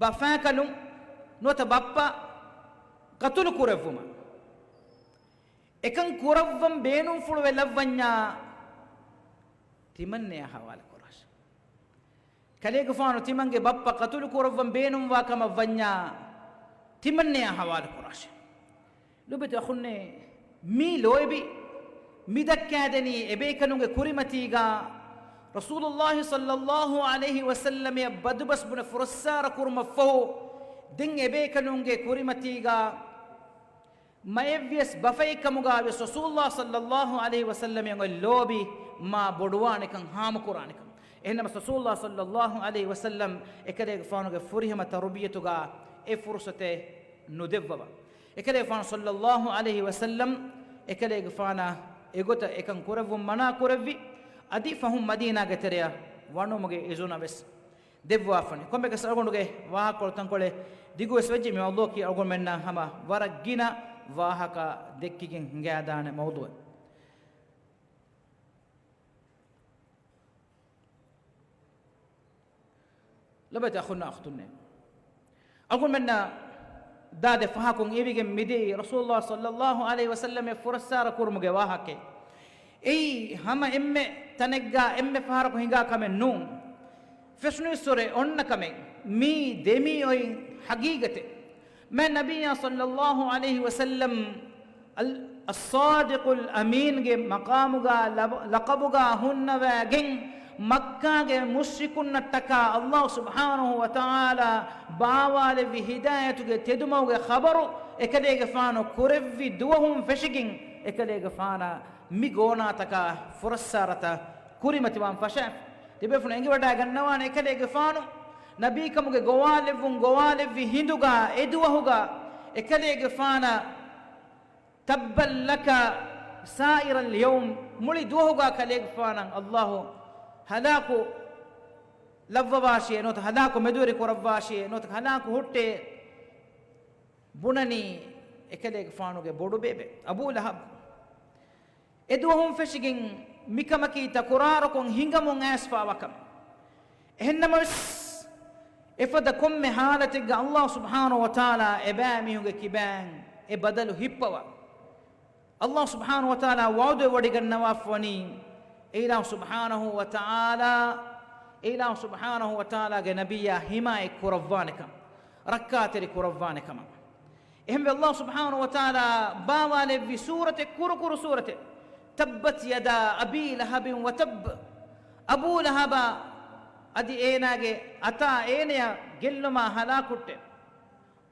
ބަފާކަލުން ނުވަތަ ބައްޕަ ޤަތުލު ކުރެއްވުމަށް. އެކަން ކުރައްވަން ބޭނުންފުޅުވެ ލައްވަންޏާ، ތިމަންނަޔާ ހަވާލު ކުރާށޭ. ކަލޭގެފާނު ތިމަންގެ ބައްޕަ ޤަތުލު ކުރައްވަން ބޭނުންވާ ކަމަށް ވަންޏާ، ތިމަންނަޔާ ހަވާލު ކުރާށޭ. ލޮބުވެތި އަޚުންނޭ، މީ ލޯތްބި މި ދައްކާދެނީ އެބޭކަލުންގެ ކުރިމަތީގަ ރަސޫލުﷲ ޞައްލަﷲ ޢަލައިހި ވަސައްލަމައަށް ބަދުބަސް ބުނެ ފުރައްސާރަ ކުރުމަށްފަހު، ދެން އެބޭކަލުންގެ ކުރިމަތީގަ މައެއްވިޔަސް ބަފައެއްކަމުގަވިޔަސް ރަސޫލުﷲ ޞައްލަﷲ ޢަލައިހި ވަސައްލަމަށް އޮތް ލޯބި މާ ބޮޑުވާނެކަން، ހާމަކުރާނެކަން. އެހެންނަމަ ރަސޫލުﷲ ޞައްލަﷲ ޢަލައިހި ވަސައްލަމް އެކަލޭގެފާނުގެ ފުރިހަމަ ތަރުބިޔަތުގަ އެ ފުރުޞަތެއް ނުދެއްވަވަ. އެކަލޭގެފާނު ޞައްލަﷲ ޢަލައިހި ވަސައްލަމް އެކަލޭގެފާނަށް އެގޮތަށް އެކަން ކުރެއްވުން މަނާ ކުރެއްވި. އަދި ފަހުން މަދީނާގެ ތެރެއަށް ވަނުމުގެ އިޒުނަށް ވެސް ދެއްވާފަނި. ކޮންމެއަކަސް އަޅުގަނޑުގެ ވާހަކަކޮޅު ތަންކޮޅެއް ދިގުވެސް ވެއްޖެ. މި މައުޟޫޢަކީ އަޅުގަނޑުމެންނަށް ހަމަ ވަރަށް ގިނަ ވާހަކަ ދެއްކިގެން ހިނގައިދާނެ މައުޟޫޢެއް. ލޮބުވެތި އަޚުންނާ އުޚްތުންނޭ، އަޅުގަނޑުމެންނަށް ދާދި ފަހަކުން އިވިގެން މިދިޔައީ ރަސޫލުﷲ ޞައްލަﷲ ޢަލައިހި ވަސައްލަމަށް ފުރައްސާރަ ކުރުމުގެ ވާހަކައެއް. އެއީ ހަމަ އެންމެ ތަނެއްގަ އެންމެ ފަހަރަކު ހިނގާ ކަމެއް ނޫން. ފެށުނީއްސުރެ އޮންނަ ކަމެއް. މީ ދެމީ އޮތް ޙަޤީޤަތެއް. މާތް ނަބިއްޔާ ޞައްލަﷲ ޢަލައިހި ވަސައްލަމް އަލް، އައްޞާދިޤުލް އަމީންގެ މަޤާމުގަ ލަބ، ލަޤަބުގަ ހުންނަވައިގެން، މައްކާގެ މުޝްރިކުންނަށްޓަކާ ﷲ ސުބްޙާނަހޫ ވަތަޢާލާ ބާވާލެއްވި ހިދާޔަތުގެ ތެދުމަގުގެ ޚަބަރު އެކަލޭގެފާނު ކުރެއްވި ދުވަހުން ފެށިގެން، އެކަލޭގެފާނަށް މި ގޯނާތަކާ ފުރައްސާރަތައް ކުރިމަތިވާން ފަށާފި. ތިބޭފުޅުން އެނގިވަޑައިގަންނަވާނެ، އެކަލޭގެފާނު ނަބީކަމުގެ ގޮވާލެއްވުން ގޮވާލެއްވި ހިނދުގަ އެ ދުވަހުގަ އެކަލޭގެފާނަށް ތައްބަން ލަކަ ސާއިރަލް ޔައުމް، މުޅި ދުވަހުގަ ކަލޭގެފާނަށް ﷲ ހަލާކު ލައްވަވާށޭ ނުވަތަ ހަލާކު މެދުވެރި ކުރައްވާށޭ ނުވަތަ ހަލާކު ހުއްޓޭ ބުނަނީ އެކަލޭގެފާނުގެ ބޮޑުބޭބެ އަބޫ ލަހަބް. އެ ދުވަހުން ފެށިގެން މިކަމަކީ ތަކުރާރުކޮށް ހިނގަމުން އައިސްފާވާ ކަމެއް. އެހެންނަމަވެސް، އެފަދަ ކޮންމެ ޙާލަތެއްގަ ﷲ ސުބްޙާނަހޫ ވަތަޢާލާ އެބައިމީހުންގެ ކިބައިން އެ ބަދަލު ހިއްޕަވާ. ﷲ ސުބްޙާނަހޫ ވަތަޢާލާ ވަޢުދު ވަޑައިގަންނަވާފަވަނީ، އެއިލާހު ސުބްޙާނަހޫ ވަތަޢާލާ، އެއިލާހު ސުބްޙާނަހޫ ވަތަޢާލާގެ ނަބިއްޔާ ޙިމާޔަތް ކުރައްވާނެކަން، ރައްކާތެރި ކުރައްވާނެ ކަމަށް. އެހެންވެ، ﷲ ސުބްޙާނަހޫ ވަތަޢާލާ ބާވާލެއްވި ސޫރަތެއް، ކުރު ކުރު ސޫރަތެއް، تبت يدا أبي لهب وتب. އަބޫ ލަހަބާ އަދި އޭނާގެ އަތާ އޭނަޔަށް ގެއްލުމާ ހަލާކު ހުއްޓޭ.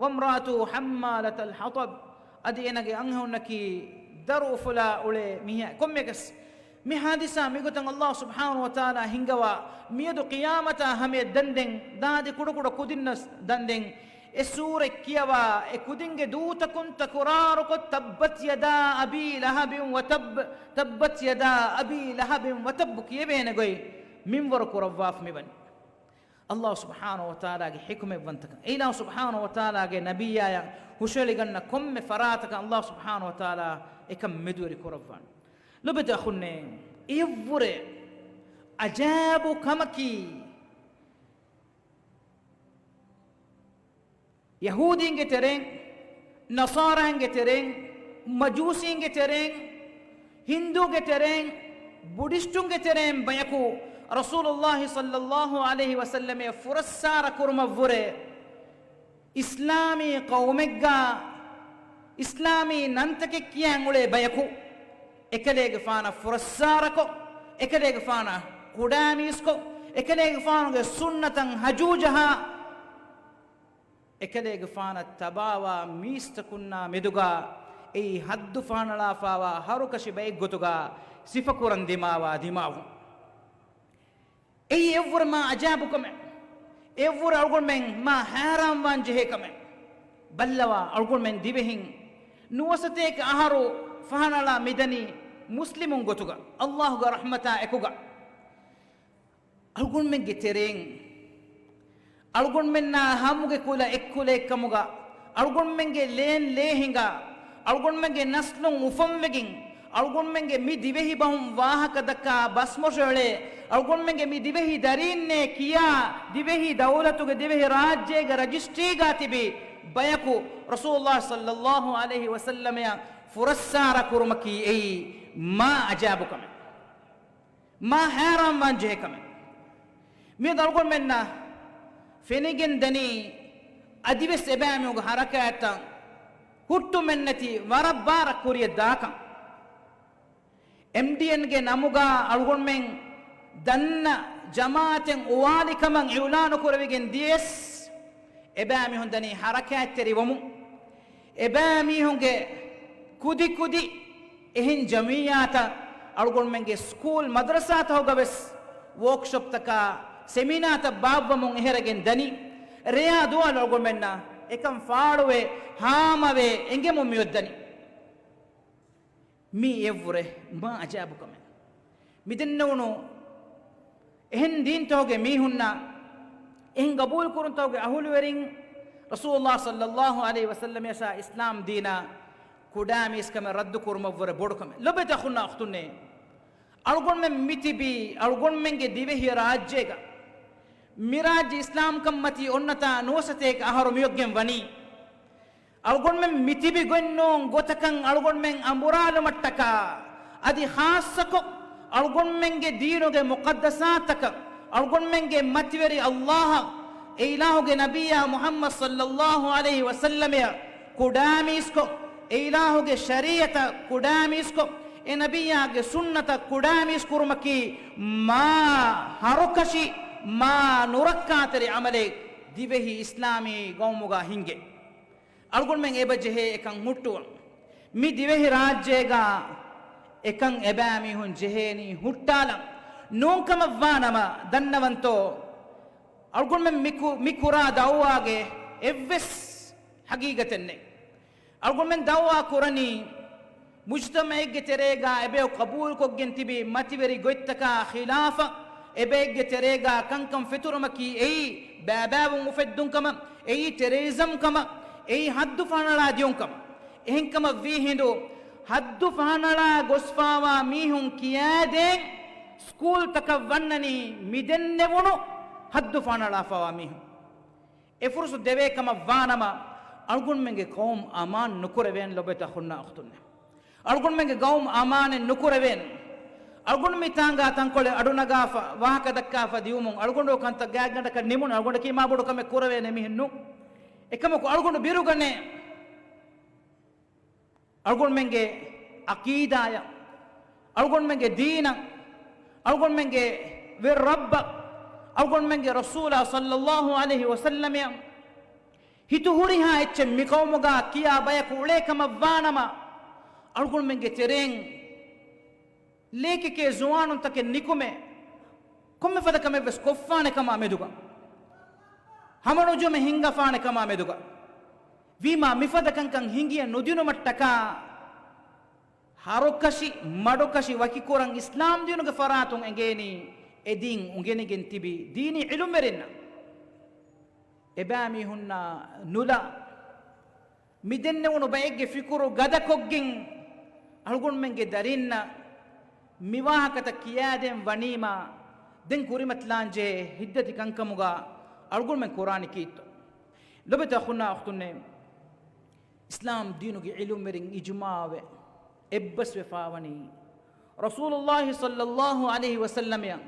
وامرأته حمالة الحطب. އަދި އޭނާގެ އަންހެނުންނަކީ ދަރު އުފުލާ އުޅޭ މީހާ. ކޮންމެއަކަސް، މި ޙާދިސާ މިގޮތަށް ﷲ ސުބްޙާނަހޫ ވަތަޢާލާ ހިންގަވާ، މިއަދު ޤިޔާމަތާ ހަމަޔަށް ދަންދެން، ދާދި ކުޑަކުޑަ ކުދިންނަށް ދަންދެން، އެ ސޫރަތް ކިޔަވާ، އެ ކުދިންގެ ދޫތަކުން ތަކުރާރުކޮށް، تبت يدا أبي لهب وتب، تبت يدا أبي لهب وتب ކިޔެވޭނެ ގޮތް މިންވަރު ކުރައްވާފަ މިވަނީ. ﷲ ސުބްޙާނަހޫ ވަތަޢާލާގެ ޙިކުމަތްވަންތަކަން، އެއިލާހު ސުބްޙާނަހޫ ވަތަޢާލާގެ ނަބިއްޔާޔަށް ހުށައެޅިގަންނަ ކޮންމެ ފަރާތަކަށް ﷲ ސުބްޙާނަހޫ ވަތަޢާލާ އެކަން މެދުވެރި ކުރައްވާނެ. ލޮބުވެތި އަޚުންނޭ، އެއަށްވުރެ އަޖައިބު ކަމަކީ، ޔަހޫދީންގެ ތެރެއިން، ނަޞާރާންގެ ތެރެއިން، މަޖޫސީންގެ ތެރެއިން، ހިންދޫގެ ތެރެއިން، ބުޑިސްޓުންގެ ތެރެއިން ބަޔަކު ރަސޫލުﷲ ޞައްލަﷲ ޢަލައިހި ވަސައްލަމަށް ފުރައްސާރަ ކުރުމަށްވުރެ، އިސްލާމީ ޤައުމެއްގަ އިސްލާމީ ނަންތަކެއް ކިޔަން އުޅޭ ބަޔަކު އެކަލޭގެފާނަށް ފުރައްސާރަކޮށް، އެކަލޭގެފާނަށް ކުޑައިމީސްކޮށް، އެކަލޭގެފާނުގެ ސުންނަތަށް ހަޖޫޖަހާ، އެކަލޭގެފާނަށް ތަބާވާ މީސްތަކުންނާ މެދުގަ އެއީ ހައްދު ފަހަނަޅާފާވާ ހަރުކަށި ބައެއްގޮތުގަ ސިފަކުރަން ދިމާވާ ދިމާވުން. އެއީ އެއްވުރެ މާ އަޖައިބު ކަމެއް. އެއަށްވުރެ އަޅުގަނޑުމެން މާ ހައިރާންވާން ޖެހޭ ކަމެއް. ބައްލަވާ، އަޅުގަނޑުމެން ދިވެހިން ނުވަސަތޭކަ އަހަރު ފަހަނަޅާ މިދަނީ މުސްލިމުން ގޮތުގަ، އައްލާހުގެ ރަޙްމަތާ އެކުގަ. އަޅުގަނޑުމެންގެ ތެރެއިން އަޅުގަނޑުމެންނާ ހަމުގެ ކުލަ އެއްކުލައެއްކަމުގަ، އަޅުގަނޑުމެންގެ ލޭން ލޭ ހިނގާ، އަޅުގަނޑުމެންގެ ނަސްލުން އުފަންވެގެން، އަޅުގަނޑުމެންގެ މި ދިވެހި ބަހުން ވާހަކަ ދައްކާ ބަސްމޮށޮޅޭ، އަޅުގަނޑުމެންގެ މި ދިވެހި ދަރީންނޭ ކިޔާ، ދިވެހި ދައުލަތުގެ ދިވެހި ރާއްޖޭގެ ރަޖިސްޓްރީގާ ތިބި ބަޔަކު ރަސޫލުﷲ ޞައްލައްލާހު ޢަލައިހި ވަސައްލަމައަށް ފުރައްސާރަ ކުރުމަކީ އެއީ މާ އަޖާބު ކަމެއް. މާ ހައިރާންވާން ޖެހޭ ކަމެއް. މިއަދު އަޅުގަނޑުމެންނަށް ފެނިގެން ދަނީ އަދިވެސް އެބައިމީހުންގެ ހަރަކާތްތައް ހުއްޓުމެއްނެތި ވަރަށް ބާރަށް ކުރިޔަށް ދާކަން. އެމްޑީއެންގެ ނަމުގާ އަޅުގަނޑުމެން ދަންނަ ޖަމާއަތެއް އުވާލި ކަމަށް އިޢުލާނު ކުރެވިގެން ދިޔަސް، އެބައިމީހުން ދަނީ ހަރަކާތްތެރިވަމުން. އެބައިމީހުންގެ ކުދިކުދި އެހެން ޖަމިއްޔާތައް އަޅުގަނޑުމެންގެ ސްކޫލް މަދްރަސާތަކުގަވެސް ވޯކްޝޮޕްތަކާ ސެމިނާތައް ބާއްވަމުން އެހެރެގެން ދަނީ. ރެޔާ ދުވާލު އަޅުގަނޑުމެންނަށް އެކަން ފާޅުވެ، ހާމަވެ އެނގެމުން މިއޮއްދަނީ. މީ އެއަށްވުރެ މާ އަޖާބު ކަމެއް. މިދެންނެވުނު އެހެން ދީންތަކުގެ މީހުންނަށް، އެހެން ގަބޫލުކުރުންތަކުގެ އަހުލުވެރިން ރަސޫލުﷲ ޞައްލައްލާހު ޢަލައިހި ވަސައްލަމައަށާ އިސްލާމް ދީނާ ކުޑައިމީސްކަމެއް ރައްދުކުރުމަށްވުރެ ބޮޑުކަމެއް. ލޮބެތި އަޚުންނާ އުޚްތުންނޭ، އަޅުގަނޑުމެން މިތިބީ އަޅުގަނޑުމެންގެ ދިވެހި ރާއްޖޭގަ. މިރާއްޖެ އިސްލާމްކަންމަތީ އޮންނަތާ ނުވަސަތޭކަ އަހަރު މިއޮއްގެން ވަނީ. އަޅުގަނޑުމެން މިތިބި ގޮތްނޫން ގޮތަކަށް އަޅުގަނޑުމެން އަނބުރާލުމަށްޓަކާ، އަދި ޚާއްޞަކޮށް އަޅުގަނޑުމެންގެ ދީނުގެ މުޤައްދަސާތަކަށް، އަޅުގަނޑުމެންގެ މަތިވެރި އައްލާހަށް، އެ އިލާހުގެ ނަބިއްޔާ މުޙައްމަދު ޞައްލައްލާހު ޢަލައިހި ވަސައްލަމައަށް ކުޑައިމީސްކޮށް، އެ އިލާހުގެ ޝަރީޢަތަށް ކުޑައިމީސްކޮށް، އެ ނަބިއްޔާގެ ސުންނަތަށް ކުޑައިމީސް ކުރުމަކީ މާ ހަރުކަށި، މާ ނުރައްކާތެރި ޢަމަލެއް ދިވެހި އިސްލާމީ ގައުމުގަ ހިނގޭ. އަޅުގަނޑުމެން އެބަޖެހޭ އެކަން ހުއްޓުވަން. މި ދިވެހި ރާއްޖޭގަ އެކަން އެބައިމީހުން ޖެހޭނީ ހުއްޓާލަން. ނޫންކަމަށްވާނަމަ ދަންނަވަންތޯ، އަޅުގަނޑުމެން މި ކު-، މި ކުރާ ދައުވާގެ އެއްވެސް ޙަޤީޤަތެއް ނެތް. އަޅުގަނޑުމެން ދައުވާ ކުރަނީ، މުޖްތަމަޢެއްގެ ތެރޭގަ އެބަޔަކު ޤަބޫލުކޮށްގެން ތިބި މަތިވެރި ގޮތްތަކާ ޚިލާފަށް، އެބައެއްގެ ތެރޭގަ ކަންކަން ފެތުރުމަކީ އެއީ ބައިބައިވުން އުފެއްދުން ކަމަށް، އެއީ ޓެރަރިޒަމް ކަމަށް، އެއީ ޙައްދު ފަހަނަޅާ ދިޔުން ކަމަށް. އެހެންކަމަށް ވީ ހިނދު، ޙައްދު ފަހަނަޅާ ގޮސްފާވާ މީހުން ކިޔާދޭން ސްކޫލްތަކަށް ވަންނަނީ މިދެންނެވުނު ޙައްދު ފަހަނަޅާފާވާ މީހުން. އެ ފުރުސަތު ދެވޭ ކަމަށް ވާނަމަ، އަޅުގަނޑުމެންގެ ޤައުމު އަމާން ނުކުރެވޭނެ ލޮބެތި އަޚުންނާ އުޚްތުންނޭ. އަޅުގަނޑުމެންގެ ޤައުމު އަމާނެއް ނުކުރެވޭނެ. އަޅުގަނޑު މި ތާނގާ ތަންކޮޅެއް އަޑުނަގާފަ، ވާހަކަ ދައްކާފަ ދިޔުމުން، އަޅުގަނޑު ކަންތައް ގާތްގަނޑަކަށް ނިމުން، އަޅުގަނޑަކީ މާބޮޑު ކަމެއް ކުރެވޭނެ މީހެއް ނޫން. އެކަމަކު އަޅުގަނޑު ބިރުގަނޭ. އަޅުގަނޑުމެންގެ ޢަޤީދާއަށް، އަޅުގަނޑުމެންގެ ދީނަށް، އަޅުގަނޑުމެންގެ ވެރި ރައްބަށް، އަޅުގަނޑުމެންގެ ރަސޫލާ ޞައްލައްލާހު ޢަލައިހި ވަސައްލަމައަށް ހިތު ހުރިހާ އެއްޗެއް މި ޤައުމުގަ ކިޔާ ބަޔަކު އުޅޭ ކަމަށް ވާނަމަ، އަޅުގަނޑުމެންގެ ތެރެއިން ލޭކެކޭ ޒުވާނުންތަކެއް ނިކުމެ، ކޮންމެ ފަދަ ކަމެއްވެސް ކޮށްފާނެ ކަމާ މެދުގަ، ހަމަނުޖުމެއް ހިންގަފާނެ ކަމާ މެދުގަ، ވީމާ މިފަދަ ކަންކަން ހިނގިޔަ ނުދިނުމަށްޓަކާ، ހަރުކަށި، މަޑުކަށި ވަކިކުރަން އިސްލާމް ދީނުގެ ފަރާތުން އެނގޭނީ، އެ ދީން އުނގެނިގެން ތިބި ދީނީ ޢިލްމުވެރިންނަށް. އެބައިމީހުންނާ ނުލާ، މިދެންނެވުނު ބައެއްގެ ފިކުރު ގަދަކޮށްގެން، އަޅުގަނޑުމެންގެ ދަރީންނަށް މިވާހަކަތައް ކިޔާދޭން ވަނީމާ، ދެން ކުރިމަތިލާންޖެހޭ ހިތްދަތި ކަންކަމުގަ އަޅުގަނޑުމެން ކުރާނީ ކީއްތޯ؟ ލޮބެތި އަޚުންނާ އުޚްތުންނޭ، އިސްލާމް ދީނުގެ ޢިލްމުވެރިން އިޖުމާވެ އެއްބަސްވެފާވަނީ، ރަސޫލުﷲ ޞައްލައްލާހު ޢަލައިހި ވަސައްލަމައަށް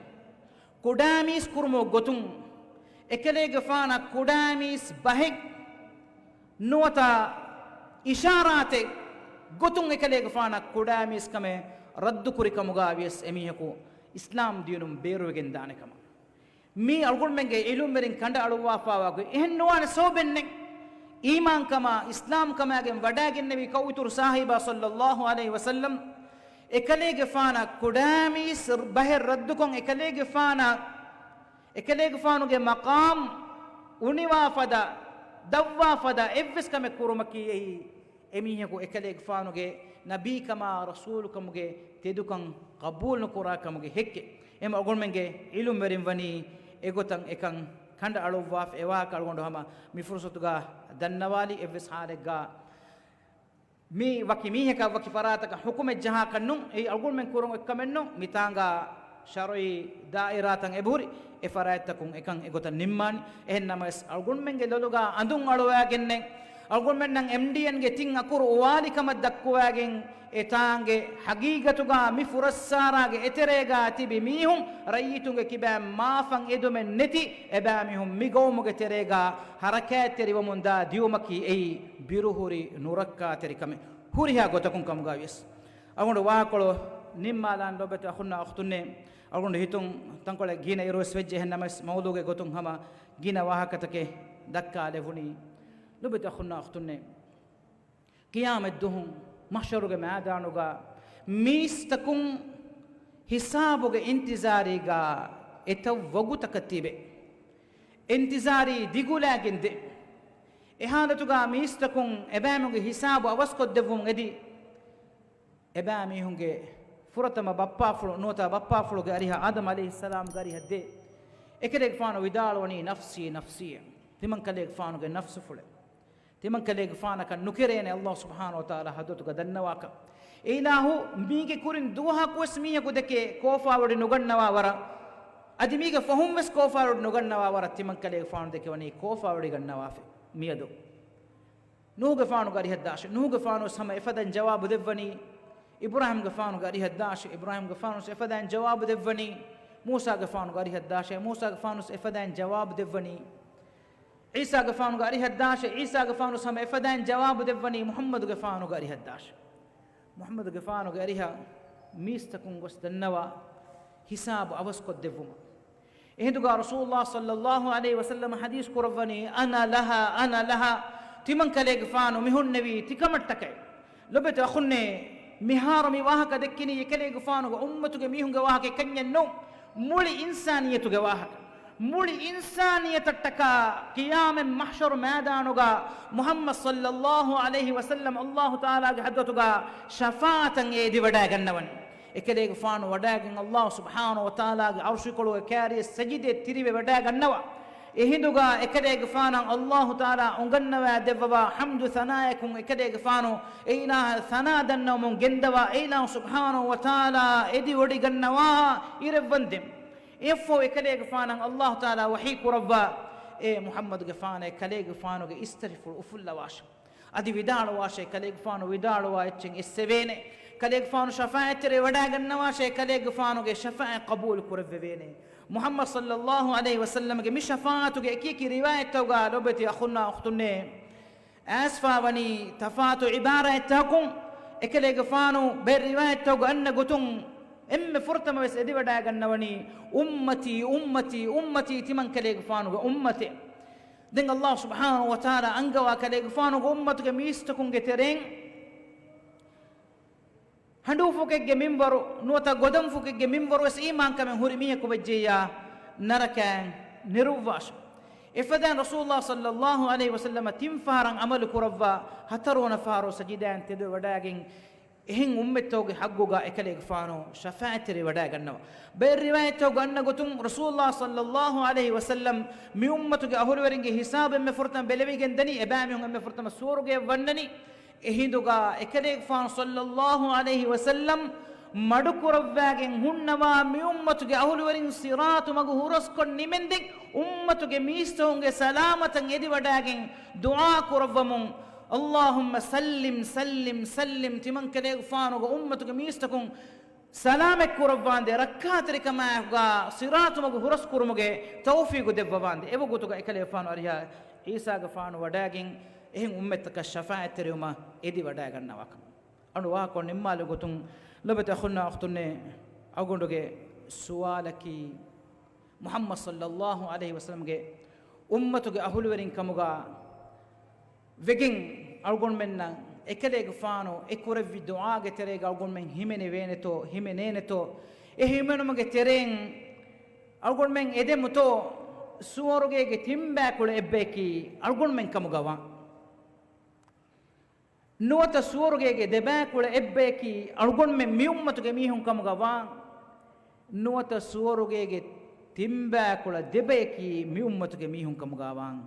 ކުޑައިމީސް ކުރުމުގެ ގޮތުން، އެކަލޭގެފާނަށް ކުޑައިމީސް ބަހެއް ނުވަތަ އިޝާރާތެއް ގޮތުން އެކަލޭގެފާނަށް ކުޑައިމީސްކަމެއް ރައްދުކުރިކަމުގަ ވިޔަސް އެމީހަކު އިސްލާމް ދީނުން ބޭރުވެގެން ދާނެ ކަމަށް. މީ އަޅުގަނޑުމެންގެ ޢިލްމުވެރިން ކަނޑައަޅުއްވާފާވާ ގޮތް. އެހެން ނުވާނެ ސަބަބެއްނެތް. އީމާންކަމާ، އިސްލާމްކަމާގެން ވަޑައިގެންނެވި ކައުއިތުރު ސާހިބާ ޞައްލައްލާހު ޢަލައިހި ވަސައްލަމް އެކަލޭގެފާނަށް ކުޑައިމީސް ބަހެއް ރައްދުކޮށް، އެކަލޭގެފާނަށް، އެކަލޭގެފާނުގެ މަޤާމް އުނިވާ ފަދަ، ދަށްވާ ފަދަ އެއްވެސް ކަމެއް ކުރުމަކީ އެއީ، އެމީހަކު އެކަލޭގެފާނުގެ ނަބީކަމާ ރަސޫލުކަމުގެ ތެދުކަން ޤަބޫލުނުކުރާކަމުގެ ހެއްކެއް. އެމަ އަޅުގަނޑުމެންގެ ޢިލްމުވެރިން ވަނީ އެގޮތަށް އެކަން ކަނޑައަޅުއްވާފަ. އެވާހަކަ އަޅުގަނޑު ހަމަ މި ފުރުޞަތުގަ ދަންނަވާލީ. އެއްވެސް ޙާލެއްގަ މި ވަކި މީހަކަށް ވަކި ފަރާތަކަށް ޙުކުމެއް ޖަހާކަށް ނޫން. އެއީ އަޅުގަނޑުމެން ކުރުން އޮތް ކަމެއް ނޫން. މިތާނގަ ޝަރުޢީ ދާއިރާތައް އެބަހުރި، އެ ފަރާތްތަކުން އެކަން އެގޮތަށް ނިންމާނީ. އެހެން ނަމަވެސް، އަޅުގަނޑުމެންގެ ލޮލުގަ އަނދުން އަޅުވައިގެންނެއް، އަޅުގަނޑުމެންނަށް އެމްޑީއެންގެ ތިން އަކުރު އުވާލި ކަމަށް ދައްކުވައިގެން، އެތާނގެ ޙަޤީޤަތުގަ މި ފުރައްސާރާގެ އެތެރޭގަ ތިބި މީހުން ރައްޔިތުންގެ ކިބައިން މާފަށް އެދުމެއް ނެތި، އެބައިމީހުން މި ގައުމުގެ ތެރޭގަ ޙަރަކާތްތެރިވަމުންދާ ދިއުމަކީ އެއީ ބިރުހުރި ނުރައްކާތެރި ކަމެއް. ހުރިހާ ގޮތަކުން ކަމުގަ ވިޔަސް، އަޅުގަނޑު ވާހަކަކޮޅު ނިންމާލާން ލޮބެތި އަޚުންނާ އުޚްތުންނޭ. އަޅުގަނޑު ހިތުން ތަންކޮޅެއް ގިނަ އިރުވެސް ވެއްޖެ. އެހެން ނަމަވެސް، މައުޟޫގެ ގޮތުން ހަމަ ގިނަ ވާހަކަތަކެއް ދައްކާލެވުނީ. ލޮބެތި އަޚުންނާ އުޚްތުންނޭ، ޤިޔާމަތްދުވަހު މަޙްޝަރުގެ މައިދާނުގަ މީސްތަކުން ހިސާބުގެ އިންތިޒާރީގަ އެތައް ވަގުތަކަށް ތިބެ. އިންތިޒާރީ ދިގުލާގެން ދޭ. އެ ޙާލަތުގަ މީސްތަކުން އެބައިމީހުންގެ ހިސާބު އަވަސްކޮށްދެއްވުމުން އެދި، އެބައިމީހުންގެ ފުރަތަމަ ބައްޕާފުޅު ނުވަތަ ބައްޕާފުޅުގެ އަރިހަށް، އާދަމް ޢަލައިހިއްސަލާމްގެ އަރިހަށް ދޭ. އެކަލޭގެފާނު ވިދާޅުވަނީ، "ނަފްސީ ނަފްސީ." ތިމަންކަލޭގެފާނުގެ ނަފްސުފުޅެއް. ތިމަންކަލޭގެފާނަކަށް ނުކެރޭނެ ﷲ ސުބްޙާނަހޫ ވަތަޢާލާ ޙަޟްރަތުގަ ދަންނަވާކަށް. އެއިލާހު މީގެ ކުރިން ދުވަހަކުވެސް މީހަކު ދެކެ ކޯފާވެޑި ނުގަންނަވާ ވަރަށް، އަދި މީގެ ފަހުން ވެސް ކޯފާވެޑި ނުގަންނަވާ ވަރަށް ތިމަންކަލޭގެފާނު ދެކެވަނީ ކޯފާވެޑި ގަންނަވާފަ. މިއަދު ނޫހުގެފާނުގެ އަރިހަށް ދާށޭ. ނޫހުގެފާނު ވެސް ހަމަ އެފަދައިން ޖަވާބު ދެއްވަނީ. އިބްރާހީމްގެފާނުގެ އަރިހަށް ދާށޭ. އިބްރާހީމްގެފާނު ވެސް އެފަދައިން ޖަވާބު ދެއްވަނީ. މޫސާގެފާނުގެ އަރިހަށް ދާށޭ. މޫސާގެފާނު ވެސް އެފަދައިން ޖަވާބު ދެއްވަނީ. ޢީސާގެފާނުގެ އަރިހަށް ދާށޭ. ޢީސާގެފާނު ވެސް ހަމަ އެފަދައިން ޖަވާބު ދެއްވަނީ. މުޙައްމަދުގެފާނުގެ އަރިހަށް ދާށޭ. މުޙައްމަދުގެފާނުގެ އަރިހަށް މީސްތަކުން ގޮސް ދަންނަވާ ހިސާބު އަވަސްކޮށްދެއްވުމަށް. އެހިނދުގަ ރަސޫލުﷲ ޞައްލައްލާހު ޢަލައިހި ވަސައްލަމަ ޙަދީޘް ކުރައްވަނީ، "أنا لها، أنا لها." ތިމަންކަލޭގެފާނު މި ހުންނެވީ ތިކަމަށްޓަކައި. ލޮބެތި އަޚުންނޭ، މިހާރު މި ވާހަކަ ދެއްކިނީ އެކަލޭގެފާނުގެ އުއްމަތުގެ މީހުންގެ ވާހަކައެއް ކަންޏެއް ނޫން. މުޅި އިންސާނިއްޔަތުގެ ވާހަކަ. މުޅި އިންސާނިއްޔަތަށްޓަކާ ޤިޔާމަތް މަޙްޝަރު މައިދާނުގަ މުޙައްމަދު ޞައްލައްލާހު ޢަލައިހި ވަސައްލަމް ﷲ ތަޢާލާގެ ޙަޟްރަތުގަ ޝަފާޢަތަށް އެދިވަޑައިގަންނަވަން. އެކަލޭގެފާނު ވަޑައިގެން ﷲ ސުބްޙާނަހޫ ވަތަޢާލާގެ ޢަރުޝިކޮޅުގެ ކާރިއަށް ސަޖިދައެއް ތިރިވެ ވަޑައިގަންނަވާ. އެހިނދުގަ އެކަލޭގެފާނަށް ﷲ ތަޢާލާ އުނގަންނަވާ ދެއްވަވާ ޙަމްދު ސަނާއަކުން އެކަލޭގެފާނު އެއިލާހަށް ސަނާ ދަންނަވަމުން ގެންދަވާ. އެއިލާހު ސުބްޙާނަހޫ ވަތަޢާލާ އެދިވޮޑިގަންނަވާ އިރެއްވަންދެން. އެއަށްފަހު އެކަލޭގެފާނަށް ﷲ ތަޢާލާ ވަޙީ ކުރައްވާ، އޭ މުޙައްމަދުގެފާނޭ، ކަލޭގެފާނުގެ އިސްތަށިފުޅު އުފުއްލަވާށެ. އަދި ވިދާޅުވާށޭ، ކަލޭގެފާނު ވިދާޅުވާ އެއްޗެއް އެއްސެވޭނެ. ކަލޭގެފާނު ޝަފާޢަތްތެރިވެ ވަޑައިގަންނަވާށޭ، ކަލޭގެފާނުގެ ޝަފާޢަތް ޤަބޫލު ކުރެއްވެވޭނެ. މުޙައްމަދު ޞައްލައްލާހު ޢަލައިހި ވަސައްލަމްގެ މި ޝަފާޢަތުގެ އެކިއެކި ރިވާޔަތްތަކުގަ ލޮބެތި އަޚުންނާ އުޚްތުންނޭ، އައިސްފާވަނީ ތަފާތު ޢިބާރާތްތަކުން. އެކަލޭގެފާނު ބައެއް ރިވާޔަތްތަކުގަ އަންނަ ގޮތުން އެންމެ ފުރަތަމަ ވެސް އެދިވަޑައިގަންނަވަނީ، "އުއްމަތީ، އުއްމަތީ، އުއްމަތީ" ތިމަންކަލޭގެފާނުގެ އުއްމަތޭ. ދެން ﷲ ސުބްޙާނަހޫ ވަތަޢާލާ އަންގަވާ ކަލޭގެފާނުގެ އުއްމަތުގެ މީސްތަކުންގެ ތެރެއިން ހަނޑޫފުކެއްގެ މިންވަރު ނުވަތަ ގޮދަންފުކެއްގެ މިންވަރު ވެސް އީމާންކަމެއް ހުރި މީހަކު ވެއްޖެއްޔާ، ނަރަކައިން ނެރުއްވާށެ. އެފަދައިން ރަސޫލުﷲ ޞައްލައްލާހު ޢަލައިހި ވަސައްލަމަ ތިން ފަހަރަށް ޢަމަލު ކުރައްވާ، ހަތަރުވަނަ ފަހަރު ސަޖިދާއިން ތެދުވެވަޑައިގެން، އެހެން އުއްމަތްތަކުގެ ޙައްޤުގަ އެކަލޭގެފާނު ޝަފާޢަތްތެރިވެވަޑައިގަންނަވާ. ބައެއް ރިވާޔަތްތަކުގަ އަންނަ ގޮތުން، ރަސޫލުﷲ ޞައްލައްލާހު ޢަލައިހި ވަސައްލަމް މި އުއްމަތުގެ އަހުލުވެރިންގެ ހިސާބު އެންމެ ފުރަތަމަ ބެލެވިގެން ދަނީ، އެބައިމީހުން އެންމެ ފުރަތަމަ ސުވަރުގެއަށް ވަންނަނީ. އެހިނދުގަ އެކަލޭގެފާނު ޞައްލައްލާހު ޢަލައިހި ވަސައްލަމް މަޑުކުރައްވާގެން ހުންނަވާ މި އުއްމަތުގެ އަހުލުވެރިން ޞިރާޠު މަގު ހުރަސްކޮށް ނިމެންދެން، އުއްމަތުގެ މީސްތަކުންގެ ސަލާމަތަށް އެދިވަޑައިގެން ދުޢާ ކުރައްވަމުން، "اللهم سلم سلم سلم" ތިމަންކަލޭގެފާނުގެ އުއްމަތުގެ މީސްތަކުން ސަލާމަތް ކުރައްވާނދޭ، ރައްކާތެރިކަމާއެކުގަ ޞިރާޠު މަގު ހުރަސްކުރުމުގެ ތައުފީގު ދެއްވަވާނދޭ. އެވަގުތުގަ އެކަލޭގެފާނު އަރިހަށް ޢީސާގެފާނު ވަޑައިގެން އެހެން އުއްމަތްތަކަށް ޝަފާޢަތްތެރިވުމަށް އެދިވަޑައިގަންނަވާކަމަށް. އަޅު ވާހަކަ ނިންމާލި ގޮތުން ލޮބެތި އަޚުންނާ އުޚްތުންނޭ، އަޅުގަނޑުގެ ސުވާލަކީ، މުޙައްމަދު ޞައްލައްލާހު ޢަލައިހި ވަސައްލަމްގެ އުއްމަތުގެ އަހުލުވެރިން ކަމުގަ ވެގެން އަޅުގަނޑުމެންނަށް އެކަލޭގެފާނު އެ ކުރެއްވި ދުޢާގެ ތެރޭގަ އަޅުގަނޑުމެން ހިމެނެވޭނެތޯ، ހިމެނޭނެތޯ؟ އެ ހިމެނުމުގެ ތެރެއިން އަޅުގަނޑުމެން އެދެމުތޯ؟ ސުވަރުގޭގެ ތިންބައިކުޅަ އެއްބަޔަކީ އަޅުގަނޑުމެން ކަމުގަވާން. ނުވަތަ ސުވަރުގޭގެ ދެބައިކުޅަ އެއްބަޔަކީ އަޅުގަނޑުމެން މިއުއްމަތުގެ މީހުން ކަމުގަވާން. ނުވަތަ ސުވަރުގޭގެ ތިންބައިކުޅަ ދެބަޔަކީ މިއުއްމަތުގެ މީހުން ކަމުގަވާން.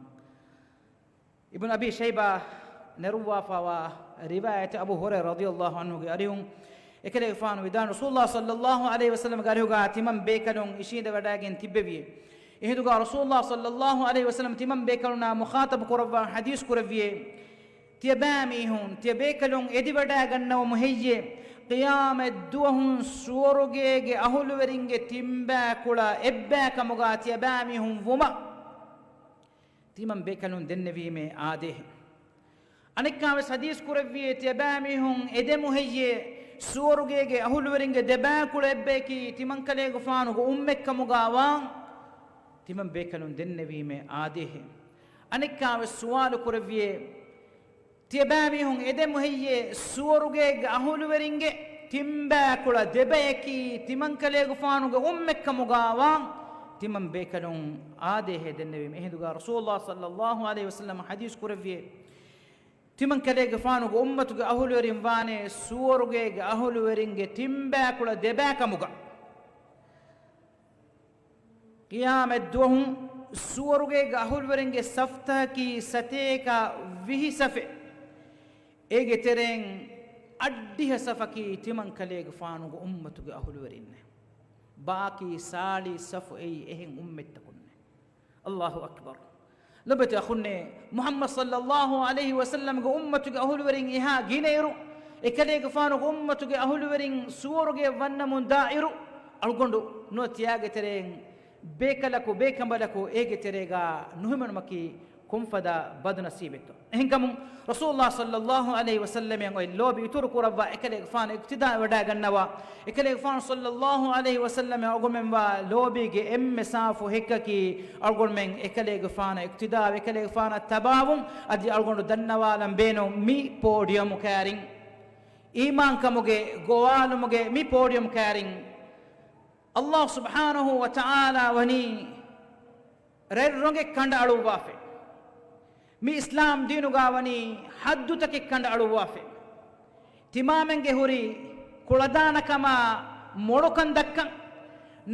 އިބްނު އަބީ ޝައިބާ ނެރުއްވާފަވާ ރިވާޔަތެއް އަބޫ ހުރައިރާ ރަޟިޔަﷲ ޢަންހުގެ އަރިހުން އެކަލޭގެފާނު ވިދާޅު، ރަސޫލުﷲ ޞައްލަﷲ ޢަލައިހި ވަސައްލަމްގެ އަރިހުގަ ތިމަން ބޭކަލުން އިށީނދެވަޑައިގެން ތިއްބެވިއޭ. އެހިނދުގަ ރަސޫލުﷲ ޞައްލަﷲ ޢަލައިހި ވަސައްލަމް ތިމަން ބޭކަލުންނާ މުޚާޠަބު ކުރައްވާ ޙަދީޘް ކުރެއްވިއޭ. ތިޔަބައިމީހުން، ތިޔަބޭކަލުން އެދިވަޑައިގަންނަވަމު ހެއްޔޭ؟ ޤިޔާމަތް ދުވަހުން ސުވަރުގޭގެ އަހުލުވެރިންގެ ތިންބައިކުޅަ އެއްބައިކަމުގަ ތިޔަބައިމީހުން ވުމަށް ތިމަން ބޭކަލުން ދެންނެވީމޭ އާދޭހެއް. އަނެއްކާވެސް ޙަދީޘް ކުރެއްވިއޭ، ތިޔަބައިމީހުން އެދެމު ހެއްޔޭ؟ ސުވަރުގޭގެ އަހުލުވެރިންގެ ދެބައިކުޅަ އެއްބަޔަކީ ތިމަންކަލޭގެފާނުގެ އުއްމަތްކަމުގަވާން. ތިމަން ބޭކަލުން ދެންނެވީމޭ އާދޭހެއް. އަނެއްކާވެސް ސުވާލު ކުރެއްވިއޭ، ތިޔަބައިމީހުން އެދެމު ހެއްޔޭ؟ ސުވަރުގޭގެ އަހުލުވެރިންގެ ތިންބައިކުޅަ ދެބަޔަކީ ތިމަންކަލޭގެފާނުގެ އުއްމަތްކަމުގަވާން. ތިމަން ބޭކަލުން އާދޭހެއް ދެންނެވީމޭ. އެހިނދުގަ ރަސޫލުﷲ ޞައްލަﷲ ޢަލައިހި ވަސައްލަމް ޙަދީޘް ކުރެއްވިއޭ، ތިމަންކަލޭގެފާނުގެ އުއްމަތުގެ އަހުލުވެރިން ވާނޭ ސުވަރުގޭގެ އަހުލުވެރިންގެ ތިންބައިކުޅަ ދެބައިކަމުގަ. ޤިޔާމަތް ދުވަހުން ސުވަރުގޭގެ އަހުލުވެރިންގެ ސަފްތަކަކީ ސަތޭކަ ވިހި ސަފެއް. އޭގެ ތެރެއިން އަށްޑިހަ ސަފަކީ ތިމަންކަލޭގެފާނުގެ އުއްމަތުގެ އަހުލުވެރިންނޭ. ބާކީ ސާޅީސް ސަފު އެއީ އެހެން އުއްމަތްތަކުންނޭ. ﷲ އަކްބަރު. ލޮބުވެތި އަޚުންނޭ، މުޙައްމަދު ޞައްލަﷲ ޢަލައިހި ވަސައްލަމްގެ އުއްމަތުގެ އަހުލުވެރިން އެހާ ގިނައިރު، އެކަލޭގެފާނުގެ އުއްމަތުގެ އަހުލުވެރިން ސުވަރުގެ ވަންނަމުން ދާއިރު، އަޅުގަނޑު ނުވަތަ ތިޔާގެ ތެރެއިން ބޭކަލަކު، ބޭކަނބަލަކު އޭގެ ތެރޭގަ ނުހިމެނުމަކީ ކޮންފަދަ ބަދުނަސީބެއްތޯ؟ އެހެންކަމުން، ރަސޫލުﷲ ޞައްލަﷲ ޢަލައިހި ވަސައްލަމަށް އޮތް ލޯބި އިތުރު ކުރައްވާ، އެކަލޭގެފާނަށް އިޤްތިދާ ވެވަޑައިގަންނަވާ، އެކަލޭގެފާނު ޞައްލަﷲ ޢަލައިހި ވަސައްލަމަށް އަޅުގަނޑުމެން ވާ ލޯބީގެ އެންމެ ސާފު ހެއްކަކީ، އަޅުގަނޑުމެން އެކަލޭގެފާނަށް އިޤްތިދާވެ، އެކަލޭގެފާނަށް ތަބާވުން. އަދި އަޅުގަނޑު ދަންނަވާލަން ބޭނުން، މި ޕޯޑިއަމު ކައިރިން، އީމާންކަމުގެ ގޮވާލުމުގެ މި ޕޯޑިއަމު ކައިރިން، ﷲ ސުބްޙާނަހޫ ވަތަޢާލާ ވަނީ ރަތް ރޮނގެއް ކަނޑައަޅުއްވާފަ. މި އިސްލާމް ދީނުގަ ވަނީ ޙައްދުތަކެއް ކަނޑައަޅުއްވާފަ. ތިމާމެންގެ ހުރި ކުޅަދާނަކަމާ، މޮޅުކަން ދައްކަން،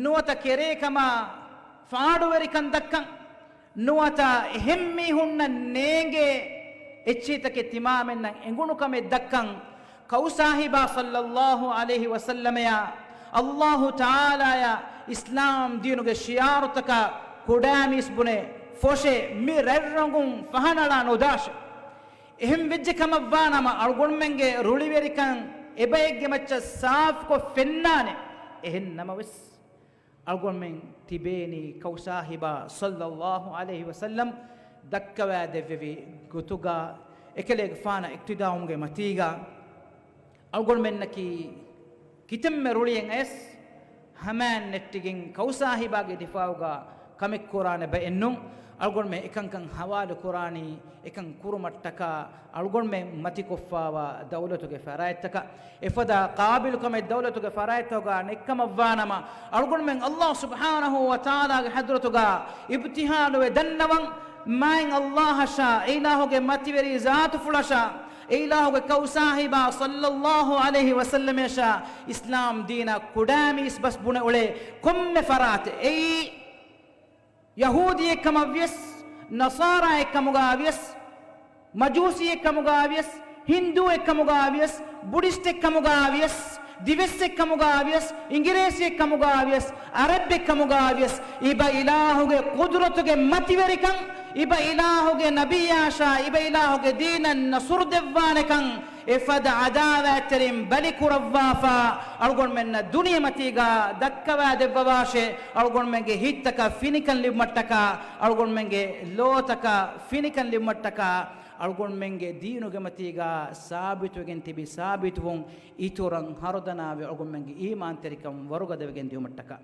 ނުވަތަ ކެރޭކަމާ، ފާޑުވެރިކަން ދައްކަން، ނުވަތަ އެހެން މީހުންނަށް ނޭނގޭ އެއްޗެހިތަކެއް ތިމާމެންނަށް އެނގުނު ކަމެއް ދައްކަން، ކައުސާހިބާ ޞައްލަﷲ ޢަލައިހި ވަސައްލަމަޔާ، ﷲ ތަޢާލާޔާ، އިސްލާމް ދީނުގެ ޝިޢާރުތަކާ ކުޑައިމީސް ބުނެ ފޮށެ މި ރަތް ރޮނގުން ފަހަނަޅާ ނުދާށެ. އެހެން ވެއްޖެ ކަމަށްވާނަމަ، އަޅުގަނޑުމެންގެ ރުޅިވެރިކަން އެބައެއްގެ މައްޗަށް ސާފުކޮށް ފެންނާނެ. އެހެން ނަމަވެސް، އަޅުގަނޑުމެން ތިބޭނީ ކައުސާހިބާ ޞައްލަﷲ ޢަލައިހި ވަސައްލަމް ދައްކަވާ ދެއްވެވި ގޮތުގަ، އެކަލޭގެފާނަށް އިޤްތިދާވުމުގެ މަތީގަ، އަޅުގަނޑުމެންނަކީ ކިތަންމެ ރުޅިއެއް އަޔަސް ހަމައިން ނެއްޓިގެން ކައުސާހިބާގެ ދިފާޢުގަ ކަމެއް ކުރާނެ ބައެއްނޫން. އަޅުގަނޑުމެން އެކަންކަން ހަވާލު ކުރާނީ އެކަން ކުރުމަށްޓަކާ އަޅުގަނޑުމެން މަތިކޮށްފާވާ ދައުލަތުގެ ފަރާތްތަކަށް. އެފަދަ ޤާބިލުކަމެއް ދައުލަތުގެ ފަރާތްތަކުގަ ނެއްކަމަށްވާނަމަ، އަޅުގަނޑުމެން ﷲ ސުބްޙާނަހޫ ވަތަޢާލާގެ ޙަޟްރަތުގަ އިބްތިހާލުވެ ދަންނަވަން، މާތް ﷲ އަށާ، އެ އިލާހުގެ މަތިވެރި ޒާތުފުޅަށާ، އެ އިލާހުގެ ކައުސާހިބާ ޞައްލަﷲ ޢަލައިހި ވަސައްލަމަށާ، އިސްލާމް ދީނަށް ކުޑައިމީސް ބަސް ބުނެ އުޅޭ ކޮންމެ ފަރާތެއް، އެއީ ޔަހޫދީއެއްކަމަށްވިޔަސް، ނަޞާރާއެއްކަމުގަވިޔަސް، މަޖޫސީއެއްކަމުގަވިޔަސް، ހިންދޫއެއްކަމުގަވިޔަސް، ބުޑިސްޓެއްކަމުގަވިޔަސް، ދިވެއްސެއްކަމުގަވިޔަސް، އިނގިރޭސިއެއްކަމުގަވިޔަސް، އަރަބެއްކަމުގަވިޔަސް، އިބަ އިލާހުގެ ޤުދުރަތުގެ މަތިވެރިކަން، އިބަ އިލާހުގެ ނަބިއްޔާށާ، އިބަ އިލާހުގެ ދީނަށް ނަޞްރު ދެއްވާނެކަން، އެފަދަ ޢަދާވާތްތެރިން ބަލިކުރައްވާފަ، އަޅުގަނޑުމެންނަށް ދުނިޔެމަތީގަ ދައްކަވާ ދެއްވަވާށޭ. އަޅުގަނޑުމެންގެ ހިތްތަކަށް ފިނިކަން ލިބުމަށްޓަކާ، އަޅުގަނޑުމެންގެ ލޯތަކަށް ފިނިކަން ލިބުމަށްޓަކާ، އަޅުގަނޑުމެންގެ ދީނުގެ މަތީގަ ސާބިތުވެގެން ތިބި ސާބިތުވުން، އިތުރަށް ހަރުދަނާވެ އަޅުގަނޑުމެންގެ އީމާންތެރިކަން ވަރުގަދަވެގެން ދިޔުމަށްޓަކާ.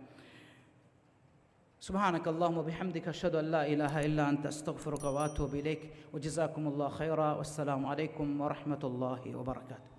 سبحانك اللهم وبحمدك، أشهد أن لا إله إلا أنت، أستغفرك وأتوب إليك. وجزاكم الله خيرا، والسلام عليكم ورحمة الله وبركاته.